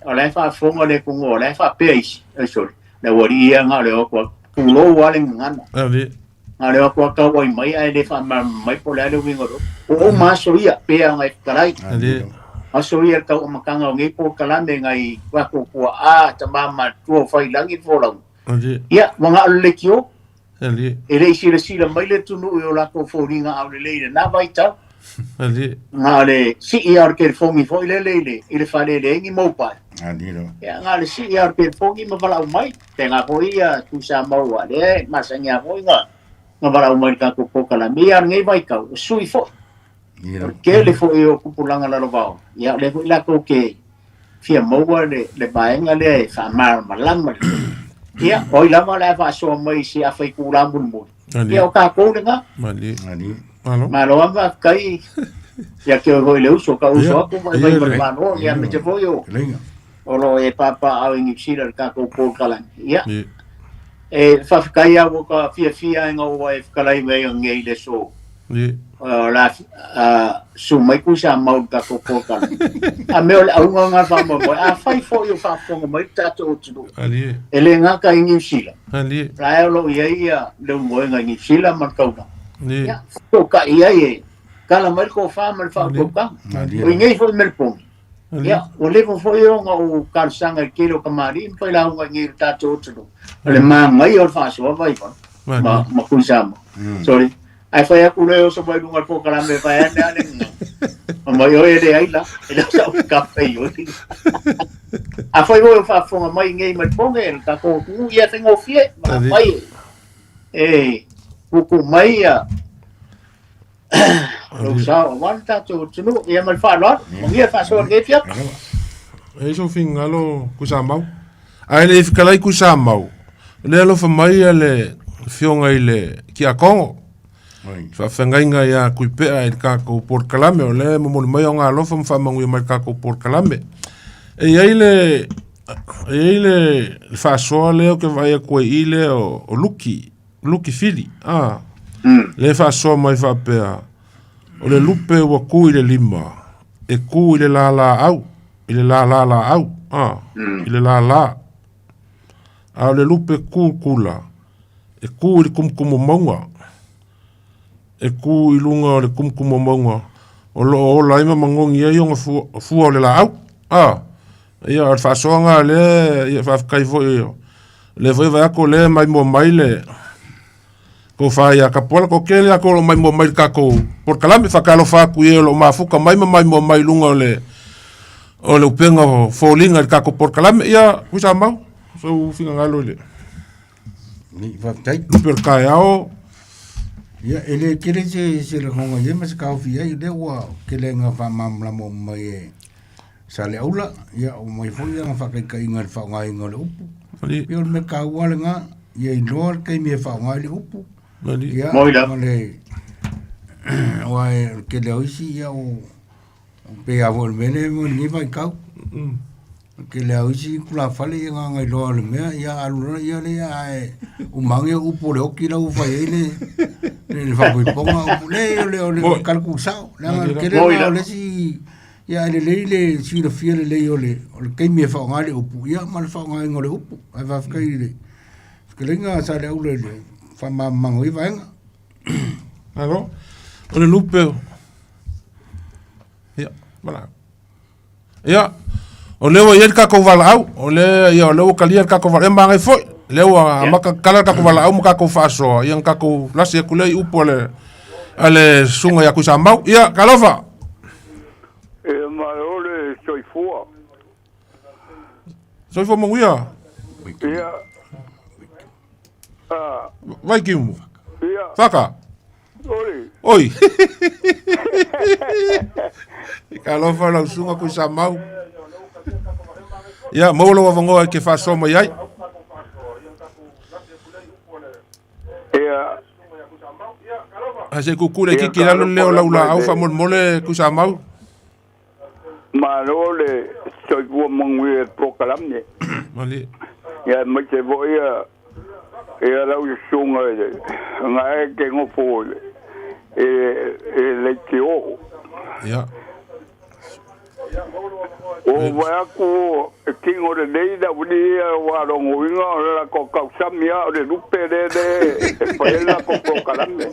o la e faafofoga le atunuu, o la e faapea isi, ai sole, le aualii ia na o le o atu pulou lava le gagana. Na o le o atu lava tau ai mai ae le faamalamalama mai po o le a le uiga o le upu. Ua uma aso ia, pei ona e fetalai. Aso ia le tau amataga o nei polokalame nai o tatou tuaa, tama matutua o Faiilagi le folauga. Ia, ua na o le leitio. E le i silasila mai le atunuu i o latou foliga aulelei i lena vaitau. Na o le sii lava o le telefoni foi lele i le, i le fale e leai ni mobile. Ia, na o le sii lava o le telefoni ma valaau mai. Faapena foi ia Tuisamau aua o lea e masani lava foi ona na valaau mai i le tatou polokalame. Ia, a o lenei vaitau, ua sui foi. O le tele foi o tupulaga lalovaoa, ia o lea foi latou te fia maua le, le vaega lea e faamalamalama lelei. Ia, o ai lava o le a faasoa mai i se afa itula mulimuli. Ia, o tatou lena. Malo. Malo lava, faafetai ia te oe foi le uso, ka uso atu ma vai ma le Malo, ia aemaise foi o o lo o e papaaao i Niu Sila i le tatou polokalame. Ia, e faafetai lava ua ta fiafia ina ua e fetalai mai nei i le aso o la susu mai Tuisamau i le tatou polokalame. A mea o le auga lena o le faamoemoe, afai foi o faafofoga mai le tatou atunuu, e le gata i Niu Sila, la e o lo o i ai le ulumoega i Niu Sila ma le taulaga, ia, fesootai ai e tala mai le tofa ma le faautautaga. O i nei foi Meleponi, ia, ua leva foi ona ou talosaga i le tele o tamalii ma failauga i nei i le tatou atunuu, o le manaia o le faasoa vaivai ma Tuisamau. Sorry. Ae fai atu le oso mai luga o le polokalame vaeane a le gagana. Mai oe e leai la, e le o sau kapa i oe. Afai foi o faafofoga mai nei mai Poge, le tatou atunuu, ia e faigofie, ma afai e tuutuu mai ia lou sao aua le tatou atunuu, ia ma le faaaloalo, manuia le faasoa i lenei afiafi. E i ai sou finagalo Tuisamau. Ae le i fetalai Tuisamau, o lea e alofa mai le afioga i le Tiakono, faafeagaiga ia Tuipea i le tatou polokalame, o lea e momoli mai ona alofa ma faamanuia mai i le tatou polokalame. E i ai le, e i ai le faasoa lea ou te vaai atu ai i lea o Luki, Luki Fili, a, lea e faasoa mai faapea, o le lupe ua tu i le lima, e tu i le lalaau, i le lālā lāau, a, i le lālā. A o le lupe kū kula, e kū i le kumukumu mauga, e kū i luga o le kumukumu mauga, o lo o ola ai ma magogi ai ona fua, fua o le lāau. A, ia, o le faasoaga lea, ia, faafetai foi, lea foi e vaai atu o lea e maimoa mai le, Tofa ia Kapuala, ko kele ako o lo maimoa mai le tatou polokalame, faatalofa atu i e o lo o mafuta mai ma maimoa mai i luga o le o le upega o foliga i le tatou polokalame. Ia, Tuisamau, sou finagalo i le Ni, faafetai. Lupe o le taeao. Ia, e le tele se, se lagoga i ai ma se taofi i ai, lea ua tele ina faamalamalama uma mai e Saleaula, ia ua mai foi ana faataitaiga i le faaaogaina o le upu. Ia o le mea taua lena, ia iloa le taimi e faaaoga ai le upu. Ia, ma le aua o le tele o isi, ia o pei lava foi o le mea lea mo lenei vaitau. O le tele lava o isi tulafale ia na ona iloa o le mea, ia alu loa ia lea ae uma ane upu o le oti la ua fai ai le le faafoefoga upu. Leai o le tala tuusao, leaga o le tele lena o le isi Ia ae lelei le silafia lelei o le, o le taimi e faaaoga ai le upu, ia ma le faaaogaina o le upu. Ae faafetai i le fetalaiga a Saleaula i le faamalamalamaga o ia vaega. Malo. O le lupe o... Ia, valaau. Ia, o lea ua i ai le tatou valaau, o lea, ia, o lea ua talia le tatou valaau, ia magai foi, lea ua amata tatala le tatou valaau ma tatou faasoa, ia na tatou lasi atu lea i upu a le, a le susuga ia Tuisamau. Ia, talofa! E malo le soifua. Soifua manuia. Ia. Ah. Vai kimu. Ia. Faka. Oi. Oi. Talofa lau susuga Tuisamau. Ia, maua lou avanoa e te faasoa mai ai. Ia. Ae se i kuku laitiiti i lalo le leo o lau laau faamolemole Tuisamau. Malo le soifua manuia i le polokalame. Malie. Ia aemaise foi ia ia lau susuga i le na e te nofo i le i le leitio. Ia. Ua vaai atu e tino lelei le aualii ia ua logoina o le latou tausami lava o le lupe lea e fai ai le latou polokalame.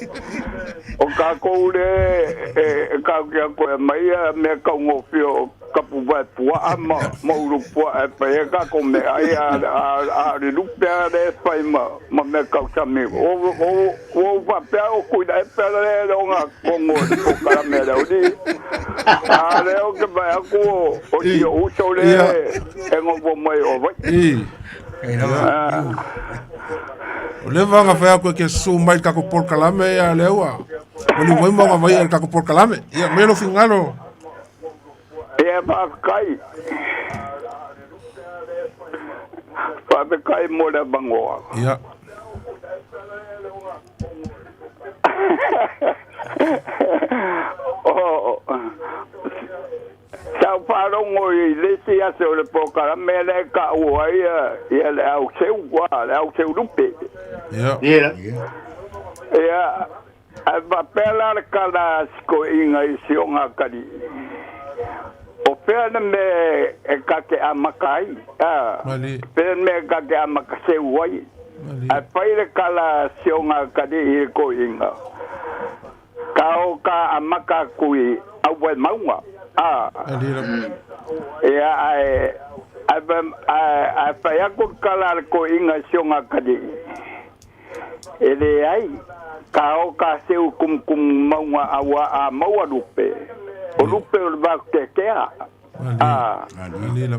O tatou lea e tatou te atu e aumai mea taugofie o tapuai. puvae pua'a ma ma ulu pua'a e fai ai tatou meaai a o le lupe lava lea e fai ma ma mea tausami o o ua ou faapea o Tuilaepa lea e le o gatogo i le polokalame a le aualii a o lea ou te vaai atu o si o'u uso lea e nofo mai o Havaii. O lea vaga fai atu e ke susu mai le tatou polokalame ia lea ua maliu mai ma ona vai le tatou polokalame. Ia mai lo fingalo. Ia faafetai. Faafetai mo le avanoa. Ia. Oh, Sa ou faalogo i le isi aso o le polokalame lea e taua ai ia le au seu, le au seu lupe. Ia. Ia, ae faapea la le tala a si toeaina i si ona atalii, O fea le mea e ta te amata ai, a, fea le mea e ta te amata seu ai? Ae fai le tala a si ona atalii i le toeaina, Ka o ka amata atu i Auvaimauga, a. Ia, ae, ae, ae fai atu le tala a le toeaina i si ona atalii, E leai, ka o ka seu kumukumu mauga auā a maua lupe, o lupe o le vaoteatea, a.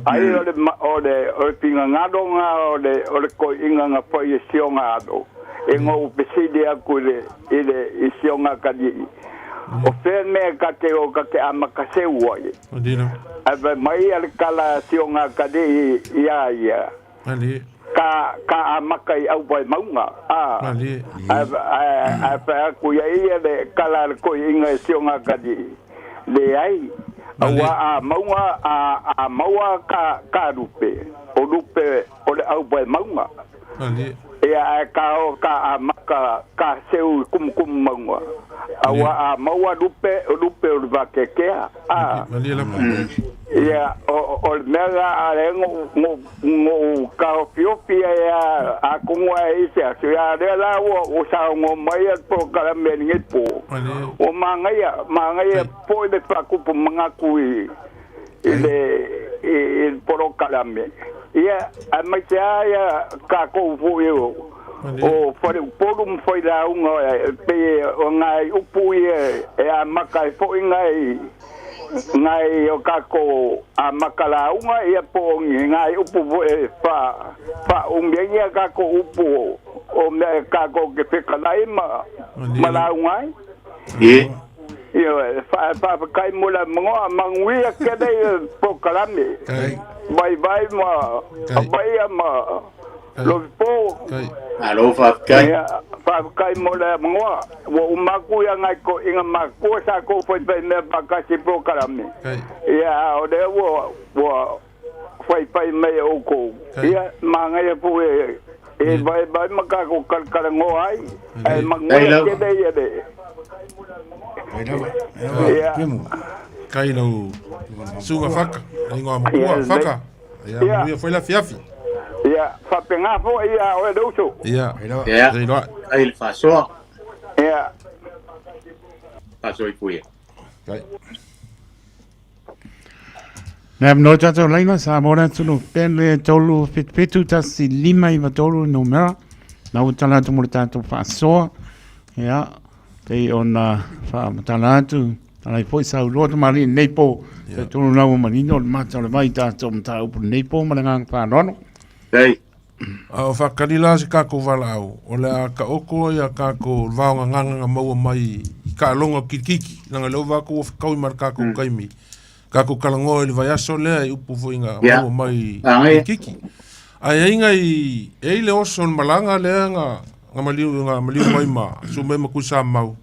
Ai o le, o le, o le finagalo na o le, o le toeaina na fai e si ona alo, e na ou fesili atu i le, i le, i si ona atalii, O fea le mea ta te o ta te amata seu ai? Ae fai mai a le tala a si ona atalii iā ia, Ka, ka amata i Auvaimauga, a, ae, ae, ae fai atu ia ia le tala a le toeaina e si ona atalii, Leai, auā a mauga, a, a maua ka, ka lupe, o lupe o le Auvaimauga. Ia, ae ka o ka amata ka seu i kumukumu mauga, auā a maua lupe, o lupe o le vakeakea, a. Ia, o, o le mea la a lea no, no, no taofiofi ai a, atonu a i se aso, ia lea la ua, ua saunoa mai a le polokalame i lenei po, ua manaia, manaia foi le faatupu manatu i, i le, i, i le polokalame. Ia, aemaise lava ia tatou foi o, o Faleupolu ma Failauga e pei o nai upu ia e amata ai foi nai nai o tatou amata lauga ia po o ni nai upu foi e faaumi ai a tatou upu o mea e tatou te fetalai ma ma lauga ai. Ia. Ioe, faafetai mo le avanoa, manuia tele i polokalame. Vaivai ma Avaia ma Lovipo. Malo faafetai. Ia, faafetai mo le avanoa. Ua uma atu ia nai toeaiina matutua sa tou faifai mea faatasi i polokalame. Ia, a o lea ua ua faifai mai e outou. Ia, manaia foi e vaivai ma tatou talatalanoa ai, ae manuia tele ia le Ia. Kai lau suga faka, ingoa matua faka. Ia, manuia foi le afiafi. Ia, faapena foi ia oe le uso. Ia, Ia. Leiloa. Kai le faasoa. Ia. Faasoa i puia. Kai. Nā no tātou laina, sa mōra tunu pele tolu whitu whitu tasi lima iwa tolu numera. Nā ua tala atu mo le tātou whaasoa. Ia, pei ona whaamatala atu. Alai foi sa uloa te mari nei pō. Te tonu nā ua manino le mata o le vai tātou mataupu nei pō ma le nganga whānoano. Hey. A o whakari la se kākou walaau, o le a ka oko ia kākou vaonga nganganga maua mai i ka longa kikiki, nanga leo wākou o whakaui ma le kākou kaimi. Kākou kalangoa i le vaiaso lea i upu foi nga maua mai i kiki. Ai ai ngai e i le oso le malanga lea nga nga maliu nga maliu mai ma su mai ma kui sa mau.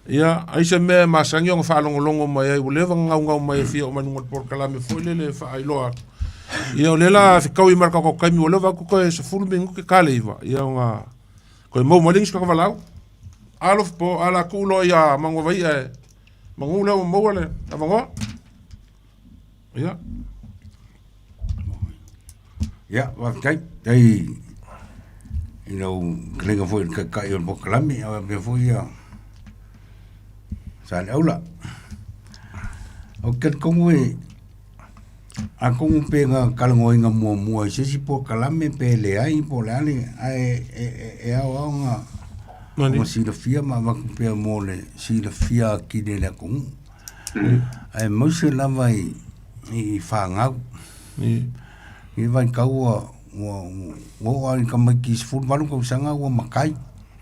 Ia ai se mea e masangi ona faalogologo mai ai ua leva ona gaugau mai e fia oo mai luga o le polokalame foi lele e faailoa atu. Ia o lea la fekaui ma le tatou taimi ua leva atu toe 10 minute ka le 9 ia ona toe maua mai le isi valaau. Alofa po ala tuu loa ia Manuavaia e manu lea ua maua le avanoa. Ia. Ia, faafetai. Tai i lau kelega foi i le taitai o le polokalame, a faapea foi ia Sa Le Aula. Ou te talitonu e Atonu pe na talanoaina muamua i se isi polokalame pe leai po o le a le ae e, e, e ao ao na ona silafia ma avatu pea mo le silafia atili e le atunuu. Ae maise lava i, i fanau. I vaitau ua, ua, ua oo lava i tamaiti 18 tausaga ua matai.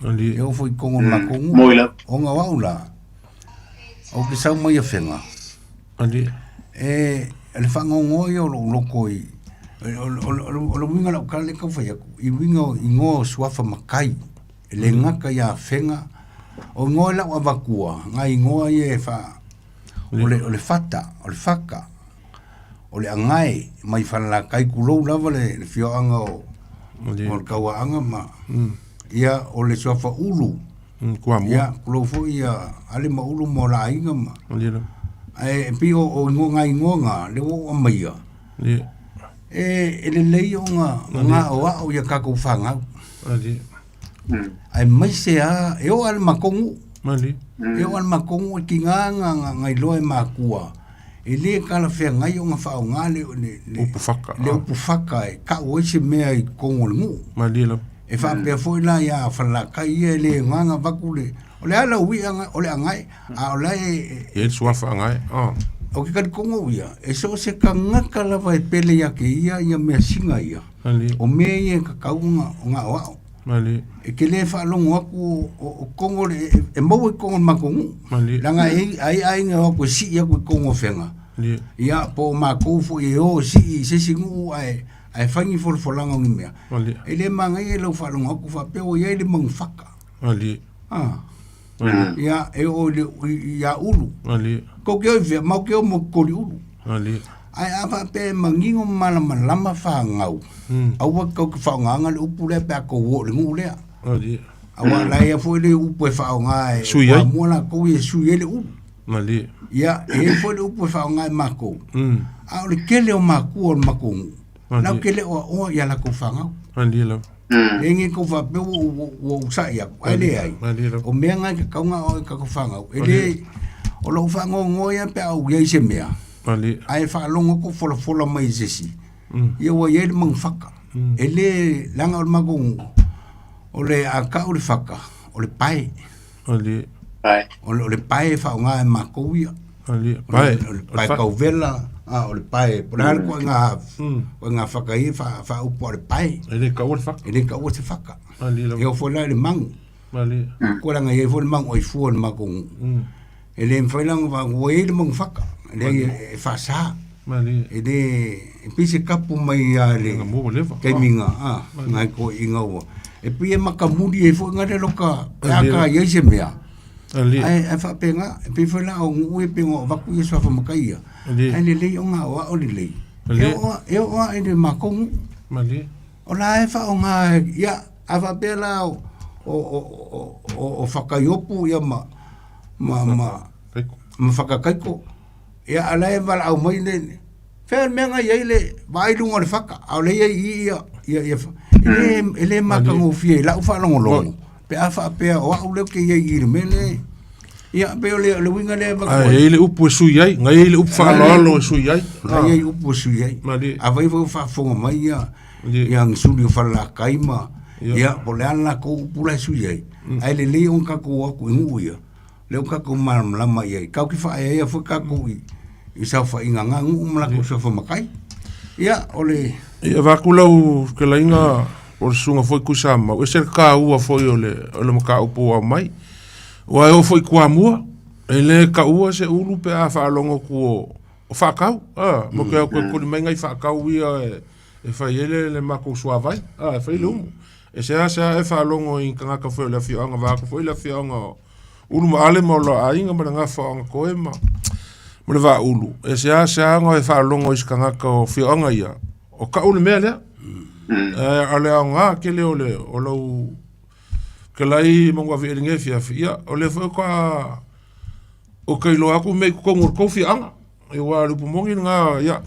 E oo foi i totonu o le matou nuu. Ona o au la, ou te sau mai Afega, E le faanoanoa ia o lou loto i o le uiga o lau tala lea e tau fai atu, i uiga o igoa o suafa matai, e le gata ia Afega, o igoa i lau avatua, nai igoa ia e faa, o le, o le Fata, o le Faka, o le Agae, mai Falelatai, tulou lava le, le afioaga o, o le Tauaaga ma, ia, o le suafa Ulu, Kuamua. Ia, tulou foi ia Ale ma Ulu ma o la aiga ma. Ae e pei o, o igoa, nai igoa na, lea ua ou aumaia, e, e lelei ona, ona aoao ia tatou fanau. Aemaise lava, e oo lava i le matou nuu. E oo lava i le matou nuu e tiga na, na, na iloa e matua, e le talafeagai ona faaaoga le, le, le, Upu faka, le upu faka e tau ai se mea i totonu o le nuu. E faapea foi la ia Falelatai ia e le agaga avatu le, o le a lau i'a o le agae, a o la e... E i ai le suafa agae, oh. Ou te talitonu au ia, e so o se tagata lava e pele ia te ia ia measina ia, o mea ia e tatau ona aoao. E te le faalogo atu o totonu o le, e maua i totonu o le matou nuu. Leaga e i ai aiga e o atu e sii atu i totonu o Afega, ia po o matou foi e o e sii i se isi nuu ae Ae fai ni folafolaga o ni mea. Malie. E le manaia i lau faalogo atu faapea ua i ai le manufaka. Malie. Ah. Malie. Ia, e oo i le, ia Ulu. Malie. Kou ke o i fea, mau ke o mo koli ulu. Malie. Ae a faapea e manino ma malamalama fanau, aua tou te faaaogaina le upu lea pe a tou oo i le nuu lea. Malie. Aua la ia foi le upu e faaaoga e Sui ai. mua latou ia e sui ai le ulu. Malie. Ia, e i ai foi le upu e faaaoga e matou, a o le tele o matua o le matou nuu, latou te le o aoa i a latou fanau. Malie lava. Le nge kou faapea ua ou ua ou sa'i atu, ae leai. Malie lava. O mea na e tatau ona aoao i tatou fanau. E le, o lou faanoanoa ia pe a ou i ai i se mea, Malie. ae faalogo atu o folafola mai e se isi, ia ua i ai le manufaka. E le, leaga o le matou nuu, o le a tau le faka, o le pae. Malie. O le, o le pae e faaaoga e matou ia. Malie. O le, o le pae tauvela, a, o le pae, po o le a le ituaiga, ituaiga faka ia fa, faaupu o le pae. E le taua le faka. E le taua se faka. Malie lava. E oo foi la i le magu. Malie. Ko leaga e i ai foi le magu aifua o le matou nuu. E le mafai la ona faa, ua i ai le magu faka. E leai e faasa. Malie. E le, e pei se kapu mai lava i le taimi na, a, nai toeaiina ua, e pei e matamuli ai foi na le loka, pe a ka i ai se mea. Ae, ae faapena, e pei foi la o nuu ia pei ona avatu ia suafa matai ia, ae lelei ona aoao lelei. E oo, e oo lava i le matou nuu. O la e faaaoga, ia, a faapea la o, o, o, o, o Fakaiopu ia ma, ma, ma, ma Fakakaiko, Ia, a la e valaau mai le, fea le mea na i ai le vaai luga o le faka, a o lea i ai i ia, ia, ia, e le, e le matagofie i lau faalogologo, pe a faapea o au lea ou te i ai i le mea lea, ia, pei o le, o le uiga lea e avatu Ae i ai le upu e sui ai, na i ai le upu faaaloalo e sui ai. Na i ai upu e sui ai. Afai foi o faafofoga mai ia, ia Suli o Falelatai ma, ia, po o le a le latou upu la e sui ai, ae lelei ona tatou o atu i nuu ia, lea ua tatou malamalama i ai. Tatou te faaeaea foi tatou i, i saofaiga a nuu ma latou suafa matai. Ia, o le... Ia, avatu lau fetalaiga po o le susuga foi Tuisamau, ese le taua foi o le, o le mataupu ua aumai. Aua e oo foi i Toamua, e le taua se ulu pe a faalogo atu o, o faatau. A, mo ke au toe toli mai nai faatau ia e, e fai ai le, le matou suavai, a, e fai le umu. E seasea e faalogo i tagata foi o le afioaga, vaeatu foi le afioaga o Ulu ma Ale ma o la aiga ma le gafa o Agatoe ma, ma le Vaaulu. E seasea ona e faalogo i se tagata o afioaga ia, o kau le mea lea. Mm. E, a le aoga tele o le, o lau kelai manuavi e lenei afiafi, ia, o lea foi ka o ka iloa atu mea i totonu o le tou fiaaga. Aua o le upu moni lena, ia,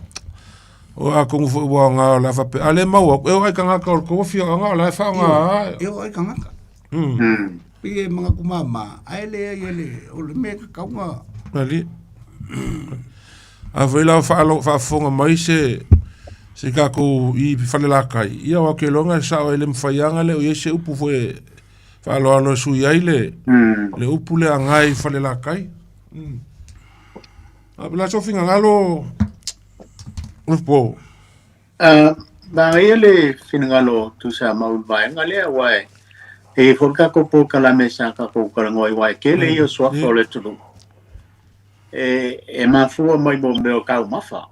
o atonu foi ua aoga o le a faapea, a le mau atu, e oo lava i tagata o le tou afioaga o la e faaaoga lava. E oo lava i tagata. Pei e manatu mama, ae leai e le, o le mea e tatau ona... Malie. Afai la o faafofoga mai se se tatou i Falelatai, ia aua ou te iloa e sao e le mafai lava ona le o i ai se upu foi e faaaloalo e sui ai le le upu lea agai i Falelatai. A o le a sou finagalo Upu? Manaia le finagalo o Tuisamau i le vaega lea, aua e i ai foi le tatou polokalame sa tatou talanoa ai, aua e tele ia o suafa o le atunuu e mafua mai mo mea o taumafa.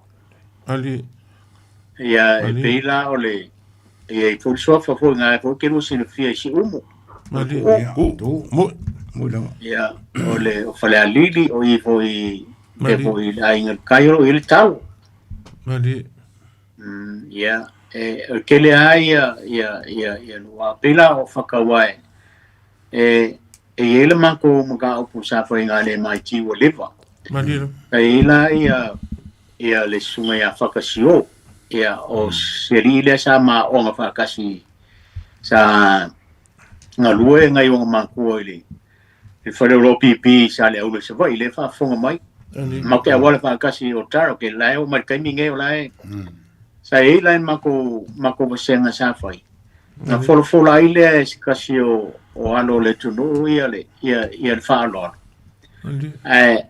Ia, e pei la o le, e i ai foi le suafa foi na foi ke lua silafia i Siumu. Ia, o le o Falealili, o i foi, e foi i le aiga i le kai o lo o i ai le tau. Ia, e o le tele lava ia ia ia ia lua pei la o Faka aua e e i ai le matou mataupu sa fai i le MIT ua leva. E i ai la ia ia le susuga ia Faka Sio, ia o se alii lea sa ma aoga faatasi sa galue nai ona matua i le le fale o l'OPP sa le aula i Savaii lea e faafofoga mai. Matou te auala faatasi i Otara ke la e oo mai i le taimi nei o la e sa i ai la e matou matou vasega sa fai. Na folafola ai lea e se tasi o o alo o le atunuu ia le ia ia le faaaloalo. Ae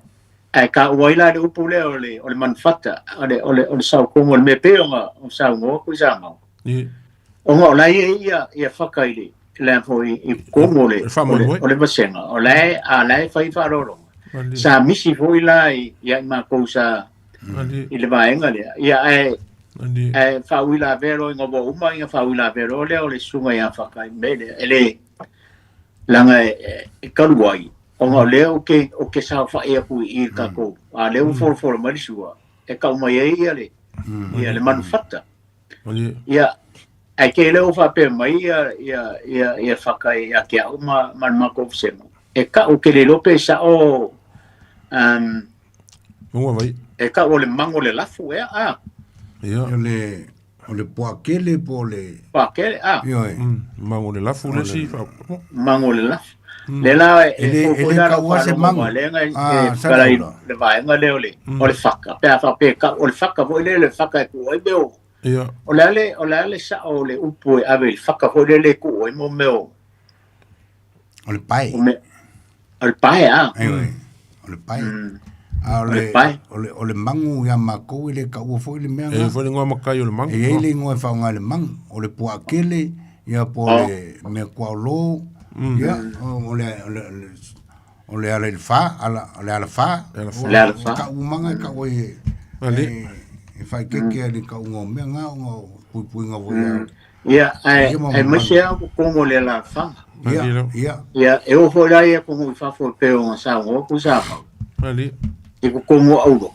ae taua ai la le upu lea o le o le manufata o le o le o le saotogo o le mea e pei ona saunoa Tuisamau. Ona o la e i ai ia ia Faka i le le foi i totonu o le o le vasega o la e a la e fai faaaloaloga. Sa misi foi la ia i matou sa i le vaega lea. Ia ae ae faauilavea loa ina ua uma ina faauilavea loa lea o le susuga ia Faka i le mea lea. E le leaga e talu ai ona o lea ou te ou te saofai atu i i le tatou a lea ua folafola mai le sua e tau mai ai ia le ia le manufata. Ia, ae te le o faapea mai ia, ia, ia, ia Faka ia te au ma, ma le matou vasega. E kau ke le iloa pe sao, Maua vai. E kau o le mango le lafu ea, a? Ia. O le, o le puakele po o le... Puakele, a? Ioe. Mango le lafu le isi. Mango le lafu. Le la e E le kaua se mango. Ah, sa le vaega lea o le o le faka. Pe a faapea ka o le faka foi lea le faka e tuu ai mea o. Ia. O le a le o le a le sao o le upu e ave i le faka foi lea e tuu ai mo mea o. O le pae. O le pae a. O le pae. A o le, o le, o le mangu ia makou e le kaua foi le mea E foi le igoa makai o le mangu. E i ai le igoa e faaaoga i le mangu. O le puaakele, ia po o le mea kuaolo, ia, o le, o le, o le ala i le fa, ala, o le alafa. O le alafa. Kau manga e kau ai e, e whaikeke ai le kauga o mea ngā o ngā puipuiga foi ia. Ia, ae, aemaise lava o kogo o le alaalafaga. Ia, ia. Ia, e oo foi la ia kogo i fafo e pei ona saunoa Tuisamau. I kogo o Aulotu.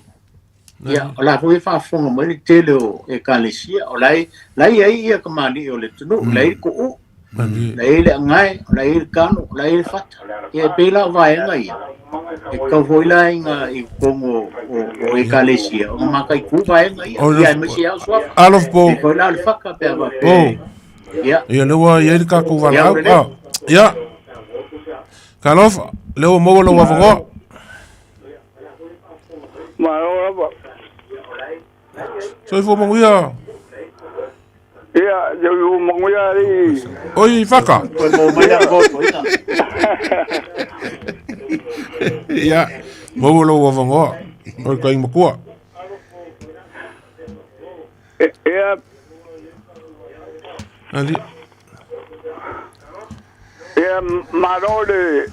Ia, o la foi e faafofoga mai le tele o ekalesia, o la e, la e i ai ia kamali'i o le atunuu, la e i ai le tuuu, la e i ai le agae, o la e i ai le kano, o la e i ai le fata. Ia, e pei la o vaega ia, e tatau foi la i ngā i totonu o ekalesia, ona mataitu vaega ia, ia aemaise lava o suafa. Alofa po. E foi la o le faka pe a faapea. Ia. Ia, lea ua i ai le tatou valaau. Ia. Talofa, lea ua maua lou avanoa. Malo lava. Soifua manuia. Ia, soifua manuia alii. Oi, Faka. Ia, maua lou avanoa. O le kai matua. Ia. Ali. Ia, malo le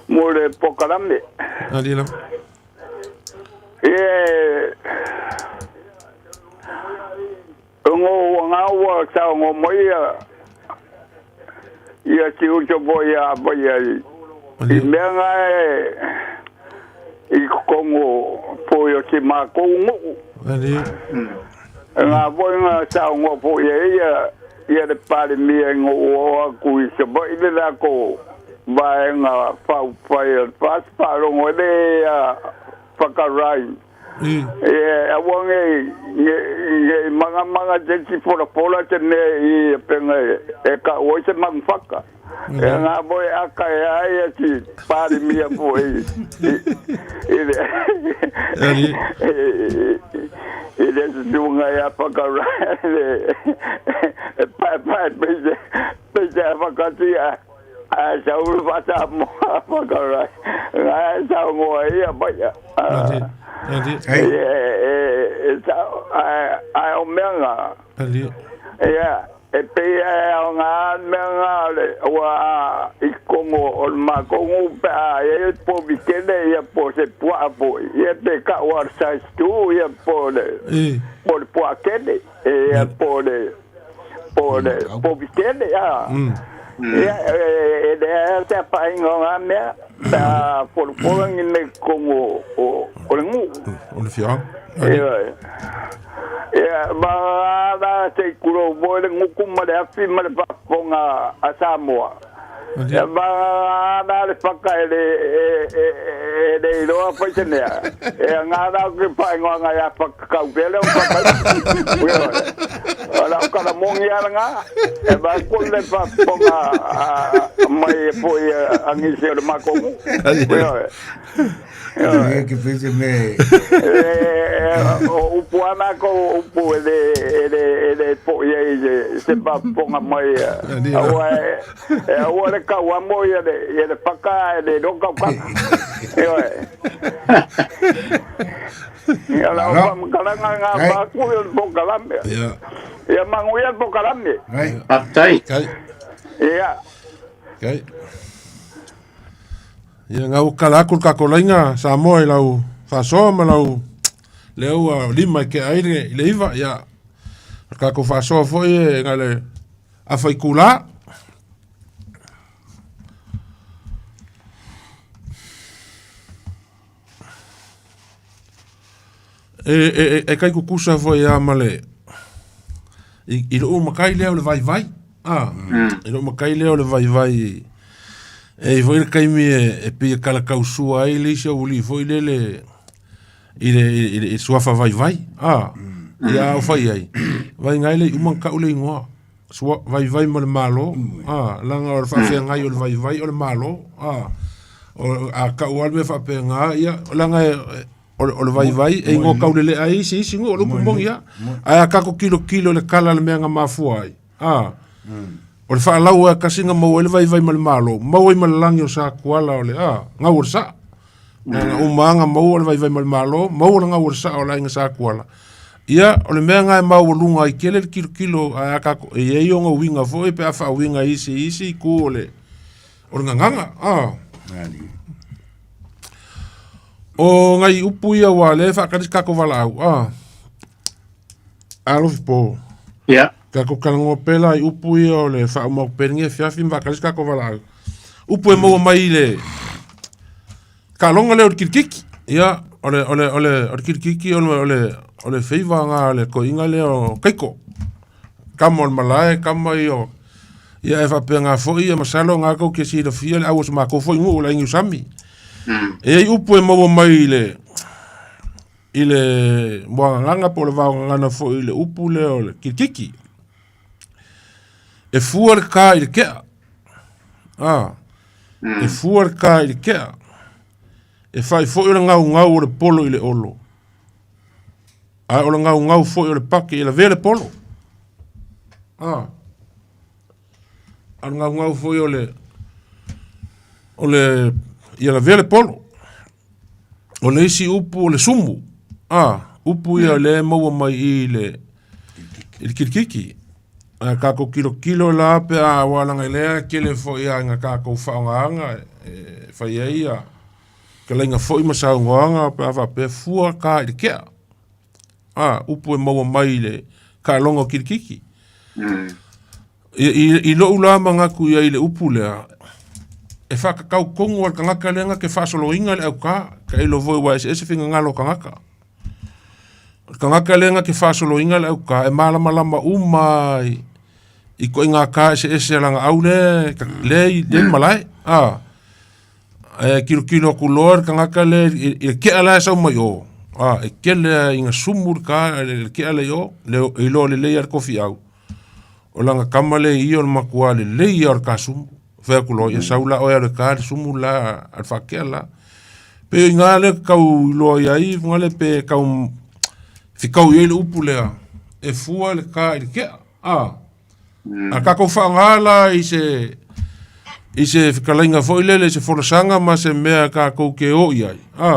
mo le polokalame. Ali la. Ia, ngo ua ua saunoa mai ia ia si uso foi ia foi ai i mea nga e i totonu foi o si matou nuu. Nga foi nga saunoa foi ai ia ia le Palemia ina ua oo atu i Savaii le latou vaega faaupufai o le FAST faalogo ai le ia Whakarae. E aua nei nei magamagamaga se isi folafola se mea i pega e kau ai se manuwhaka. E ngā moe aka e ai e si pāri mia po i i le i le susunga i a whakara le e pae pae peise peise a whakati a a sauru whata mo a whakara ngā e sau ngoa ia mai a e e e a o mea ngā ia E pei e ao ngā mea ngā le ua i kongo o le makongu pe a e po vikene ia po se puaa po ia pe ka ua size 2 ia po le po le puaa kene e ia po le po le po vikene a ia e le a te pa ingo ngā mea pe a polo polo ngi me kongo o le ngu o le fiang Ia, ia, ma la te kuro mo le nguku ma le afi ma le faafofoga a Samoa. Ia, ma la le faka e le e e e le iloa fai se mea. E ngā la ke whaingoanga ia whakakau pele o whakai. O la o kala mongi ala ngā. E ma ko le faafofoga mai e po i a ngisi o le makongu. Ia, Ia ke pese me. O upu ana ko upu e le e le e le po ia i se se paponga mai aua e e aua le kau amo ia le ia le paka e le roka ka. Ia la o kalanga nga pa ku yo po kalame. Ia. Ia manguia po kalame. Faafetai. Ia. Kai. Ia nga ua kala aku le kako lainga Samoa i lau faasoa ma lau lea ua lima i kea ai le, i le iva. Ia, o le kako faasoa foi e nga le afa i kula. E, e, e, e kai kukusa foi a ma le i, i loo makai lea o le vaivai. Ah, I loo makai lea o le vaivai. E i foi le kaimi e, e pei e kalakausua ai le isi aualii foi lele i le, i le, i le suafa vaivai. Ah, ia o fai ai. Vainga ai le iuga ma kau le igoa. Sua, vaivai ma le Malo. Ah, laga o le faafeagai o le vaivai o le Malo. Ah, o, a kau lava le mea faapena, ia, laga e, o le, o le vaivai e igoa kaulelea ai isi isi nuu o le upu moni lava. Ae a tatou tilotilo i le kala o le mea na mafua ai, a, o le faalau e tasi na maua ai le vaivai ma le Malo, maua ai ma le lagi o Satuala o le, a, gau o le saa. Na na uma lava na maua le vaivai ma le Malo, maua le gau o le saa o le aiga Satuala. Ia, o le mea lena e maualuga ai tele le tilotilo ae a tatou, e i ai ona uiga foi pe a faauiga i isi isi itu o le, o le gagana, a. O nai upu ia ua lea e faatali se tatou valaau, a. Alofi po. Ia. Tatou talanoa pea la i upu ia o le faauma atu pea i lenei afiafi ma faatali se tatou valaau. Upu e maua mai i le taaloga lea o le kilikiki. Ia, o le, o le, o le, o le kilikiki o le, o le, o le feiva na le toeaina lea o Kaiko. Tama o le malae, tama ia o... Ia e faapena foi, ia masalo na tou te silafia le au o se matou foi nuu o le aiga Sami. E i ai upu e maua mai i le i le moagagaga po o le vaogagana foi i le upu lea o le kilikiki. E fua le ka i le kea. A, e fua le ka i le kea. E fai foi o le gaugau o le polo i le olo. Ae o le gaugau foi o le pake e lavea le polo. A, a o le gaugau foi o le, o le, ia lavea le polo. O le isi upu o le sumu. A, upu ia lea e maua mai i le, i le kilikiki. A tatou tilotilo la pe a aua leaga i lea tele foi a ina tatou faaaogaina e fai ai ia fetalaiga foi ma saunoaga pe a faapea fua ka i le kea. A, upu e maua mai i le taaloga o kilikiki. I, i, i lou la manatu i ai i le upu lea, e faatatau tonu lava i le tagata lea na te faasoloina le autā, tailo foi ua eseese finagalo o tagata. O le tagata lea na te faasoloina le autā, e malamalama uma i, i ituaiga tā eseese a lana au lea, lea i le malae. A, ae tilotilo atu loa le tagata lea i, i le kea la e sau mai o, a, e tele lava ina sumu le tā, le kea lea i o, le, e iloa lelei lava le tofiau. O lana tama lea i i o le matua lelei lava o le kasumu. Fai atu loa, ia sau la oe alu e ka le sumu la a le faakea la. Pe i ngā le kau iloa i ai, ngā le pe kau whikau i ai le upu lea, e fua le ka i le kea. A, a kākou whaangā la i se, i se whikalainga foi lele, i se folasaga ma se mea kākou ke o i ai. A,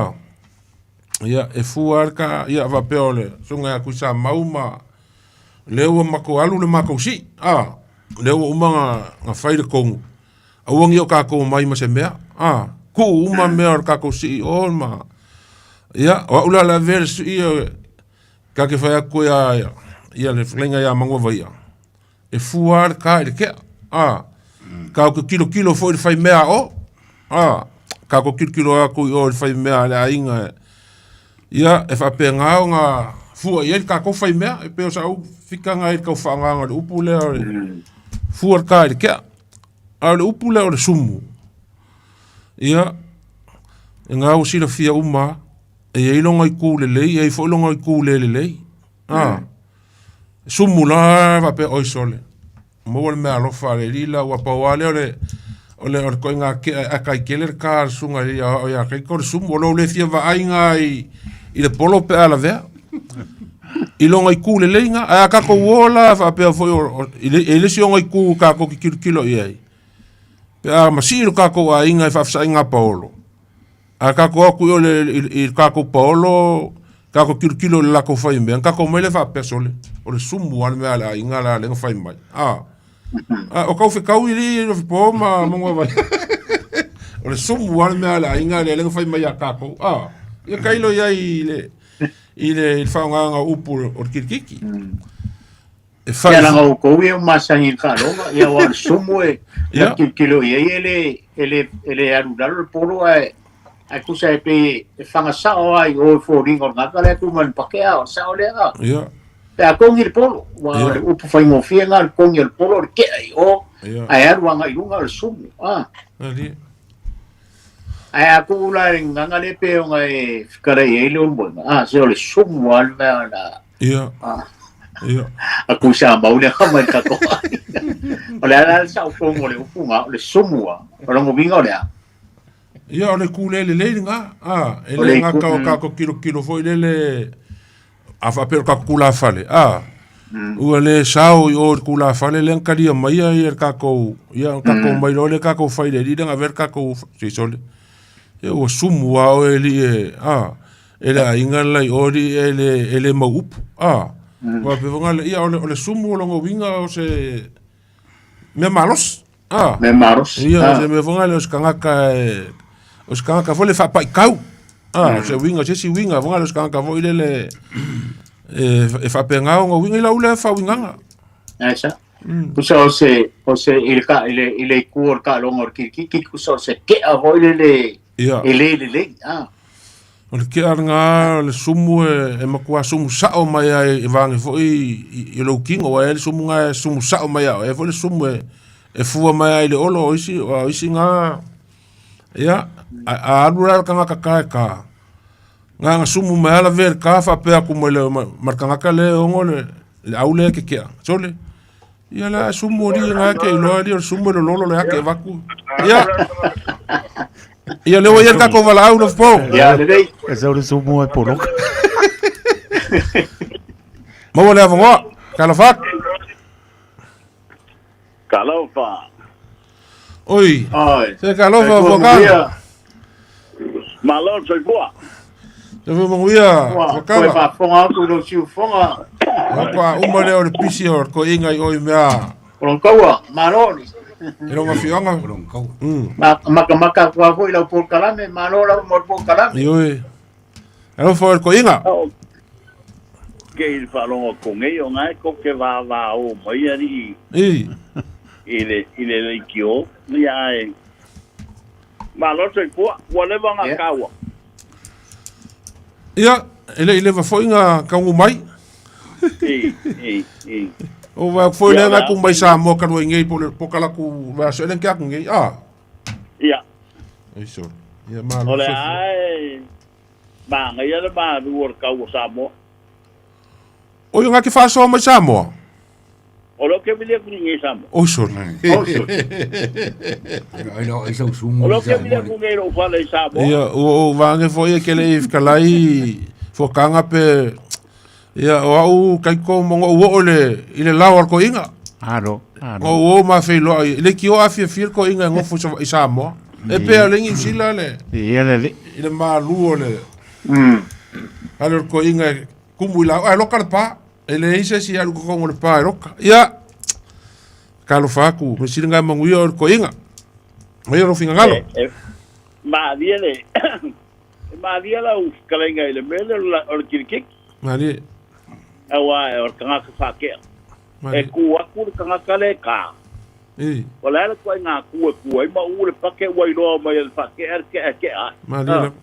ia, e fua le ka, ia, whapea o le sunga ia kui sa mau ma, lea ua makou alu le makou si'i, a, lea ua uma ga, ga fai le kogu, aua nei o kakou omai ma se mea, a, ku'u uma mea o le kakou si'i i o ma, ia, o a'u la le avea le si'i e, ka ke fai atu ia, ia le fetalaiga ia Manuavaia, e fua lava le ka i le ke'a, a, kakou te tilotilo foi i le faimea a o, a, kakou tilotilo atu i o i le faimea a le aiga e, Ia, e faapena ona fua i ai le tatou faimea, e pei o sau fitaga i le tau faagaga o le upu lea o le fua le ta i le tea. A o le upu lea o le sumu, ia, e na ua silafia uma, e i ai lona itu lelei, e i ai foi lona itu le lelei. A, sumu la faapea, oi sole, maua le meaalofa a le alii la, ua pau lava lea o le o le o le koiga kea e aka i kele le ka a le susuga i le ia kaika o le sumu o lou le fia vaaiga i i le polo pe a lavea i loga itu lelei na ae a tatou o la faapea foi o i le i le isi ona itu tatou te tilotilo i ai pe a masii lo tatou aiga i faafesaaiga a paolo A tatou atu i o le, i, i le tatou paolo, tatou tilotilo i le latou fai mea, na tatou omai lea faapea, sole, o le sumu lava le mea a le aiga la lea na fai mai. A, a o tau fetau i alii o Fepo ma Manuavai. O le sumu lava le mea a le aiga lea lea na fai mai ia tatou. A, ia tailo i ai i le, i le, i le faaaogaina o upu o le kilikiki. E fai. Ia leaga outou ia ua masani i le faaloga, ia aua o le sumu e ta tilotilo i ai e le, e le, e le alu i lalo le polo ae, ae tusa e pei e faga sao lava i o i foliga o le tagata lea e tu mai i le pakea, o le sao lea a. Ia. Pe a togi le polo, aua o le upu faigofie lena o le togi o le polo o le tea i o, ae alu agai i luga o le sumu, a. Alie. Ae a tuu la i le gagana lea pei ona e fetalai ai le ulumoega, a, se o le sumu lava le mea na, Ia. Ia. A ku sa mau le mai le tatou aiga. O le a la le saofoga o le upu na, o le sumu a, o lona uiga o le a? Ia, o le ku le lelei lena. A, e le gata o tatou tilotilo foi lele, a faapea o le tatou tulafale, a, ua le sao i o i le tulafale lea na talia mai ai e le tatou, ia, ona tatou omai loa lea tatou fai i le alii lea na avea le tatou, se i sole, ia ua sumu lava oe e alii e, a, e le aiga le lai o alii e le, e le mau upu, a, aua pei foi na, ia, o le, o le sumu o lona uiga o se mea malosi, a. Mea malosi, Ia, o se mea foi lea o se tagata e, o se tagata foi lea faapaitau, a, o se uiga, o se isi uiga foi lea o se tagata foi lele e, e faapena ona uiga i lau lea faauigaga. Ae sa. Tusa o se, o se, i le, ka, i le, i le itu o le taaloga o le kilikiki, tusa o se kea foi lele Ia. e le lelei, a. O le kea lena o le sumu e, e matua sumu sao mai ai e vage foi i, i lou tino, aua e i ai le sumu na e sumu sao mai ao, e i ai foi le sumu e, e fua mai ai i le olo o isi, o isi na, ia, a, a alu la le tagata ka e ka, na na sumu mai ala vea le ka faapea atu mai le, ma, ma le tagata lea e ono le, le au lea e kekea, sole, Ia la sumu ali nga ke iloa ali o le sumu e lololo le ake vaku. Ia. Ia le ua ia kako valaau lo po. Ia lelei. E sau le sumu e poloka. Maua le avanoa. Talofa atu. Talofa. Oi. Oi. Se talofa Fuakala. Malo soifua. Soifua manuia Fuakala. Koe faafofoga atu i lou siufofoga. Faatoa uma lea o le pisi o le toeaina i o i mea. O lona taua, malo. I lona afioaga. O lona taua. Makamaka atu lava foi i lau polokalame, malo lava mo le polokalame. Ioe. Alofa oe le toeaina. Ke i le faalogo atu nei o na e tou te vavao mai alii I. i le i le leitio ia ae malo le soifua ua leva ona taua. Ia, e le i leva foi na taunuu mai. I, i, i. O vaai atu foi lea na tuu mai Samoa talu ai nei po o le po o talaatu vaiaso ea lea na tea atu nei, a. Ia. Oi sole. Ia malo O le soifua. a e manaia le malu o le tau o Samoa. Oi, na te faasoa mai Samoa? O leo ke vili aku nei Samoa. Oi sole. Oi sole. Ai lo ai sau sumu. O leo ke vili aku nei lou fale i Samoa. Ia, ua ou vaage foi e ke le i fetalai fuakaga pe ia o au kaiko mo ngo'u o'o le i le lao a le toeaina. Alo, alo. Ngo'u o ma feiloai i le leitio a fiafia le toeaina e nofo i Samoa. E pei o le Niu Sila le Ia le alii. I le malu o le ale o le toeaina e kumu i lau ae loka le pa. E leai se isi e alu i totonu o le pa e loka. Ia, talofa atu, mea sili lena e manuia o le toeaina. Maia lou finagalo. E, e malie le e malie lau fetalaiga i le mea lea o le kilikiki. Malie. Aua o le tagata faatea. Malie. E ku atu le tagata le ka. I. O le a le ituaiga ku e ku ai ma u le pake ua iloa mai e le faatea le kea e kea ai. Malie lava.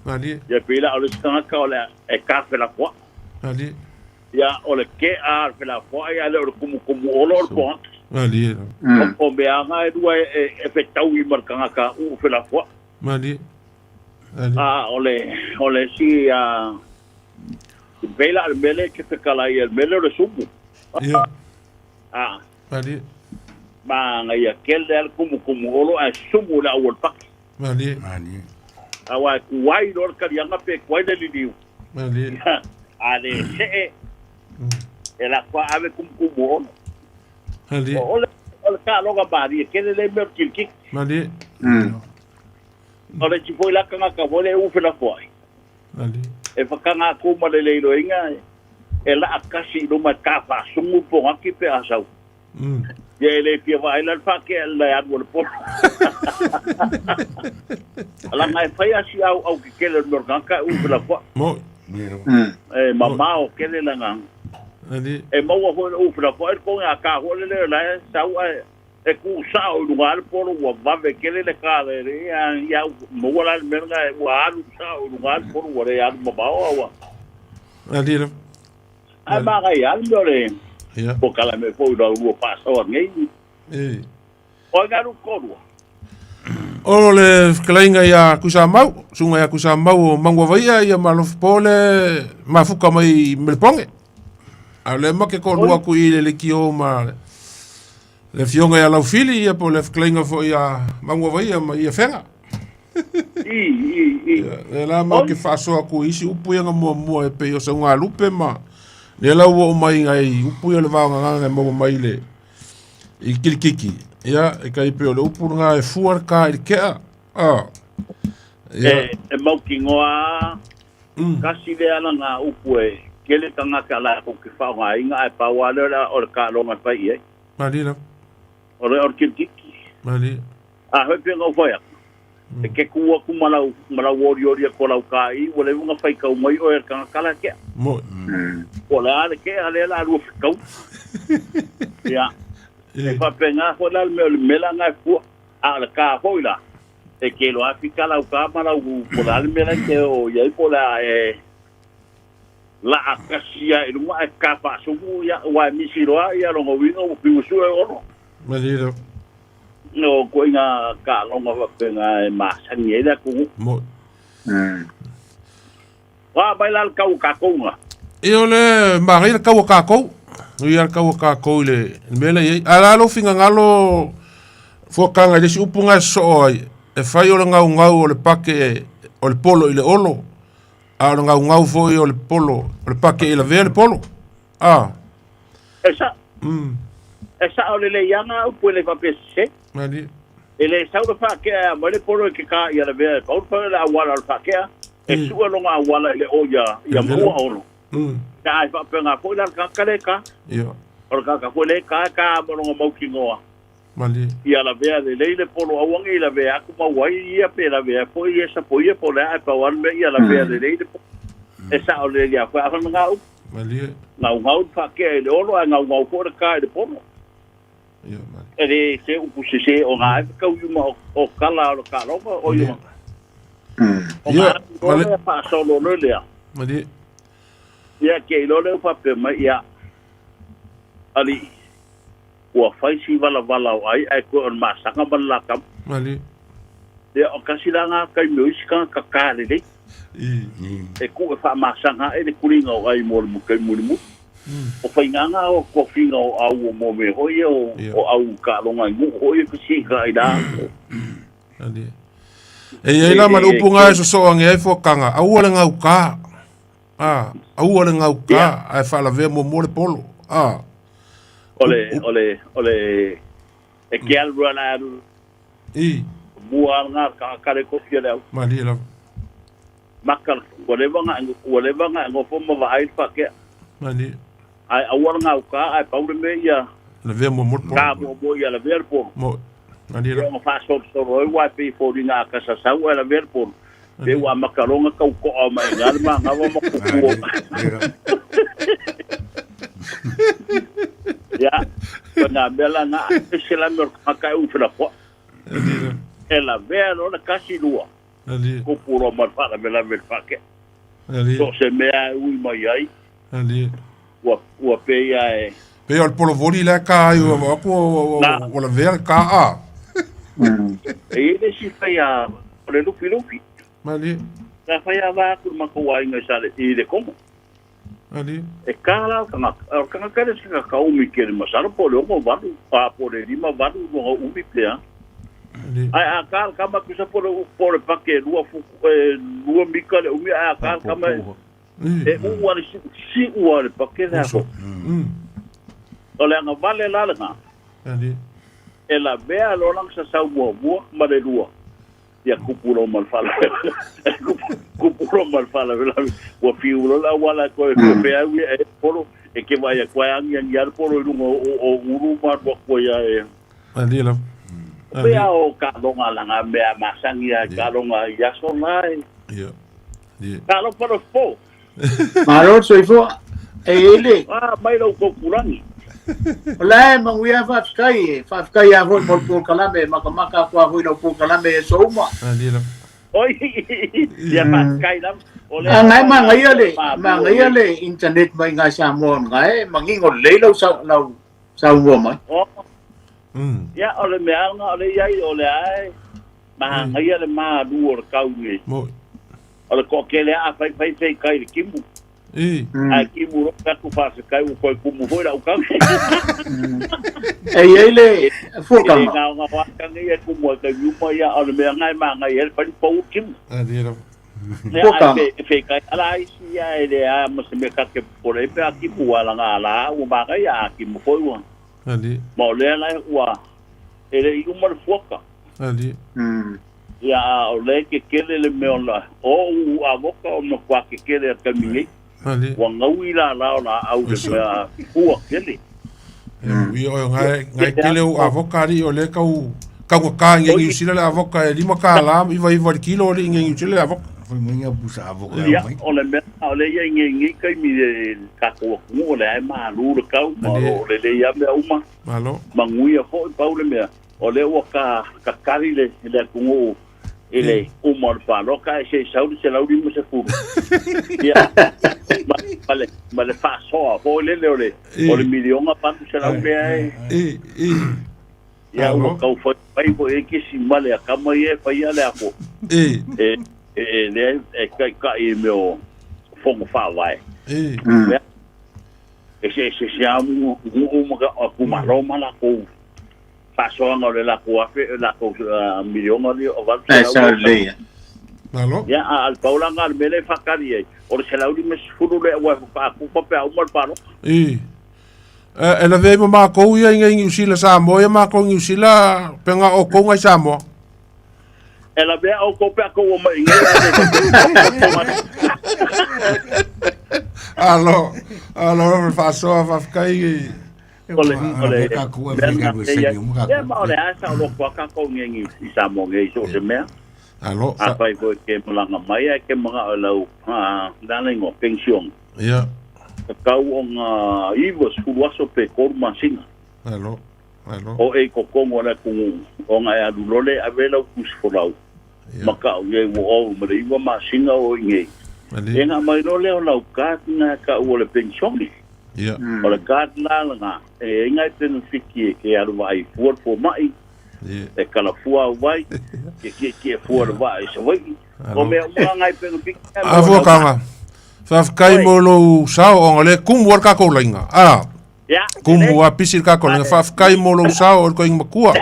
Malie. Ia pei la o le isi tagata o le e ka felafoai. Malie. Ia o le kea o le felafoai ae le o le kumukumu olo o le poata. Malie lava. O mea lava e lua e fetaui ma le tagata uu felafoai. Malie. Malie. A o le o le isi a pei la o le mea lea e te fetalai ai, o le mea lea o le sumu. Ia. A. Malie. Manaia tele lava le kumukumu olo ae sumu i le au o le paki. Malie. Malie. Aua e kuai loa le kaliaga pe kuai le liliu. Malie. A le see e lako a ave kumukumu olo. Malie. O le o le taaloga malie tele lea mea o le kilikiki. Malie. O le isi foi la tagata foi lea e u felafoai. Malie. E whakanga aku ma le leiloiga e laa kasi i luma e ka faasugu pogaki pe a sau. Ia e le fia vaai la le whakea le alu o le polo. Alanga e whai asi au au ke kele o le morganga e u felafoai. Mo. E mamao kele langa. Ali. E maua foi le u felafoai le konga a ka hoa le leo la e sau a e ku sao i lunga le polo ua vave kele le ka le le ia ia maua la le mea lena e ua alu sao i luga le polo ua le alu mamao aua. Ali la. Ai magai alu mea o le Ia. po kala me foi lau lua faasoa nei. E. O e galu korua. O le fetalaiga ia Tuisamau, susuga ia Tuisamau o Manuavaia ia ma Alofapo le mafuka mai i Melepoge. A o lea ma ke toalua atu i le leitio ma le afioga ia Laufili ia po o le fetalaiga foi ia Manuavaia ma ia Fega. I, i, i. Ia, lea la ma ke faasoa atu i isi upu ia na muamua e pei o Saugalupe ma lea la ua oo mai nai upu ia o le vaogagaga e maua mai i le i kilikiki. Ia, e tai pei o le upu lena e fua le ka i le kea. Ah. Ia. E, e mautinoa kasi lea ala ngā upu e kele tagata latou ke faaaogaina ae pau lava lea o le taaloga e fai i ai. Malie lava. O le o le kilikiki. Malie. A hoi pe ngau whai aku. E ke ku aku ma lau, ma lau ori ori a ko lau ka i, ua le unga whai kau mai oe le tangata la kea. Mo. O le a le kea le la lua whikau. Ia. E whapenga hoi la le mea o le mela ngai fua. A o le ka hoi la. E ke lo a whika lau ka ma lau po la le mela ke o iai po la e la a kasia i lunga e ka whaasumu ia ua e misi loa ia longo winga ua piusu e ono. Malie. No ko inga ka longa faapena e masani ai le atunuu. Mo. Wa mai la le kau o kakou ga. E o le manaia le kau a kakou. Nui a le kau a kakou i le mea lea e i ai. A o le a lou finagalo fuakaga i le isi upu na e sosoo ai, e fai o le gaugau o le pake o le polo i le olo, a o le gaugau foi o le polo o le pake i lavea le polo. A. E sa. E sao lelei ana upu e le faapea sese. Malie. E le sau le faakea e aumai le polo i ke ka ia lavea e pau le le auala o le faakea. E sue lona auala i le o ia, ia maua ono. Ka ai faapena foi la le tagata le ka. Ia. O le tagata foi le ka e ka ma lona mautinoa. Malie. Ia lavea lelei le polo aua nei lavea atu mau ai ia pe lavea foi ia sapo ia po le a e pau anu mea ia lavea lelei le polo. E sao lelei ia foi afana ngā upu. Malie. Gaugau le faakea i le olo ae gaugau foi le ka i le polo. E le se upu sese o ngā e whakau iuma o kala o le kaloga o iuma. O ngā o le whaasolo le lea. Malie. Ia ke ilo le upape mai ia. Ali, ua whai si wala wala o ai, ai koe o le masanga ma le lakam. Malie. Ia o kasi la ngā kai meo isi ka ka ka lelei. E ku e whaamasanga e le kuringa o ai mo le mukai muri muri. O faigāga o tofiga o au o mo mea foi ia o o au taaloga i nuu foi ia fesiliga i la. E i ai la ma le upu ga e sosoo age ai fuakaga, aua le gaukā. A, aua le gaukā, ae faalavea muamua le polo. A. O le, o le, o le, e ke alu loa la alu. I. Mua lena tagata le tofi a le au. Malie lava. Maka, ua leva ona ua leva ona e nofo ma vaai le faakea. Malie. Ae aua le gauta ae pau le mea ia. Lavea muamua le polo. Ta muamua ia lavea le polo. Mo. Malie lava. Ona faasolosolo ai aua e pei e foliga a ta sasau ae lavea le polo. Pei ua amata loa ona tau to'a mai i ina le manava ma pupua. Ia, o nā mea la na, aemaise la mea o le tagata e ui felafoai. E lavea loa le tasi lua, tupu loa ma le faalavelave i le faakea. So o se mea e ui mai ai, ua pei lava e... Pei o le polovoli la e ka ai ua atu ua lavea le ka a. E i ai le isi faia o le lufilufi. Malie. Sa fai ava atu i le matou aiga i Sale i le Komo. Malie. E ka la o le tagata, o le tagata le se ka umi tele masalo po o le 6 8 a po o le 5 8 luga umi pe a. Ae a ka le tama tusa po o po o le pake e lua futu e lua mita le umi ae a ka le tama e uu a le siu siu a le pake le aso. O le agavale la lena. E lavea loa lana sasau muamua ma le lua. Ia kupu loa ma le faalavelave. Kupu loa ma le faalavelave. Ua fiu loa le auala e toe feau ia e polo. E ke vaai atu ai agiagi lava le polo i luga o ulu ma alu atu ai a e. Malie lava. Pei a o taaloga laga mea masani a taaloga i aso na e. Ia. Talofa le fofo. Malo le soifua. E i le. Ah, mai lau tou kulagi. O la e manuia faafetai e faafetai a foi mo le polokalame e makamaka atu a foi lau polokalame e aso uma. Malie lava. Oi, ia faafetai lava. O le A ngai manaia le manaia le internet mai ngai Samoa ngai e manino lelei lau lau saunoa mai. Oh. Ia, o le mea lena o le i ai, o le a e manaia le malu o le kau nei. Moi. O le toatele a fai fai fai kai le kimu. I. Ae kimu loa pe atu faafetai ua toe kumu foi lau kau. E i ai le fuakaga. E le gaogaoa kage ia e kumu ai taimi uma ia, o le mea lena e manaia ai le fai pau o kimu. Fuakaga. Ia, ae fe kai ala isi ia e le a ma se mea ka te popole ai pe a kimu a langa ala ua manaia a kimu foi ua. Ma o lea la ua e le i uma le fuaka. Ia, a o lea e kekele le mea o la, o uu avoka o matua kekele a le taimi nei. Ua gaui lala o laau i le mea fua kele. Ia o ngai ngai kele o avoka ali o le kau kau ka ka ngi New Zealand le avoka e lima ka la iva iva le kilo ali ngi New Zealand le avoka. Foi mai nga pusa avoka Ia, o le mea o le ia i ngi ngi taimi le tatou atunuu o lea e malu le kau ma o lo lelei lava mea uma. Malo. Manuia foi pau le mea. O lea ua ka kakali le le atunuu i le uma o le paloka ae se i sau le 150. Ia, ma, ma le, ma le faasoa foi lele o le, o le miliona 800 lea e. I, i. Ia, ua tau fai mai foi e kisi ma le akama ia e faia le ako. I. E, e, e lea e taitai i mea o fono faavae. I. Ia, eseese lava nuu ma itumalo ma latou faasoaga o le latou afe, latou miliona lea o 800. Malo. Ia, a o le pau la lena o le mea lea e faatali ai, o le 150 lea aua e faatoa tupa pe a uma le palota. I. E lavea ai ma makou ia i Niu Sila Samoa ia makou i Niu Sila pe ga oukou ngai Samoa. E lavea oukou pe a tou o mai i inei a le Alo, alo, faasoa faafetai i O le, o le, mea lena e ia, ma o le a saoloto lava tatou nei i Samoa nei i so o se mea. Alo, Afai foi e te malaga mai ae te manao i lau, le a le igoa, pension. Ia. Tatau ona 90 aso pe 3 masina. Alo, alo. O e i totonu o le atunuu, ona e alu loa lea e ave lau tusi folau, ma kau nei ua ova ma le 9 masina o i nei. E na mai loa lea o lau card na e kau o le penisione. Ia. O le card la lena, e i ai nai penefiti e ke alu vaai fua le fomai, e kala fua au vai, ke tietie fua le vaa i Savaii. O mea uma la nai penefiti. A fuakaga. Faafetai mo lou sao ona lea e kumu ai le tatou laina. A. Ia, Kumu a pisi le tatou laina. Faafetai mo lou sao o le toeaina matua.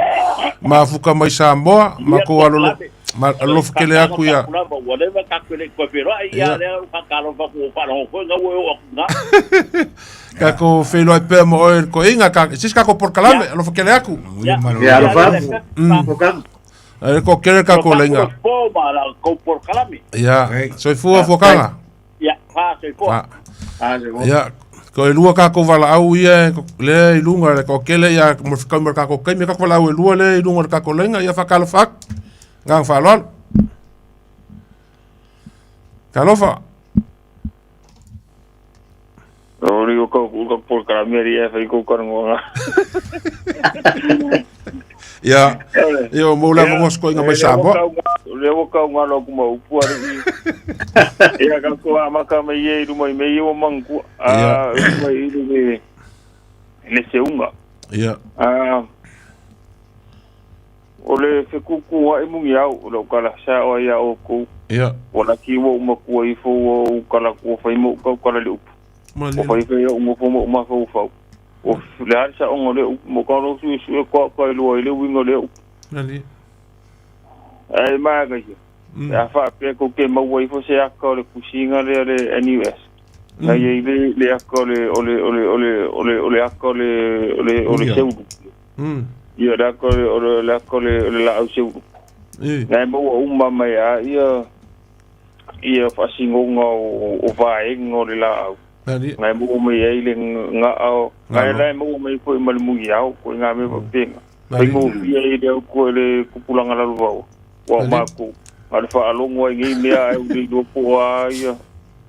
Mafuta mai Samoa, matou alolo ma alofa tele atu ia. Ua leva tatou e le i toe feiloai, ia Ia. lea ua faatalofa atu ua faalogo foi na ua e oo atu i ina. Tatou feiloai pea ma oe le toeaina, ta se isi tatou polokalame, alofa tele atu. Ia. Ia, alofa atu. Ai ko kele tatou laina. Po ma la kou polokalame. Ia, soifua fuakaga. Ia, fa soifua. Fa. Ia, ko e lua tatou valaau ia lea i luga le toatele ia mo le fetau ma le tatou taimi, tatou valaau e lua lea i luga o le tatou laina, ia faatalofa atu. Agaga faaaloalo. Talofa. O le o kau ka polokalame ali e fai kou kanoaga. Ia, ia o mou lava ngo skoinga mai Samoa. O lea ua kau ngalo aku ma upu ari i. Ia ka ko a maka mai e i luma i mei o mangua. A luma i le le seunga. Ia. A o le fekuku ai mungi au o le kala sa o ia o ku. Ia. Ua laki ua umakua ifo ua ukala kua fai mo kau kala le upu. Ua fai fai o ngofo mo mafau fau. O le a sa ongo le upu mo kau lo sui sui koa koa lua i le wingo le upu. Nani. Ai ma ka ia. A fa pe ko ke maua ifo se aka o le kusinga le le NUS. Na ia i le le aka o le o le o le o le o le o le aka o le o le o le Ia. seulu. Ia le aka o le o le le aka o le o le laau seulu. Nai maua uma mai a ia ia faasingoga o o vaega o le laau. Nani. Ngai maua mai ai le ga'a o ngai la e maua mai fo'i ma le mugiao koe ngā mea faapega. Faigofie ai le au koe le kupulaga lalovaoa ua o makou a le faalogo ai nei mea ae ua iloa po o a ia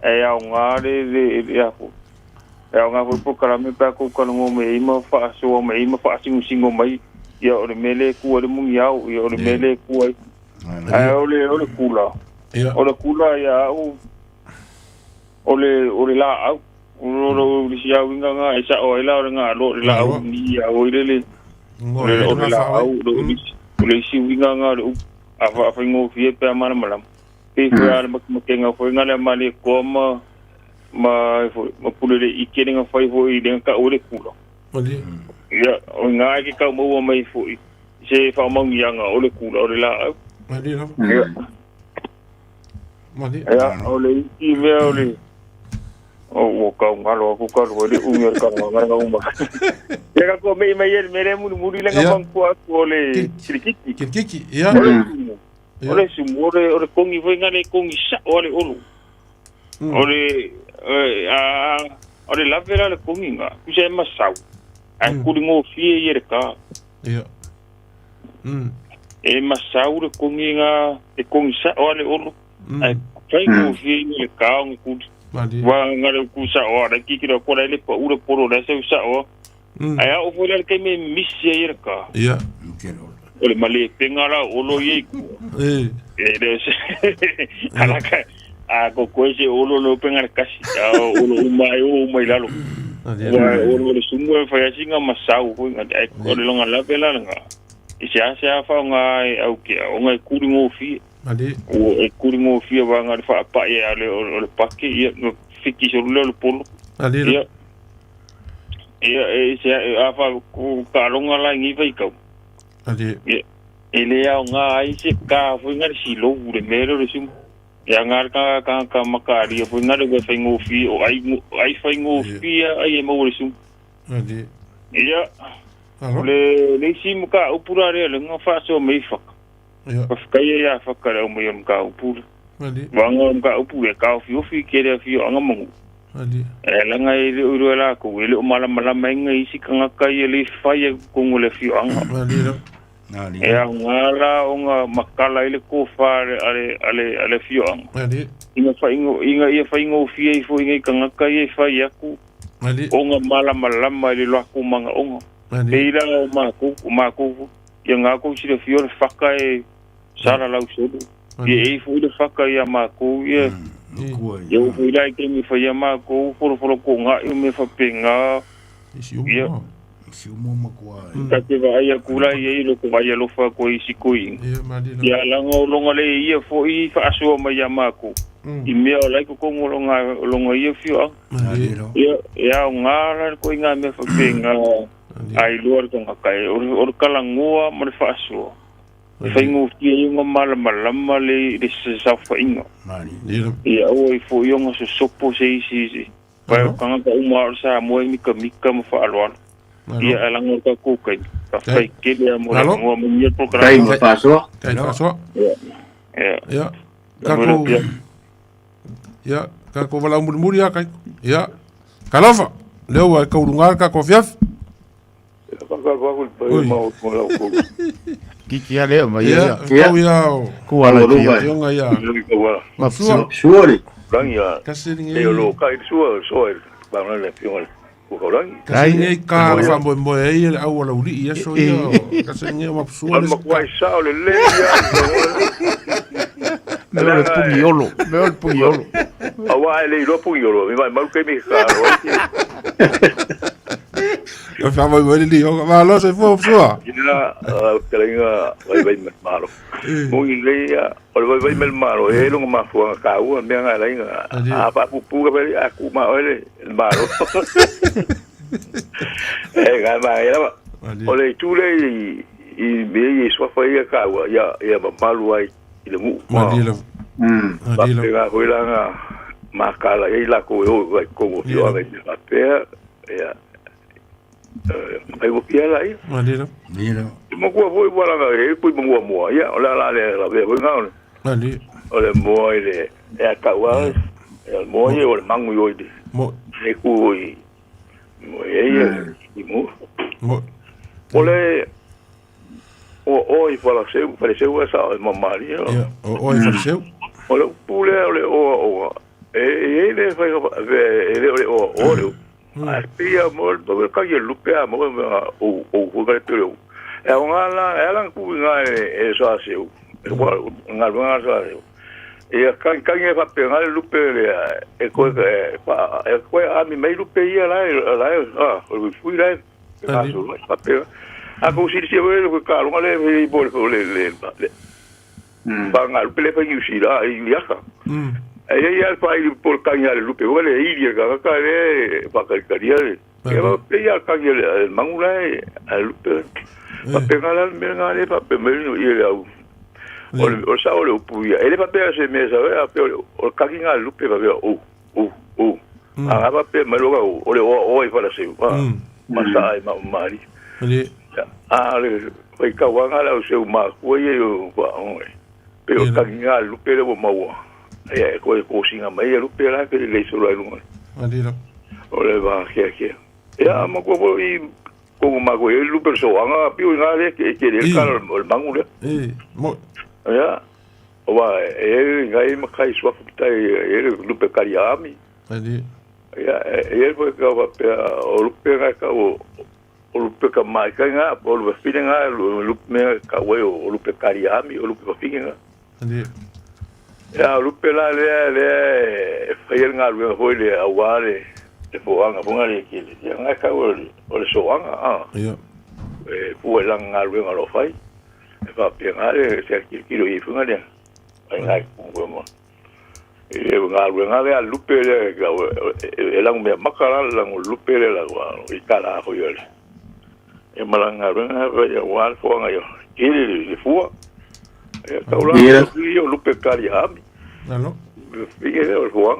ae aogā le le le a fo'i e aogā foi polokalame pe a kou kalagoa mai ai ma faasoa mai ai ma faasigosigo mai ia o le mea lea e ku ai le mugiao ia o le mea lea e ku ai ae o le o le kula o le kula ia a'u o le o le laau o lo le siauiga ga e sa'o ai la o le galo o le laau ni ia oi le le o le o le laau o le o le isi uiga ga o le upu a faafaigofie pe a malamalama pei foi a le makemakega foi ga le a male koa ma ma e foi ma pule le ike le gafai foi i le gaka'u le kula ia o gā e ke kaumaua mai foi se faamaugiaga o le kula o le laau Mali lava. ia Mali. ia o le isi mea o le o ua kaugalo aku kalu ai le umi o le kaloaga le uma. Ia ka ko mei mai e le mele mulimuli le ngapangua aku o le kilikiki. Kilikiki, ia. O le sumu. O le sumu, o le, o le kongi foi nga le kongi sa'o a le olo. O le, eh, a, o le lave la le kongi nga, kusa e masau. Ae kuligofie ia le ka. Ia. E masau le kongi nga, e kongi sa'o a le olo. Ae faigofie ia le ka o nga kuli. Mali. Wa nga le ku sa'o a le kiki la kola le pa ula polo la seu sa'o. Ae a'o foi la le kaimi e misi ai le ka. Ia. O le malepenga la olo ia i kua. E. E le se alaka a ko koe se olo no penga le kasi. A olo uma e o uma i lalo. Wa olo le sumu e fai asinga masau foi nga ai o le longa lape la nga. I se ase a fa nga e au ke o nga e kuri ngofie. Mali. O e kuri ngofie wa nga le faapa'i a le o le pake ia no fiki solu le o le polo. Mali. Ia ia e se a fa ku kalonga la ngi vai kau. Mali. Ia e le ao ngā ai se ka foi ngā le silo le mele le sumu. Ia ngā ka ka ka makari foi ngā le ua whaingofie o ai ai whaingofie ai e maua le sumu. Mali. Ia o le le isi mo ka upura le le ngā whaasoa mei whaka. Ia. Whakaia ia whaka le au mai o mga upura. Mali. Wanga o mga upura ka ofi ofi ke le whio anga mangu. Mali. E langa e le uru e la ko e le o malamalama inga isi kangaka i le whai e kongo le whio anga. Mali la. E au ngā la o ngā makala i le kōwha ale, ale, ale, ale whioanga. Mali. Inga whaingo, inga ia whaingo whia i fo inga i kangaka ia i whai aku. Mali. O ngā malamalama i le loaku manga onga. Mali. Te ira o mākou, o mākou. Ia ngā kou sila whio le whaka e sara lau solo. Ia e fo i le whaka ia mākou, ia... Ia o fo i lai ke mi whai ia mākou, foro foro ko ngā i me whape ngā. Ia. Si umo makua. Ka te vaai aku la ia i loko vai alofa ko isi koinga. Ia, mali Ia langa o longa le ia foi whaasoa mai ia mākou. I mea o la e i totonu o lona, o lona ia afioaga. Ia, e aoga la le ituaiga mea faapena a iloa le tagata e, o le, o le talanoa ma le faasoa, e faigofie ai ona malamalama le, le saofaiga. Ia aua ai foi ona sosopo se isi, Vai o tagata uma o le Samoa e mikamika ma faaaloalo. Ia ae laga o le tatou taimi. Faafetai tele lava mo le avanoa manuia le polokalame. Tai ma faasoa. Tai faasoa. Ia. Ia. Ia. Takou Ia, takou valaau mulimuli a kai. Ia. Talofa. Lea ua e kauluga le tatou afiafi. Kiki a lea mai ia. Ia, kau ia o. Ku ala tia. Ionga ia. Sua. Sua le. Rangi a. Kasi ni. E lo kai sua sua ba na le fionga ku kau rangi. Kasi ni ka fa mo mo e le au ala uli ia so ia. Kasi ni ma sua le. Ma kuai sa o le le ia. Me o le pungiolo, me o le pungiolo. Awa e le ilo pungiolo, mi mai mau ke mi ka. Ia wha mai mai li o ma lo se fo sua. Ina kalinga vai vai me malo. Mo i le ia o le vai vai me malo e longa mafuanga ka ua mea nga lainga. A pa pupu ka pele a ku ma ole malo. E ga ma e la. O le tu le i me i swa fa ia ka ua ia ia mamalu ai i le nuu. Ma li la. Ma li la. Nga hoi la nga makala ia i la ko e o vai kongo fio anga i me pea ia ai mo pia la ia. Ma li la. Ni la. Mo kua foi wala nga e pui mo mua ia o la la le la ve hoi nga o. Ma li. O le moa i le e a kau e moa ia o le mangu i oi le. Mo. Le ku i mo e ia i mo. Mo. O le o o i wala seu, whare seu e sa o mamari. Ia, o o i whare seu. O le pule o le o o e e le whai e le o le o o le a pia mo le ka ye lupe a mo o o o ka te o. E o ngā la e ala ku ngā e sa seu. E wa ngā ngā sa seu. E ka ka nge fa pe ngā lupe le e ko e pa e ko a mi mai lupe ia la la a o fui la ka so fa pe a ko si si o ka lo le le bo le le le pa ngā lupe le fa ni si la i ya ka. E ia fa i por ka ngā lupe o le i ka ka le pa ka ka ia le. E va pe ia ka le mangula e a lupe. Pa pe ngā la me ngā le pa pe me i le au. O le o sa o le upu ia. E le papea se mea sa a pe o kaki ngā lupe pa o o o. A nga papea mai loka o le o o i whala seu. Ma sa ai ma mari. A le whai kawanga la o seu ma kua ia o pa o. Pe o kaki ngā lupe le o maua. Ia e koe kōsinga mai ia lupe la pe le solo ai lunga. O le wā kia kia. Ia ma kua po i kongo ma koe lupe soanga pio i ngā le ke ke le kala o le mangu le. Mo. Ia, wa e ngai makai swafu tai e lupe kari ami. Ali. Ia e foi ka wa pe o lupe nga ka o lupe ka mai ka nga o lupe fine nga lupe me ka we o lupe kari ami o lupe fine nga. Ali. Ia lupe la le le fai nga lu hoi le awa le le foanga fonga le ke le ia nga ka o le soanga a. Ia. E pu e langa lu nga lo fai. E fa pe nga le se ki ki i funga le. Ai ngai ku mo. E nga lu nga le a lupe le ka e la me makala la lupe le la wa i kala ho yo le. E malanga lu nga ya wa fo nga yo. Ki le fua. E ka ula yo lupe kali ami. Alo. Fi e o fua.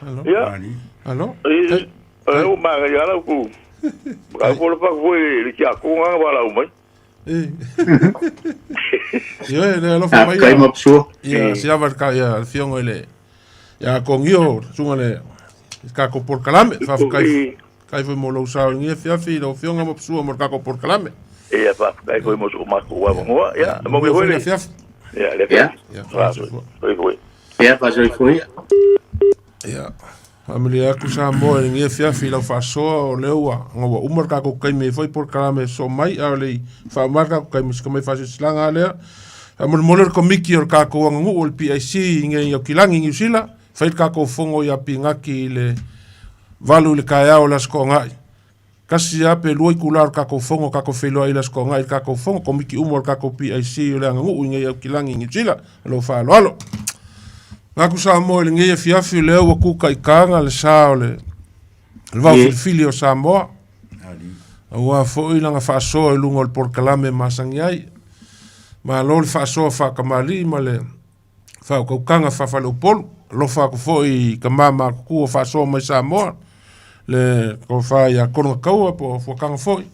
Alo. Ya. Alo. E o ma ya la ku. Ka ko lo pa ku le ki a ku nga wa la mai. Ia le alofa mai. Kai mapsua. Ia si ava ka ia le fiongo ile. Ia kongio sunga le ka ko por kalame fa kai kai foi mo lo sa ngi fia fi lo fionga mapsua mo ka ko por kalame. Ia fa kai foi mo so ma ko wa mo ia mo me foi le. Ia le. Ia. Foi foi. Ia fa foi foi. Ia. Familia aku sa mo e ngi fia fi lau faasoa o le ua nga ua uma le takou kaimi foi por kalame so mai a le fa marka ko kaimi ska mai faasilasilaga lea faamolemole le komiki o le takou aganuu o le PIC i nge i Aukilagi i Niu Sila fai le takou fogo ia Pigaki i le 8 i le taeao o le Aso Toaga'i kasi a pe lua itulā o le takou fogo takou feiloai i le Aso Toaga'i i le takou fogo komiki uma o le takou PIC o le aganuu i nge i Aukilagi i Niu Sila lou faaaloalo. Ngaku Samoa i lenei afiafi o lea ua kūkaʻikaga le sa o le le vao filifili o Samoa. Aua foi lana faasoa i luga o le polokalame e masani ai. Malo le faasoa faatamalii ma le faautautaga faafaleupolu. Alofa atu foi i tama matutua o faasoa mai Samoa, le tofa ia Kologataua po o Fuataga foi,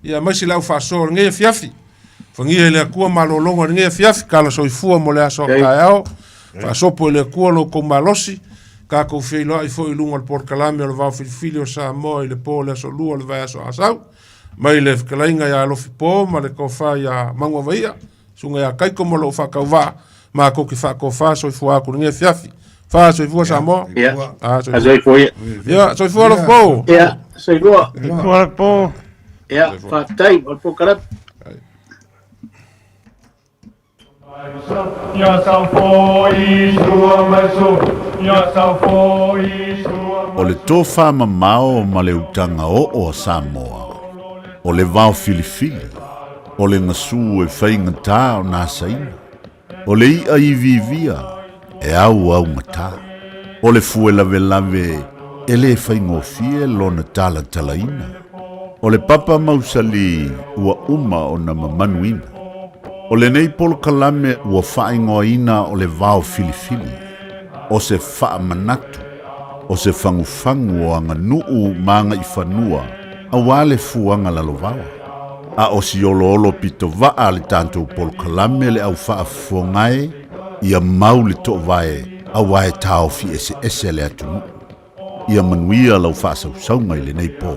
ia aemaise le au faasoa o lenei afiafi. Fagia e le Atua malologa o lenei afiafi, tala soifua mo le aso a taeao, faasopo e le Atua lo outou malosi, tatou feiloai foi i luga o le polokalame o le Vao Filifili o Samoa i le po o le aso Lua o le vaiaso a sau, mai le fetalaiga ia Alofi Po ma le tofa ia Manuavaia, Susuga ia Kaiko ma lou faatauvaa, matou te faatofa soifua atu i lenei afiafi. Fa soifua Samoa. Ia. Ah, soifua. Ia, Ia, soifua Alofi Po. Ia, soifua. Soifua Alofi Po. Ia, faafetai mo le polokalame. O le tofa mamao ma le utaga oo a Samoa, o le vao filifili, o le gasu e faigata ona asaina, o le i'a iviivia e auaugata, o le fue lavelave e lē faigofie lona talatalaina, o le papa mausali ua uma ona mamanuina. O lenei polokalame ua faaigoaina o le vao filifili, o se faamanatu, o se fagufagu o aganuu ma agaifanua auā le fuaga lalovaoa. A o si oloolo pitovaa le tatou polokalame le au faafofoga e, ia mau le toovae auā e taofi eseese le atunuu. Ia manuia lau faasausauga i lenei po.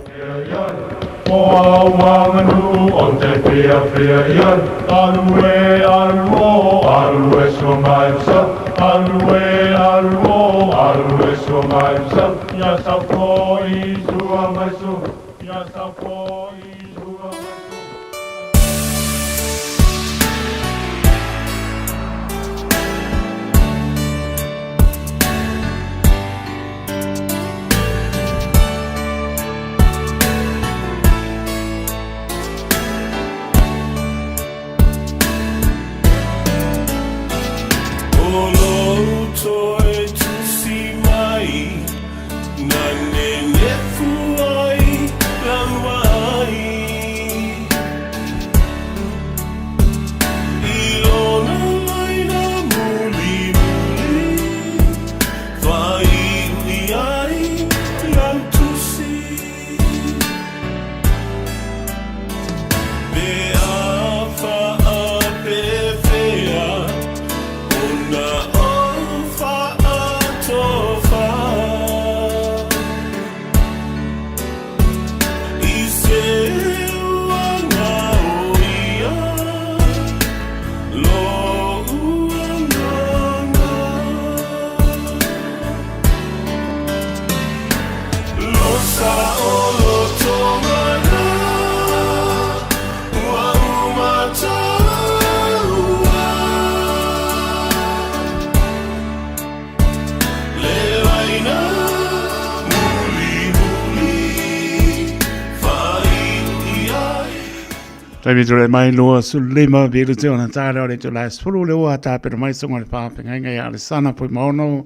Taimi tole mai loa sulima vilu te ona tāre o le tō lai sfulu le oa tāpera mai songa le whāwhengainga ia Alessana pui maono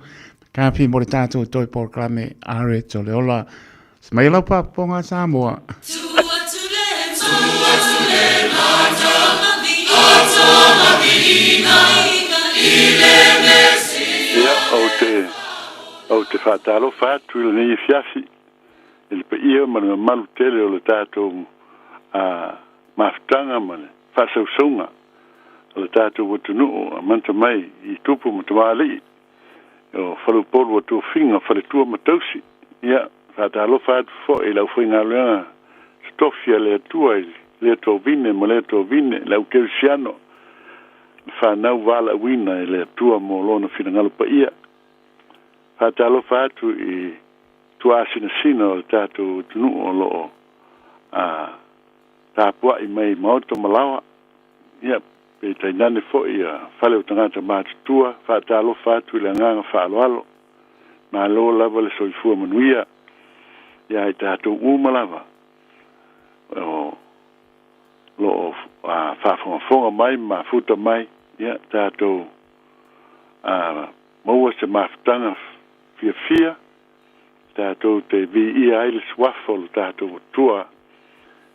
kāwhi mo le tātou toi polokalame are tō le ola. Se mai lau pāpoponga Samoa. Ia, ou te, ou te faatalofa atu i lenei afiafi i le paia ma le mamalu tele o le tatou a, mafutaga ma le faasausauga o le tatou atunuu amata mai i tupu ma tamalii o faleupolu o tofiga faletua ma tausi. Ia, faatalofa atu foi i le aufaigaluega totofi a le Atua i lea tovine ma lea tovine, le au kerisiano, le fanau valaauina e le Atua mo lona finagalo paia. Faatalofa atu i tuaasinasina o le tatou atunuu o loo a tapuai mai maota ma laoa. Ia, pe tainane foi ia fale o tagata matutua, faatalofa atu i le agaga faaaloalo. Malo lava le soifua manuia ia i tatou uma lava o loo faafogafoga mai ma mafuta mai. Ia tatou a maua se mafutaga fiafia tatou te viia ai le suafa o lo tatou Atua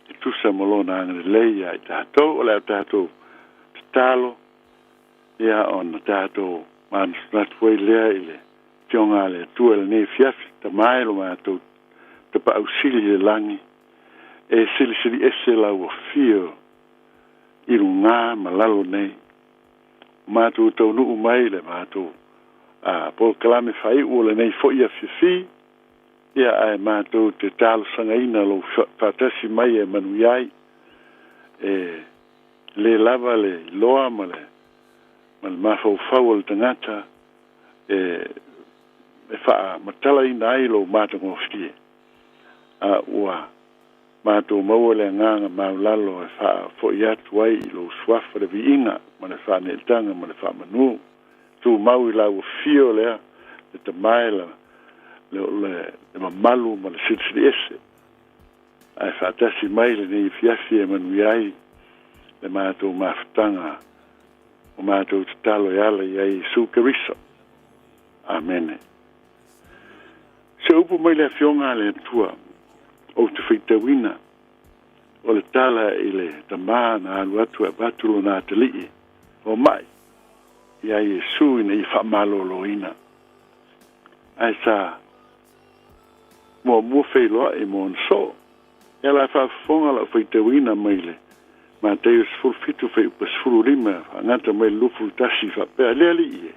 e tusa ma lona agalelei ia i tatou. O le a tatou tatalo ia ona tatou manatunatu ai lea i le Afioga a le Atua i lenei afiafi. Tama e lo matou tapaʻausili i le lagi e silisili ese lau afio i lugā ma lalo nei. O matou taunuu mai le matou a polokalame faaiʻu o lenei foʻi afiafi ia ae matou te talosagaina lou faatasi mai e manuia ai e lē lava le iloa ma le ma le mafaufau o le tagata e e faamatalaina ai lou matagofie a ua matou maua le agaga maulalo e faafo'i atu ai i lou suafa le viiga ma le faaneetaga ma le faamanū tumau i lau afio lea le Tama e la le le mamalu ma le silisili ese ae faatasi mai lenei afiafi e manuia ai le matou mafutaga o matou tatalo e ala i ai Iesu Keriso. Amene. Se upu mai le Afioga a le Atua ou te faitauina o le tala i le tamā na alu atu e avatu lona atalii o maʻi iā Iesu ina ia faamalōlōina ae sa muamua feiloaʻi ma ona soo. Ia la faafofoga lau faitauina mai le Mateio 17 fuaiupu 15 faagata mai le 21 faapea, Le Alii e,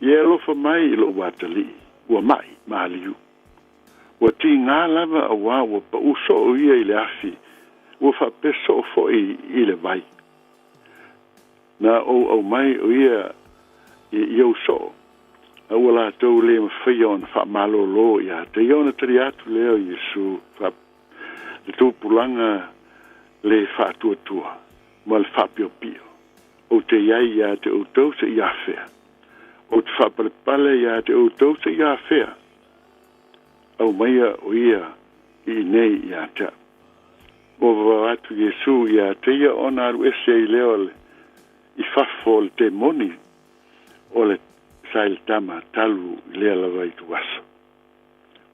ia e alofa mai i loʻu atalii ua maʻi maliu. Ua tigā lava auā ua paʻū soo ia i le afi, ua faapea soo foʻi i le vai. Na ou aumai o ia i ou soo, a ua latou lē mafaia ona faamalōlō iā te ia. Ona tali atu lea o Iesu faapea, Le tupulaga lē faatuatua ma le faapiopio, ou te i ai iā te outou seia afea? Ou te faapalepale iā te outou seia afea? Aumaia o ia i inei iā te au. Ua vavao atu Iesu iā te ia ona alu ese ai lea o le i fafo o le temoni o le sa i le tama talu i lea lava ituaso.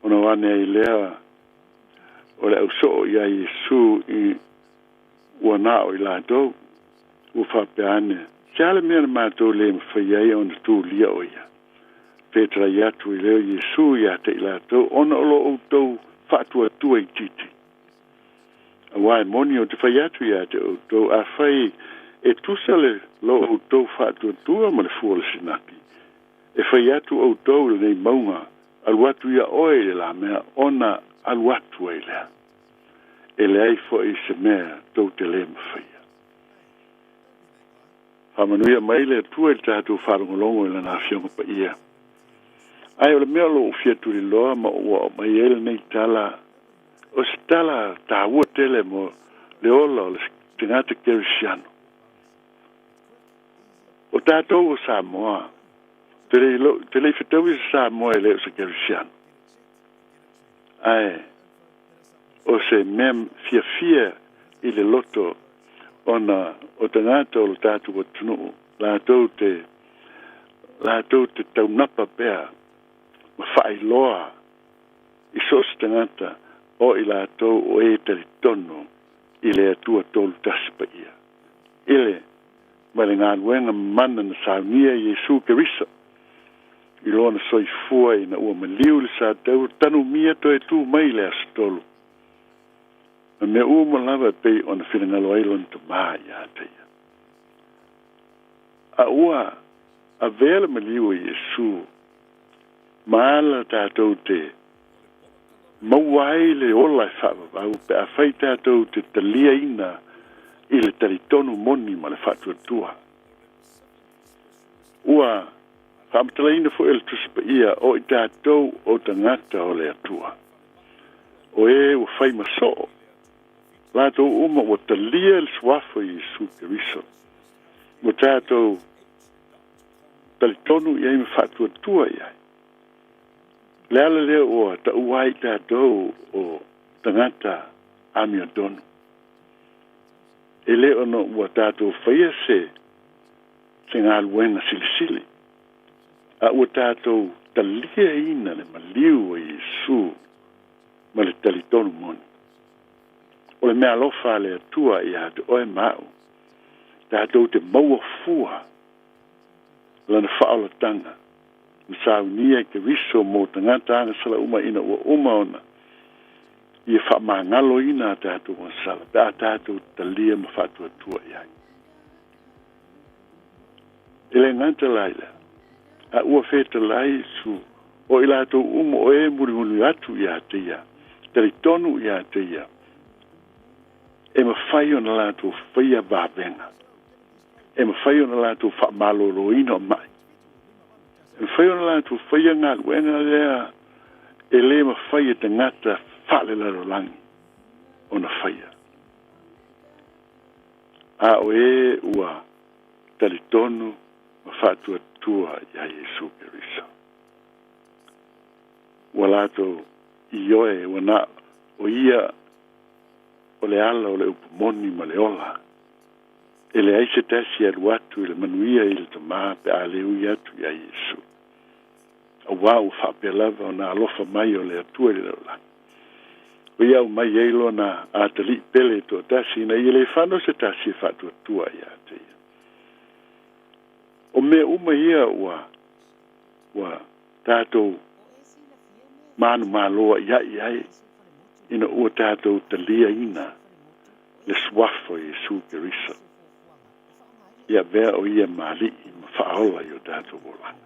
Ona o ane ai lea o le ausoo iā Iesu i ua na o i latou, ua faapea ane, Se a le mea na matou lē mafai ai ona tulia o ia? Fetalai atu i lea o Iesu iā te i latou, ona o lo outou faatuatua itiiti. Auā e moni ou te fai atu iā te outou, afai e tusa le lo outou faatuatua ma le fua o le sinaki, e fai atu outou i lenei mauga, alu atu ia oe i le lamea, ona alu atu ai lea. E leai foʻi se mea tou te lē mafaia. Faamanuia mai le Atua i le tatou faalogologo i Lana Afioga Paia. Ae o le mea o lo o fia tuliloa ma ua oo mai ai lenei tala, o se tala taua tele mo le ola o le tagata kerisiano. O tatou o Samoa, te le te le i fetaui se Samoa e le o se kerisiano. Ae o se mea fiafia i le loto ona o tagata o lo tatou atunuu latou te latou te taunapa pea ma faailoa i so o se tagata o i latou o e talitonu i le Atua Tolu Tasi Paia i le ma le galuega mana na saunia i Iesu Keriso i lona soifua ina ua maliu i le sa tanumia toe tū mai i le aso tolu. Ma mea uma lava e pei ona finagalo ai lona Tamā iā te ia. A ua avea le maliu o Iesu ma ala tatou te maua ai le ola e faavavau pe afai tatou te taliaina i le talitonu moni ma le faatuatua. Ua faamatalaina foi e le Tusi Paia o i tatou o tagata o le Atua, o e ua fai ma soo, latou uma ua talia le suafa o Iesu Keriso, ua tatou talitonu i ai ma faatuatua i ai. O le ala lea ua taua ai tatou o tagata amiotonu. E le ona ua tatou faia se se galuega silisili. A ua tatou taliaina le maliu o Iesu ma le talitonu moni. O le meaalofa a le Atua ia te oe ma a'u, tatou te maua fua lana faaolataga na saunia i Keriso mo tagata agasala uma ina ua uma ona ia faamagaloina a tatou agasala pe a tatou talia ma faatuatua i ai. E le gata la i lea, a ua fetalai Iesu o i latou uma o e mulimuli atu ia te ia, talitonu ia te ia, e mafai ona latou faia vavega, e mafai ona latou faamaloloina o ma'i, e mafai ona latou faia galuega lea e lē mafai e tagata faalelalolagi ona faia. A o e ua talitonu ma faatuatua iā Iesu Keriso. Ua latou ioe ua na o ia o le ala o le upu moni ma le ola. E leai se tasi e alu atu i le manuia i le Tamā pe a le ui atu iā Iesu. Auā ua faapea lava ona alofa mai o le Atua i le lalolagi. Ua ia aumai ai lona atalii pele e toatasi ina ia le fano se tasi e faatuatua ia te ia. O mea uma ia ua ua tatou manumaloa'ia'i ai ina ua tatou taliaina le suafa o Iesu Keriso e avea o ia ma Ali'i ma Faaola i o tatou olaga.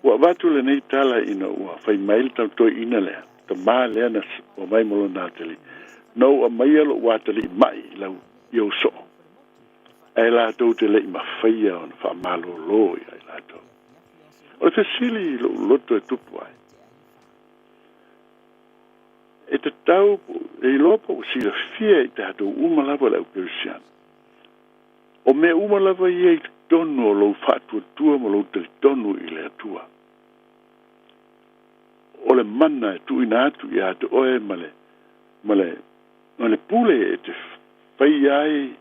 Ua avatu lenei tala ina ua fai mai le tautoeina lea, tamā lea na omai ma lona atalii, Na ou aumaia lo'u atalii ma'i i lau i ou soo, ae latou te le i mafaia ona faamalōlō iā i latou. O le fesili i lo'u loto e tupu ai, e tatau e iloa po ua silafia i tatou uma lava le au Kerisiano, o mea uma lava ia i totonu o lou faatuatua ma lou talitonu i le Atua. O le mana e tuuina atu ia te oe ma le, ma le, ma le pule e te faia ai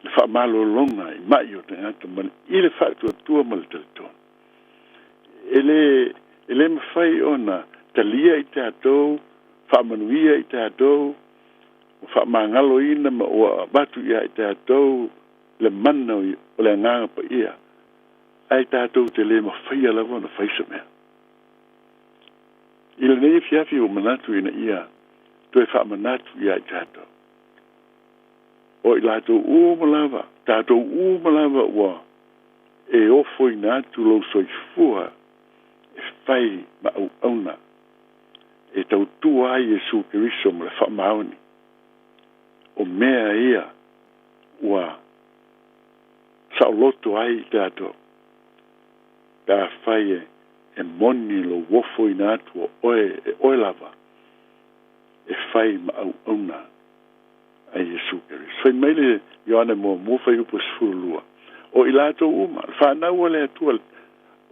le faamalologa i ma'i o tagata ma le, i le faatuatua ma le talitonu. E le, e le mafai ona talia i tatou, faamanuia i tatou, ua faamagaloina ma ua avatu ia i tatou le mana o le Agaga Paia, ae tatou te le mafaia lava ona fai se mea. I lenei afiafi ua manatu ina ia toe faamanatu ia i tatou, o i latou uma lava, tatou uma lava ua e ofoina atu lou soifua e fai ma auauna e tautua ai Iesu Keriso ma le faamaoni, o mea ia ua saoloto ai i tatou, pe afai e e moni lou ofoina atu o oe e oe lava e fai ma auauna a Iesu Keriso. Fai mai le Ioane muamua fuaiupu 12, O i latou uma, le fanau a le Atua,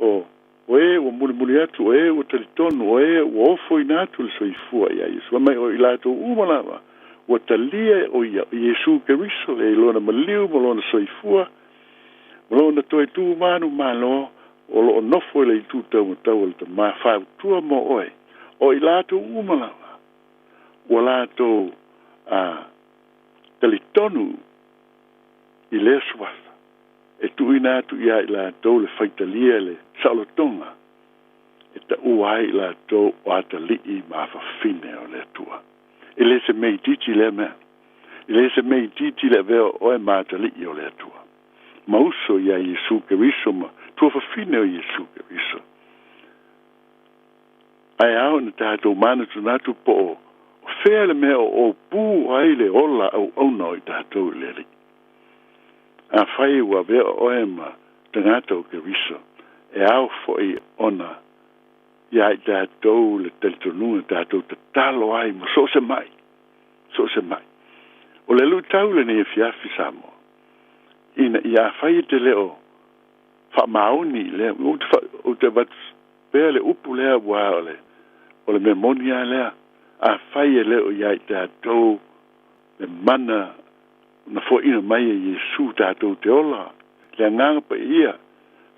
o O e ua mulimuli atu, o e ua talitonu, o e ua ofoina atu le soifua iā Iesu. Fai mai o i latou uma lava ua talia o ia, o Iesu Keriso, lea i lona maliu ma lona soifua, ma lona toe tu manumalo, o lo o nofo i le itu taumatau o le Tamā, fautua mo oe, o i latou uma lava ua latou a talitonu i lea suafa. E tuuina atu iā i latou le faitalia i le saolotoga e taua ai i latou o atalii ma afafine o le Atua. E le se mea itiiti lea mea. E le se mea itiiti le avea o oe ma atalii o le Atua. Ma uso iā Iesu Keriso ma tuafafine o Iesu Keriso. Ae ao ina tatou manatunatu po o fea le mea o opū ai le ola auauna o i tatou i le Alii. Afai ua avea oe ma tagata o Keriso, e ao foi ona iā i tatou le talitonuga tatou tatalo ai ma so o se ma'i, so o se ma'i. O le luitau lenei afiafi Samoa, ina ia afai e te le o faamaoni i lea, ou te, ou te avatu pea le upu lea aua o le, o le mea moni lava lea, afai e le o iā i tatou le mana na foaina mai e Iesu tatou te ola, le Agaga Paia,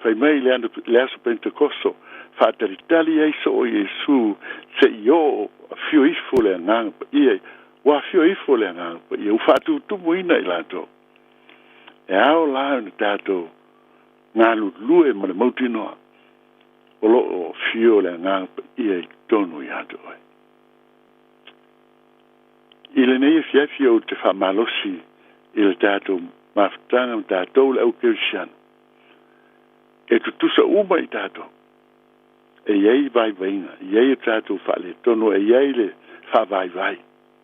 Fai mai le le aso Pentekoso, faatalitali ai soo Iesu se'i oo afio ifo le Agaga Paia, ua afio ifo le Agaga Paia ua faatutumuina i latou. E ao la ona tatou galulue ma le mautinoa o loo afio le Agaga Paia i totonu ia te oe. I lenei afiafi ou te faamalosi i le tatou mafutaga ma tatou le au kerisiano, e tutusa uma i tatou. E i ai vaivaiga, e i ai o tatou faaletonu, e i ai le faavaivai,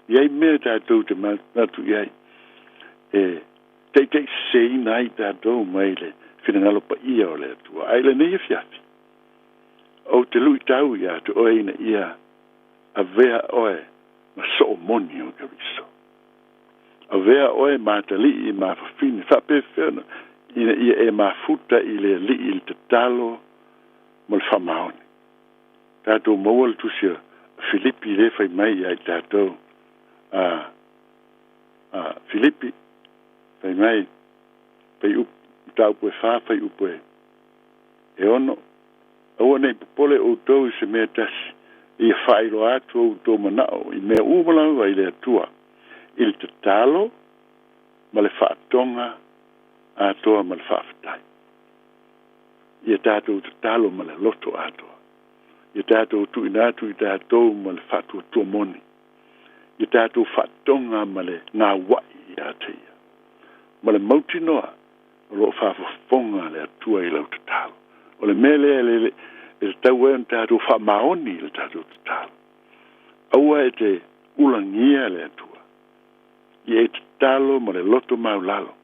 e i ai mea tatou te manatu i ai e taitaiseseina ai tatou mai le finagalo paia o le Atua. Ae i lenei afiafi, ou te luitau ia te oe ina ia avea oe ma soo moni o Keriso. Avea oe ma atalii ma fafine, faapefea ina ia e mafuta i le Alii i le tatalo ma le faamaoni. Tatou maua le tusi a Filipi lea fai mai ia i tatou, a a Filipi fai mai, fai upu, mataupu e 4, fai upu e 6, Aua ne i popole outou i se mea tasi, ia faailoa atu outou manao i mea uma lava i le Atua, i le tatalo ma le faatoga atoa ma le faafetai. Ia tatou tatalo ma le loto atoa. Ia tatou tuuina atu i tatou ma le faatuatua moni. Ia tatou faatoga ma le gauai ia te ia. Ma le mautinoa o loo faafofoga le Atua i lau tatalo. O le mea lea e tatau ai ona tatou faamaoni i le tatou tatalo. Aua e te ulagia le Atua. Ia e tatalo ma le loto maulalo.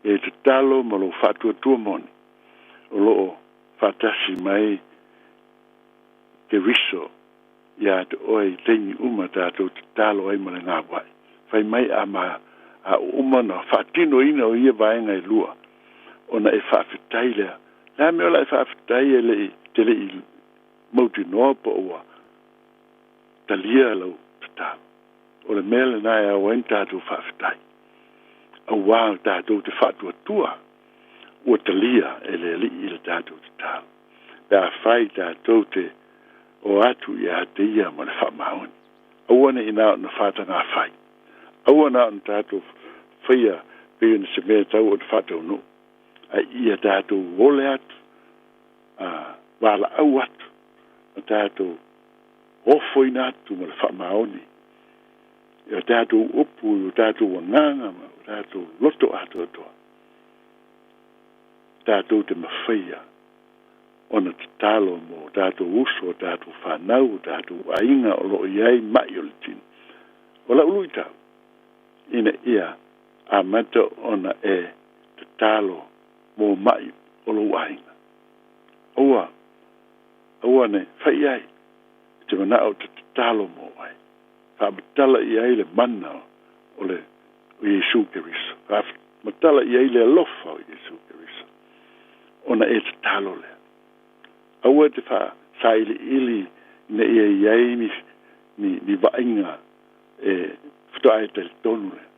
Ia e tatalo ma lou faatuatua moni o loo faatasi mai Keriso ia te oe i taimi uma tatou tatalo ai ma le gauai. Fai mai a ma a uma na faatinoina o ia vaega e lua, ona e faafetai lea. Le a mea o la e faafetai e le i te le i mautinoa po ua talia lau tatalo. O le mea lena e ao ai ona tatou faafetai, auā o tatou te faatuatua ua talia e le Alii i le tatou tatalo, pe afai tatou te o atu ia te ia ma le faamaoni. Aua ne i na ona faatagafai, aua na ona tatou faia pei ona se mea tau ona faataunuu, ae ia tatou ole atu, a valaau atu, ma tatou ofoina atu ma le faamaoni i o tatou upu, i o tatou agaga ma o tatou loto atoatoa, tatou te mafaia ona tatalo mo o tatou uso, o tatou fanau, o tatou aiga o loo i ai mai o le tino. O lau luitau, ina ia amata ona e tatalo mo mai o lou aiga. Aua, aua ne fai ai, te manao te tatalo mo ai. Faamatala i ai le mana o le o Iesu Keriso. Faamatala i ai le alofa o Iesu Keriso. Ona e tatalo lea. Aua te faasailiili ina ia i ai ni, ni, ni vaaiga e faatoa e talitonu lea.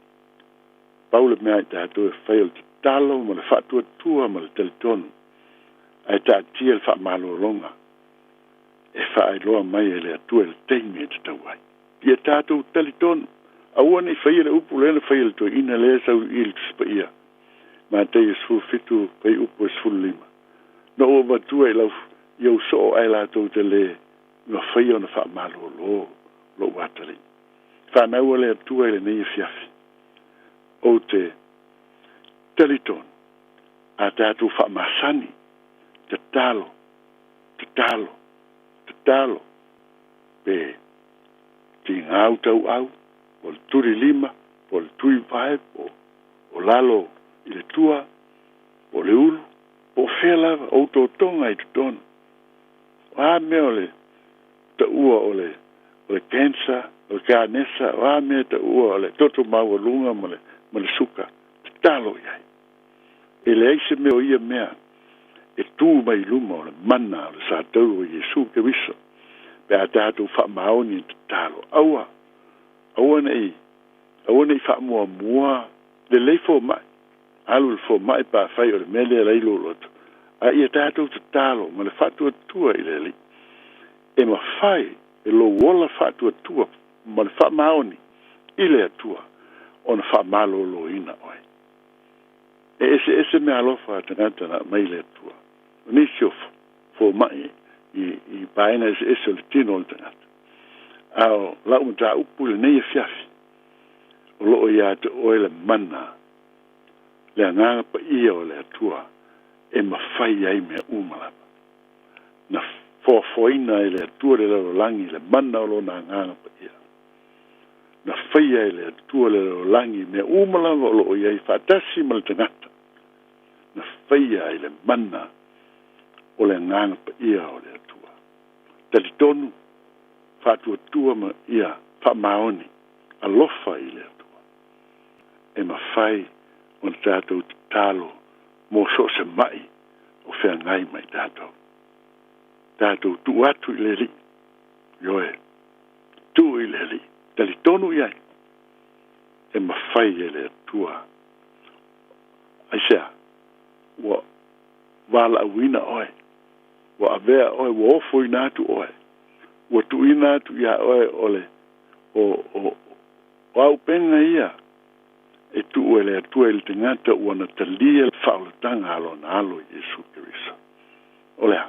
Pau le mea i tatou e fai o le tatalo ma le faatuatua ma le talitonu, ae taatia le faamalologa e faailoa mai e le Atua i le taimi e tatau ai. Ia tatou talitonu, aua ne i faia le upu lea na faia e le toeaina lea e sau i le Tusi Paia, Mataia 17 fuaiupu e 15. Na ou avatua i lau i ou soo ae latou te le mafaia ona faamalolo lou atalii. Fanau a le Atua i lenei afiafi, ou te talitonu a tatou faamasani, tatalo, tatalo, tatalo, pe tigau tauau, po o le tuli lima, po o le tui vae, po o lalo i le tua, po o le ulu, po o fea lava, ou totoga i totonu. O a mea o le taua o le o le cancer, o le kanesa, o a mea taua o le toto maualuga ma le ma le suka, tatalo i ai. E leai se mea o ia mea e tu mai i luma o le mana o le satauro o Iesu Keriso, pe a tatou faamaoni i tatalo. Aua, aua ne i, aua ne i faamuamua lelei fomai, alu i le fomai pe afai o le mea lea e ala ai lou loto, A ia tatou tatalo ma le faatuatua i le Alii, e mafai e lou ola faatuatua ma le faamaoni i le Atua ona faamaloloina oe. E eseese meaalofa a tagata na aumai le Atua. O nisi o fomai i, i vaega eseese o le tino o le tagata. A o lau mataupu i lenei afiafi, o loo ia te oe le mana, le agaga paia o le Atua e mafai ai mea uma lava. Na foafoaina e le Atua le lalolagi le mana o lona agaga paia. Na faia e le Atua le lalolagi mea uma lava o loo i ai faatasi ma le tagata. Na faia i le mana o le agaga paia o le Atua. Talitonu, faatuatua ma ia faamaoni, alofa i le Atua. E mafai ona tatou tatalo mo so o se mai o feagai ma i tatou. Tatou tuu atu i le Alii. Ioe, tuu i le Alii. Talitonu i ai, e mafai e le Atua. Aisea? Ua valaauina oe, ua avea oe, ua ofoina atu oe, ua tuuina atu iā oe o le o o o auupega ia e tuu e le Atua i le tagata ua na talia le faaolataga a lona Alo Iesu Keriso. O le a?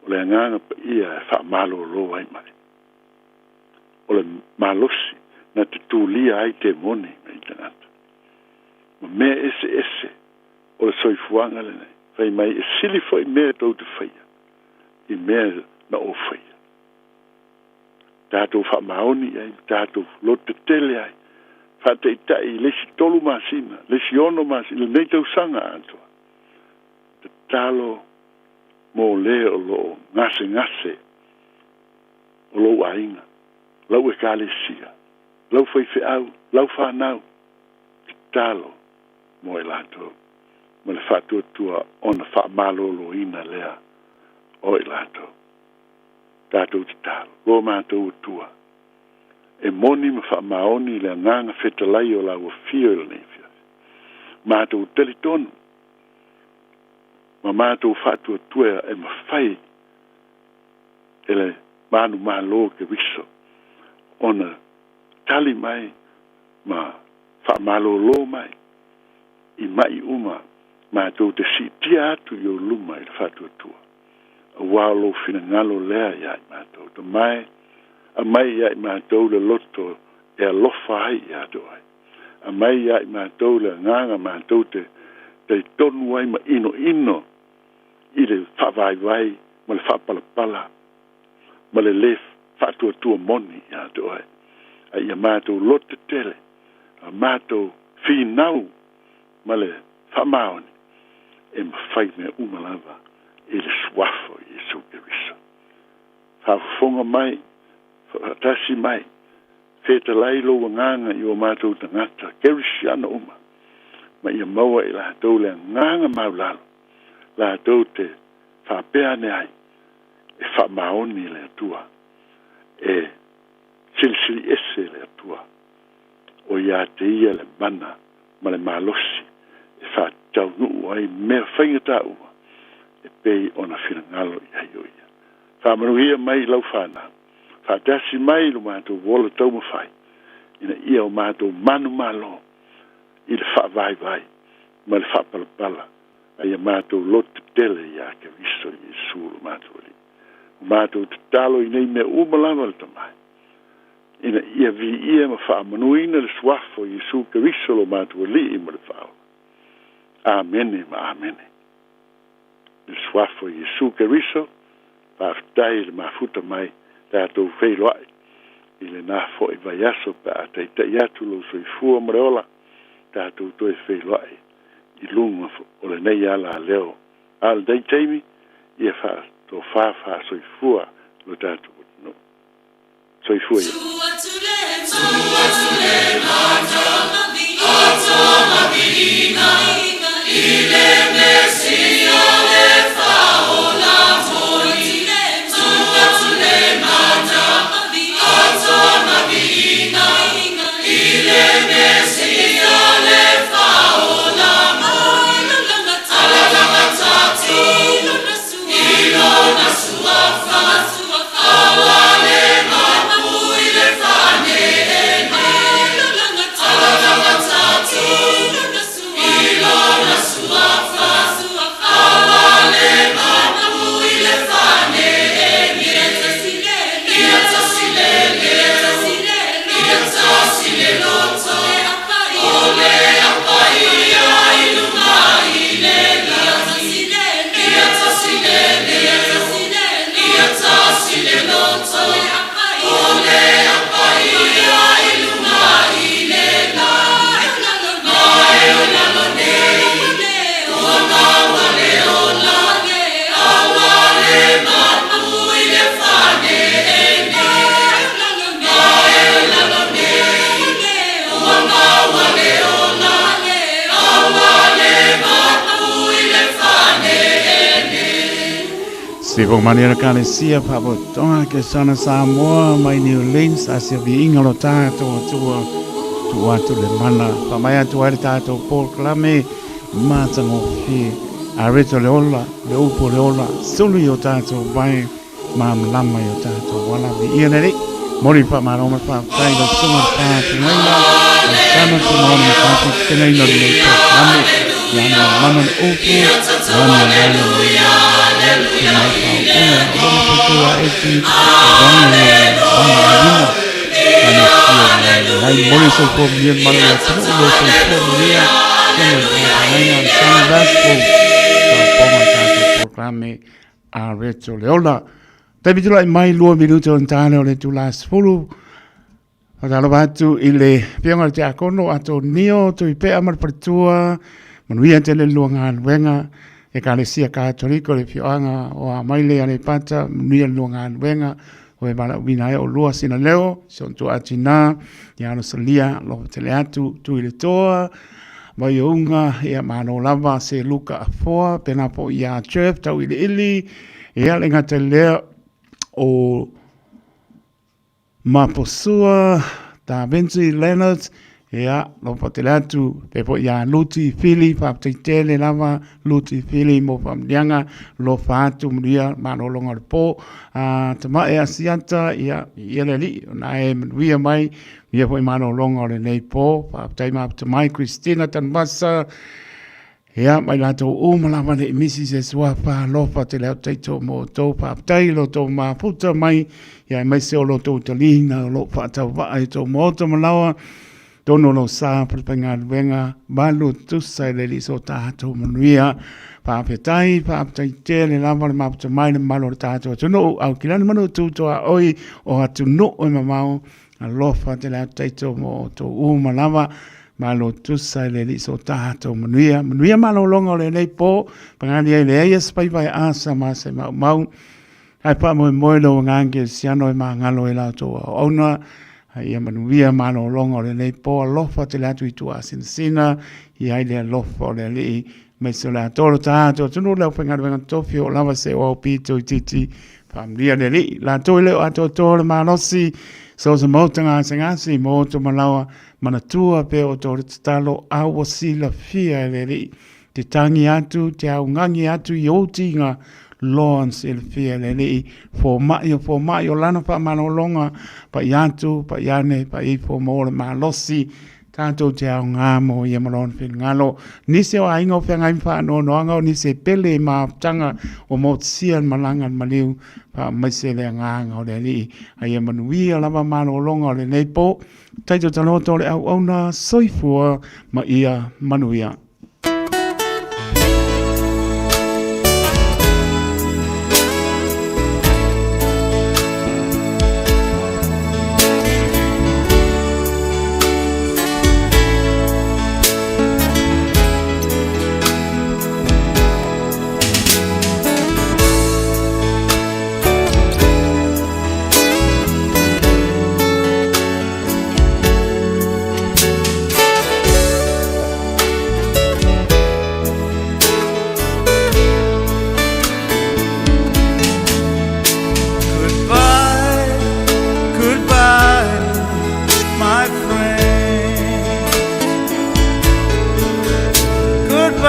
O le agaga paia e faamalolo ai mai. O le malosi na te tulia ai temoni mai tagata. Ma mea eseese o le soifuaga lenei. Fai mai e sili foi mea tou te faia i mea na ou faia. Tatou faamaoni i ai ma tatou lototetele ai, faataitai i le isi tolu masina, le isi ono masina, lenei tausaga atoa. Tatalo mo le o lo o gasegase o lou aiga, lau ekalesia, lau faifeau, lau fanau, tatalo mo i latou ma le faatuatua ona faamaloloina lea o i latou. Tatou tatalo, lo matou Atua, e moni ma faamaoni le agaga fetalai o lau afio i lenei afiafi. Matou talitonu ma matou faatuatua e mafai e le manumalo Keriso ona tali mai ma faamalolo mai i mai uma matou te siitia atu i ou luma i le faatuatua, auā o lou finagalo lea iā i matou. Tamae, aumai iā i matou le loto e alofa ai ia te oe. Aumai iā i matou le agaga matou te talitonu ai ma inoino i le faavaivai ma le faapalapala ma le lē faatuatua moni ia te oe, a ia matou loto tetele a matou finau ma le faamaoni e mafai mea uma lava i le Suafa o Iesu Keriso. Faafofoga mai, faatasi mai, fetalai lou agaga i o matou tagata Kerisiano uma, ma ia maua e latou le agaga maulalo, latou te faapea ane ai, e faamaoni le Atua, e silisili ese le Atua, o ia te ia le mana ma le malosi e faataunuu ai mea faigata uma e pei ona finagalo i ai o ia. Faamanuia mai i lau fanau, faatasi mai i lo matou ola taumafai, ina ia o matou manumalo i le faavaivai ma le faapalapala, a ia matou loto tetele iā Keriso Iesu lo matou Alii. O matou tatalo i nei mea uma lava le Tama, ina ia viia ma faamanuina le Suafa o Iesu Keriso lo matou Alii ma le Faaola. Amene ma amene. I le Suafa o Iesu Keriso, faafetai i le mafuta mai tatou feiloai i lena foi vaiaso pe a taitai atu lou soifua ma le ola, tatou toe feiloai i luga o lenei ala leo. A o lenei taimi, ia faatofa faasoifua lo tatou atunuu. Soifua ia. Se mani le kalesia faapotopotoga Kesana Samoa mai New Orleans a se viiga lo tatou Atua tuu atu le mana faamai atu ai le tatou polokalame matagofie a reto le ola le upu o le ola sulu i o tatou vai malamalama i o tatou ala viia le Alii momoli le faamalo ma le faafetai i lau susuga i le faafeagaiga Alexander Tumaono McCarthy fetenaina o lenei polokalame ia ana mana le upu lani alala le mai faauuga o lona faitua eti vagi vagi alina ana fia mai momoli le soifua manuia le malo o le atunuu lo soifua manuia susuga i le faafeagaiga Alexander Vasco faaopooga o le tatou polokalame a Reto Leola. Taimi tulai mai 2 minuta o tale o le itula 10. Whakalofa atu i le Afioga i le Tiakono Atonio Tuipea ma le Faletua, manuia tele le lua galuega, Ekalesia Katoliko le afioaga o Amaile Aleipata, manuia le lua galuega, o e valaauina ai o lua sina leo, si on tua tina, ia Rosalia, alofa tele atu, tui le toa, Vaiouga, ia malo lava se Luka Afoa, pena po ia Jeff tau ili ili, ia le gata i lea o Maposua, Da Vinci Leonard, ia alofa tele atu, pe foi ia Luti Fili, faafetai tele lava Luti Fili mo faamanuiaga, alofa atu manuia malologa o le po, a Tamae Asiata, ia ia le Alii, ona e manuia mai, ia foi malologa o lenei po, faafetai mafuta mai Christina Tanuvasa, Ia, mai latou uma lava le misi se suafa alofa tele au taito mo outou. Faafetai i lo outou mafuta mai, ia aemaise o lo outou taliga o lo o faatauvaa i outou maota ma laoa, tonu o lou sa falefaigaluega, malu tusa i le Alii so tatou manuia. Faafetai, faafetai tele lava le mafuta mai le mamalu o le tatou atunuu, au kilani manu tu tuaoi o atunuu e mamao, Alofa tele atu taito mo outou uma lava. Malo tusa i le Alii so tatou manuia. Manuia malologa o lenei po. Pagani ai leai e se faiva e asa ma se maumau. Ae faamoemoe lou agaga kerisiano e magalo i la outou auauna. A ia manuia malologa o lenei po. Alofa tele atu i tuaasinasina. Ia ai le alofa o le Alii. Aemaise o le atoa o lo tatou atunuu le aufaigaluega tofi o lava se o au pito itiiti Faamanuia le Alii, latou e le o atoatoa le malosi, so o se maota gasegase i moto ma laoa, manatua pea outou le tatalo a ua silafia e le Alii. Te tangi atu, te augagi atu i ou tiga, loa na silafia e le Alii, fomai o fomai o lana faamalologa, pai atu, pai ane, pai ifo mo le malosi, Tatou te aoga mo ia ma lona finagalo. Nisi o aiga o feagai ma faanoanoaga o nisi e pele i mafutaga ua motusia le malaga a le maliu, faamaise le agaga o le Alii. A ia manuia lava malologa o lenei po. Taito taloto o le auauna, soifua ma ia manuia.